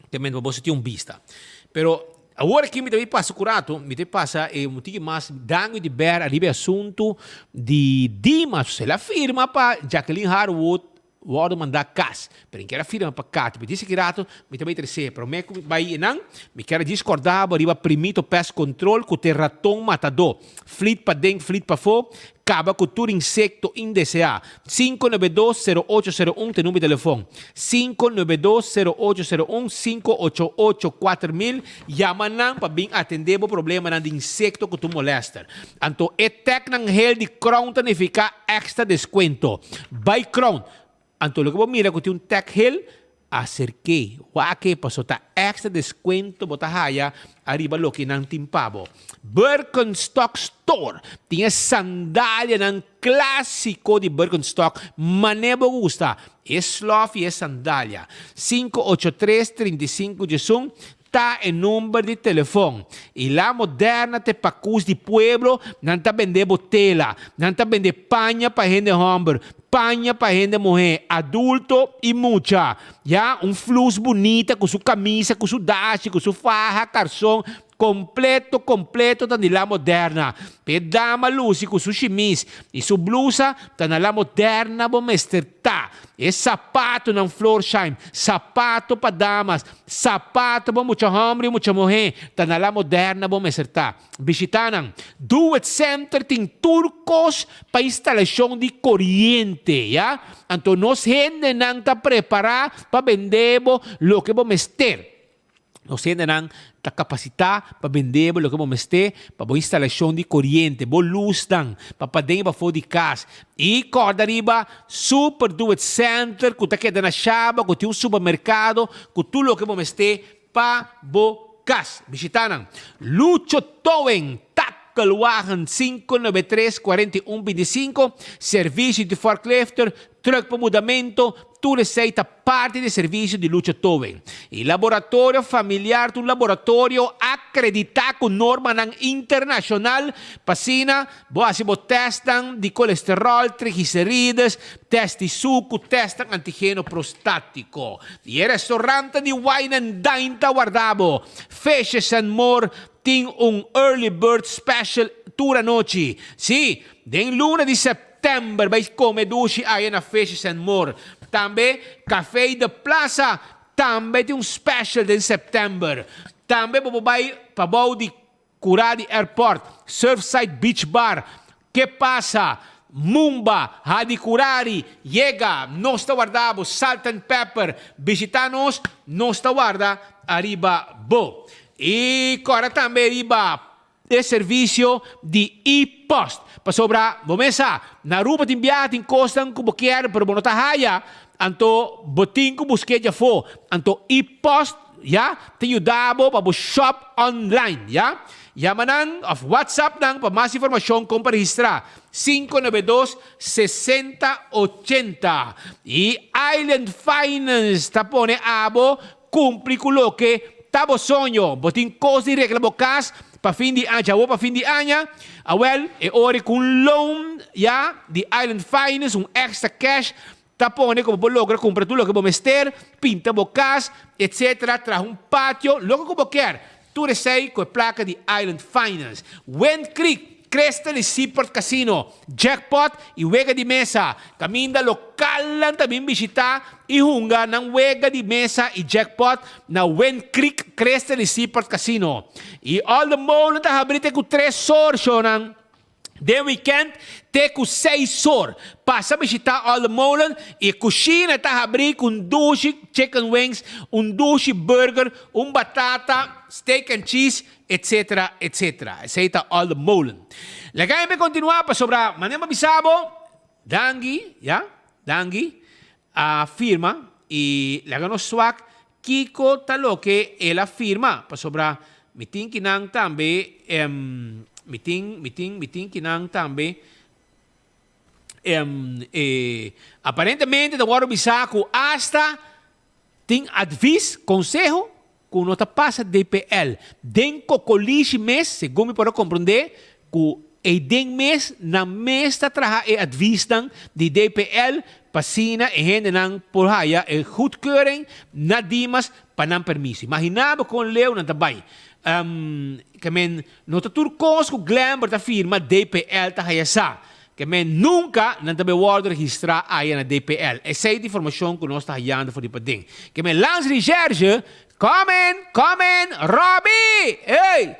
Ke men bo tin un bista. Pero awor aki mi ta bin pasa ku rato, mi ta pasa e un tiki mas dangu di ber ariba e asuntu di Dimas. El a firma pa Jacqueline Harwood Wòrdu mandá kas, pero mi kier a firma pa Katy. Mi disi ki rato mi ta bai tres'é. Promé ku mi bai einan, mi kier a djis kòrdá bo riba Primito Pest Control ku t'e raton matadó. Flit paden, flit pafó, kaba ku tur insekto indeseá. 592 0801 t'e number di telefòn. 592 0801 588 4000 Yama nan pa bin atendé bo problemanan di insekto ku tur molèster. Anto e tèknan hel di Crown ta nifiká èkstra deskuento. Bai Crown! Anto loke bo mira ku tin un tèk hel, aserk'é, wak e paso ta èkstra deskuento bo ta haya ariba loke nan tin pa bo. Birkenstock Store tin e sandalianan klásiko di Birkenstock mané bo gusta. E slòf i e sandalia. 583 35 diesun ta e number di telefon. I La Moderna te pakus di pueblo, nan ta bende bo tela, nan ta bende paña pa hende hòmber, paña pa hende muhé, adulto i mucha. Ya, un flus bunita ku su kamisa, ku su dashi, ku su faha, karson, Completo completo ta di La Moderna. P'e dama luci cu su shimis y su blusa ta na La Moderna bo mester ta. E sapatonan Florsheim, sapato pa damas, sapato pa mucha homber y mucha muhe ta na La Moderna bo mester ta. Bishita nan. Do It Center tin tur cos pa instalacion di coriente, ya. Anto nos hendenan ta prepara pa bende bo loke bo mester. Nos hendenan ta kapasitá pa bende bo loke bo mester pa bo instalashon di koriente, bo lusnan, pa paden i pafó di kas. I kòrda riba Super Do It Center ku ta keda na Shaba ku tin un supermerkado ku tur loke bo mester pa bo kas. Bishitá nan. Lucho Towing, Takelwagen 593 41 25, Servisio di forklifter, Truck pa mudamento, tur esei ta parti di e servisio di Lucho Towing. E laboratorio familiar ta un laboratorio akreditá ku normanan internashonal pa asina bo hasi bo tèstnan di kolesteròl, trigliserides, tèst di suku, tèstnan antigeno prostátiko. I e restorantnan di Wine and Dine ta warda bo. Fishes and More tin un Early Bird Special tur anochi. Sí, den luna di sèptèmber. Tèmber bai kome dushi aya na Fishes and More. Tambe Café de Plaza tambe tin un special den sèptèmber. Tambe bo por bai pabou di Kura di Airport, Surfside Beach Bar, Ke Pasa, Mumba, Hadicurari, Yega, Nos Ta Warda Bo, Salt and Pepper. Bishita nos, nos ta warda ariba bo. I kòrda tambe riba E servisio di e-post. Pasobra bo mes sa, na Aruba tin biaha tin kosnan ku bo kier pero bo no ta haya, anto bo tin ku busk'é djafó. Anto e-post, ya, ta yuda bo pa bo shop online, ya. Yama nan òf whatsapp nan pa mas informashon kon pa registrá, 592 60 80. I Island Finance ta pone abo Kumpli ku loke ta bo soño. Bo tin kos di regla bo kas? pa fin di aña, djawo pa fin di aña, awel e ora ku un loan ya di Island Finance, un extra cash ta pone ku bo por logra kumpra tur loke bo mester, pinta bo kas, etc. Traha un patio, loke ku bo kier. Tur esei ku e plaka di Island Finance. Wind Creek, Crystal i Seaport Casino, Jackpot i wega di mesa. Kaminda lokalnan ta bin bishitá i hunga nan wega di mesa i jackpot na Wind Creek, Crystal i Seaport Casino. I All the Molen ta habrí te ku tres or, shownan. Den weekend te ku seis or. Pasa bishita Olde Molen i e kushina ta habrí ku un dushi chicken wings, un dushi burger, un batata, steak and cheese, etc. Etc. Esei ta Olde Molen. Laga mi kontinuá pasobra manera mi a bisa bo, Dangui, ya, Dangui a firma i laga nos swak kiko ta loke el a firma pasobra mi tin kinan tambe mi tin mi tin mi tin kinan tambe e aparentemente ta wòrdu bisa ku asta tin advis, konseho, ku no ta pasa DPL den kokolishi mes, segun mi por a komprondé ku eiden mes nan mes ta traha e advisnan di DPL pa asina e hendenan por haya e goedkeuring na Dimas pa nan permiso. Imagina bo kon leu nan ta bai. Ke men no ta tur kos ku Glenbert ta firma DPL ta haya sa. Ke men nunka nan ta bay wòrdu registrá aya na DPL. Esei ta informashon ku nos ta hayando for di paden. Ke men Lans Recherche, come in, come in, Robbie! Ey!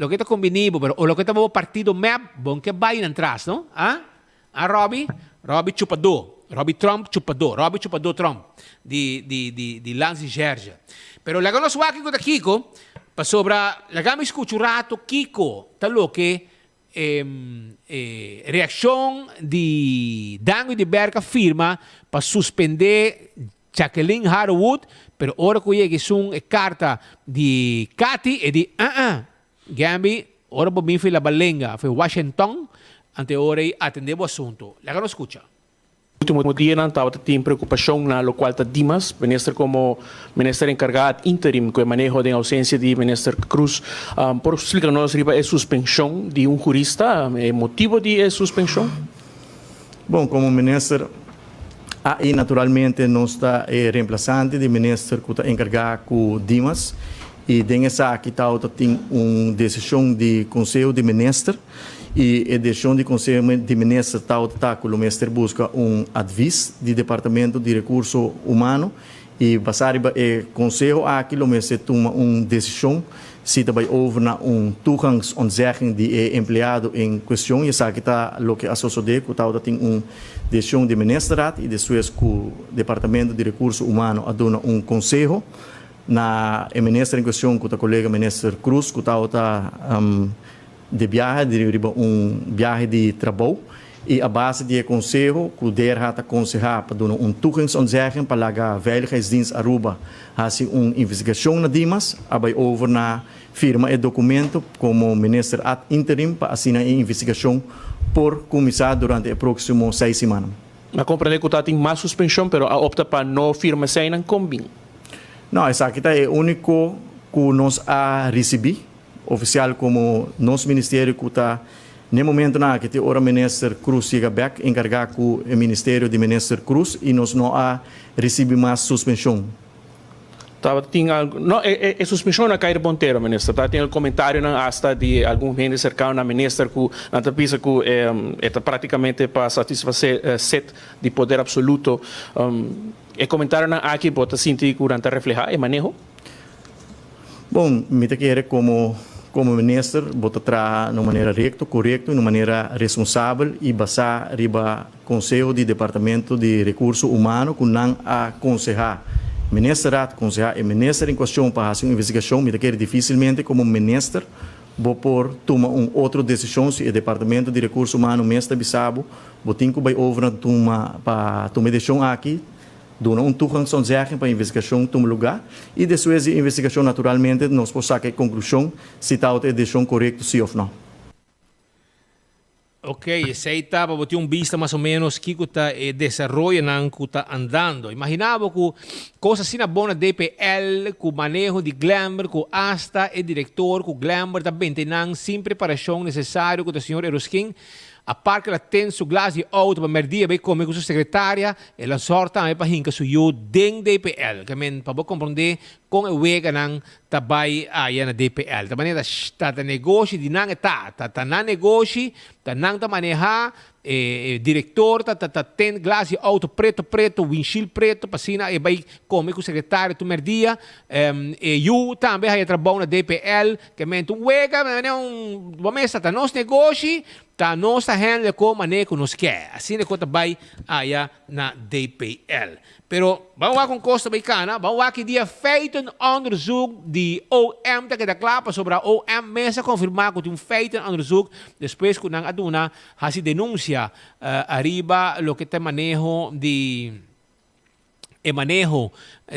Loke ta kombiní bo, pero o loke ta bo partido mep, bon ke bai nan tras, no? Ah? Ah, Robbie? Robbie chupadó. Robbie Trump chupadó. Robbie chupadó Trump. Di, di, di, di Lans Recherche. Pero laga nos wak kiko ta kiko, pasobra laga mi skucha un rato kiko ta loke E reaccion di Dangui de Berg a firma pa suspende Jacqueline Harwood, pero ora cu yega esun e carta di Cathy e di ah ah, Gamby, ora bo bin fi La Balenga, fi Washington, ante ora ei atende bo asunto. Laga nos scucha. Ultimo dianan tabata tin preocupacion na locual ta Dimas, minister como minister encarga ad interim cu e maneho den ausencia di minister Cruz. Por splica nos riba e suspension di un jurista, e motibo di e suspension? Bon, como minister AI naturalmente nos ta e reemplazante di minister cu ta encarga cu Dimas y den esaki tabata tin un decision di Conseho di Minister. I e desishon di Konseho di Minister tabata ta ku lo mester buska un advis di Departamento di Rekurso Humano i basá riba e konseho aki lo mester tuma un desishon si ta bai over na un toegangsontzegging di e empleado en kuestion i esaki ta loke a sosodé ku tabata tin un desishon di Ministerraad i despues ku Departamento di Rekurso Humano a duna un konseho na e minister en kuestion ku ta kolega Minister Croes ku tabata De biahe di riba un biahe di trabou i a base di e konseho ku DRH ta konsehá pa duna un toegangsontzegging pa laga Veiligheidsdienst Aruba hasi un investigashon na Dimas, a bai over na firma e dokumento komo minister ad interim pa asina e investigashon por kuminsá durante e próksimo seis simannan. A komprendé ku ta tin mas suspenshon pero a opta pa no firma eseinan kon bin? No, esaki ta e úniko ku nos a risibí. Oficial como nos ministerio cu ta n'e momentonan aki te ora Minister Croes yega bek encarga cu e ministerio di Minister Croes y nos no a ricibi mas suspension. Tabata tin algo, no e e suspension a cay riba un tera Minister, tabata tin el comentarionan hasta di algun hende cercano na Minister cu nan ta bisa cu e ta practicamente pa satisface sed di poder absoluto. E comentarionan aki bo ta sinti cu nan ta refleha e maneho? Bon, mi ta kere komo komo minister bo ta traha na un manera rekto, korekto i na un manera responsabel i basá riba konseho di Departamento di Rekurso Humano ku nan a konsehá Ministerraad, konsehá e minister en kuestion pa hasi un investigashon. Mi ta kere difisilmente komo minister bo por tuma un otro desishon si e Departamento di Rekurso Humano mes ta bisa bo, bo tin ku bai over na tuma pa tuma e desishon aki. Duna un toegangsontzegging pa investigashon tuma lugá i despues di e investigashon naturalmente nos por saka e konklushon si tabata e desishon korekto si òf nò. Ok, esei ta pa bo tin un bista mas o menos kiko ta e desaroyonan ku ta andando. Imagina bo ku kos asina bon na DPL, ku maneho di Glenbert, ku asta e direktor ku Glenbert ta bente nan sin preparashon nesesario ku ta señor Eroskin, apart ku el a ten su glas di outo pa merdia bai kome ku su sekretaria, el a zòrg tambe pa hinka su yu den DPL. Ke men pa bo komprondé kon e weganan ta bai aya na DPL. Ta manera ta ta negoshi di nan e ta. Ta ta nan negoshi, ta nan ta maneha, e e director ta ta ta ten glas di auto preto preto, windshield preto pa asina e bai come cu secretario tur merdia. E yu tambe haya trabou na DPL, ke men ta un wega, manera un bo mester ta nos negoshi, ta nos ta handle con manera cu nos ke. Asina e cos ta bai aya na DPL. Pero ban wak un kos ta bay kana, ban wak ki dia feitenonderzoek di OM ta keda kla pasobra OM mes a konfirmá ku tin un feitenonderzoek despues ku nan a duna hasi denunsia ariba loke ta e maneho di e maneho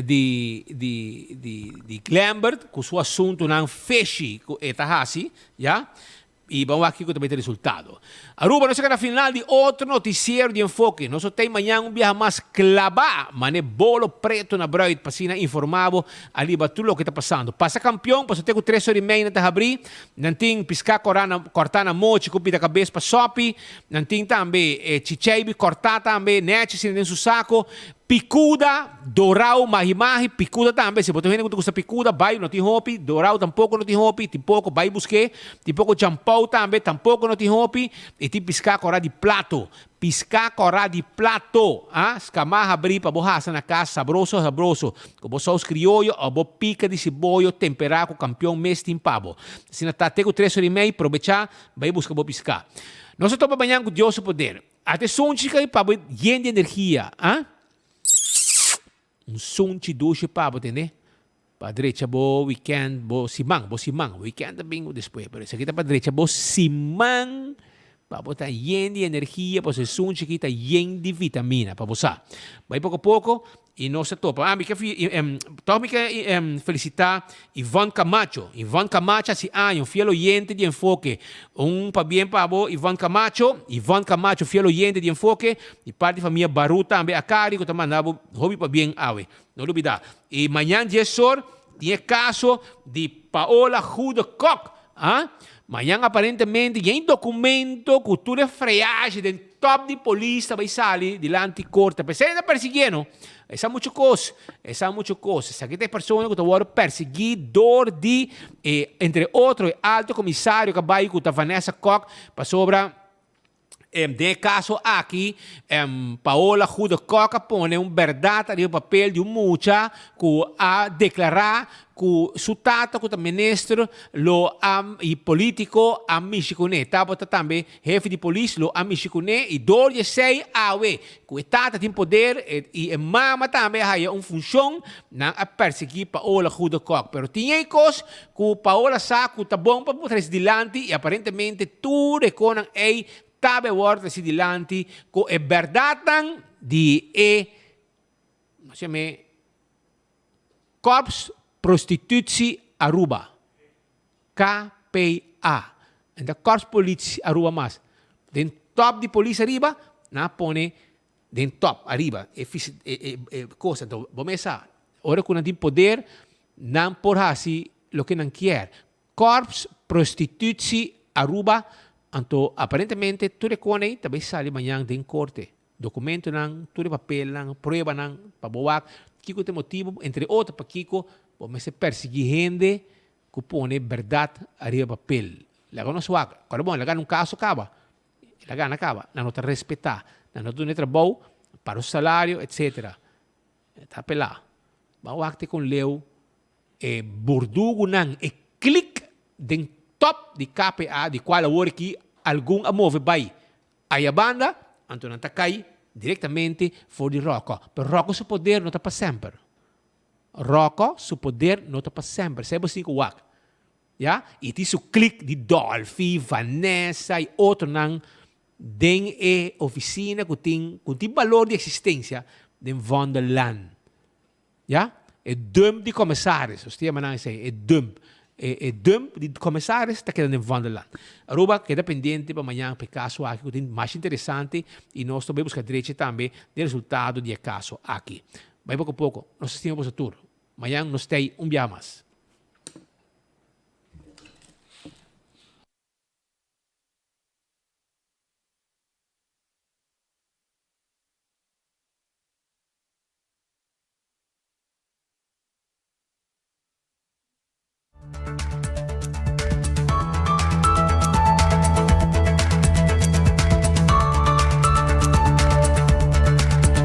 di di di di Glembert ku su asuntunan fishy ku e ta hasi ya. Y ban wak kico ta bay ta resultado. Aruba, nos a keda final di otro noticiero di Enfoke. Nos lo tey mañan un biaha mas claba mane bolo preto na bruid pa asina informa bo ariba tur loke ta pasando. Pasa campeon, pasobra te cu tres ora y mei nan ta habri. Nan tin pisca cora na corta na mochi cu pida cabes pa sopi. Nan tin tambe chicheibi corta tambe nechi asina den su saco. Picuda, dorao, mahi mahi, picuda tambe, si bo ta un hende cu ta gusta picuda, bay, no tin hopi, dorao tampoco no tin hopi, tin poco, bay busque, tin poco champou tambe, tampoco no tin hopi, y tin pisca cora di plato, pisca cora di plato, ah, scama habri pa bo hasa na cas, sabroso sabroso, cu bo saus crioyo of bo pica di siboyo tempera cu campeon mes tin pa bo. Asina ta, te cu tres ora y mei, probecha, bay busca bo pisca. Nos ta topa mañan cu Dios su poder. Ate sunchi kai pa bo yen di energia, ah? Un sunchi dushi pa bo, tende? Pa drecha bo weekend, bo siman, bo siman. Weekend ta bin despues, pero esaki ta pa drecha bo siman, pa bo ta yen di energia, pasobra e sunchi aki ta yen di vitamina, pa bo sa. Bai poko poko Y nos a topa. Ah, mi ke tòg mi ke felisitá Ivonne Camacho. Ivonne Camacho hasi aña, un fiel oyente di Enfoke. Un pabien pa bo, Ivonne Camacho. Ivonne Camacho, fiel oyente di Enfoke. Di parti di famia Barú tambe Akari ku ta manda bo hopi pabien awe. No lubidá. Y mañan diesor tin e kaso di Paola Goede Kok. Ah, mañan aparentemente yen documento cu tur e freaje den top di polis ta bay sali dilanti corte. Pesey nan ta persiguié no. Esa mucho cos, esa mucho cos. Esaki ta e persona cu ta worde persigui door di e, entre otro, e alto comisario cu a bay cu ta Vanessa Kok pasobra Den e kaso aki, Paola Goede Kok a pone un bèrdat ariba papel di un mucha ku a deklará ku su tata ku ta minister lo a i polítiko a mishi kuné. Tabata tambe hefe di polis lo a mishi kuné i dor di esei awe ku e tata tin poder i e mama tambe a haya un funshon, nan a persiguí Paola Goede Kok. Pero tin ei kos Ku Paola sa ku ta bon pa bo trese dilanti i aparentemente tur e konan ei tabe wòrdu trese dilanti ku e bèrdatnan di e, nos yam'é, Korps Prostitutie Aruba, KPA. En ta Korps Politie Aruba mas. Den tòp di polis ariba nan a pone den tòp ariba e e kos. Anto bo mes sa ora ku nan tin poder Nan por haci loke nan kier. Korps Prostitutie Aruba, anto aparentemente tur e con ey ta bay sali mañan den corte. Documentonan, tur e papelnan, pruebanan pa bo wak kico ta e motibo, entre otro pakico bo mester persigui hende cu pone berdad ariba papel. Laga nos wak. Ora bon, laga nun caso caba. Laga nan caba. Nan no ta respeta. Nan no ta duna e trabou, para su salario, etcetera. E ta apelá. Ban wak te kon leu e burdugunan, e klik den top di KPA, di kual awor aki algun a move bai aya banda, anto nan ta kai direktamente for di Ròkò. Pero Ròkò su poder no ta pa semper. Ròkò su poder no ta pa semper. Esei bo sin ku wak. Ya? I tin su klik di Dolfi, Vanessa i otronan Den e oficina cu tin cu tin balor di existencia den Vondellaan. Ya? E dump di commissaris, nos ta yama nan esey, e dump. E dump di commissaris ta keda den Vondelland. Aruba keda pendiente pa mañan pa e caso aki cu tin masha interesante y nos ta bay busca drechi tambe den resultado di e caso aki. Bay poco poco, nos ta stima boso tur. Mañan nos ta ey un biaha mas.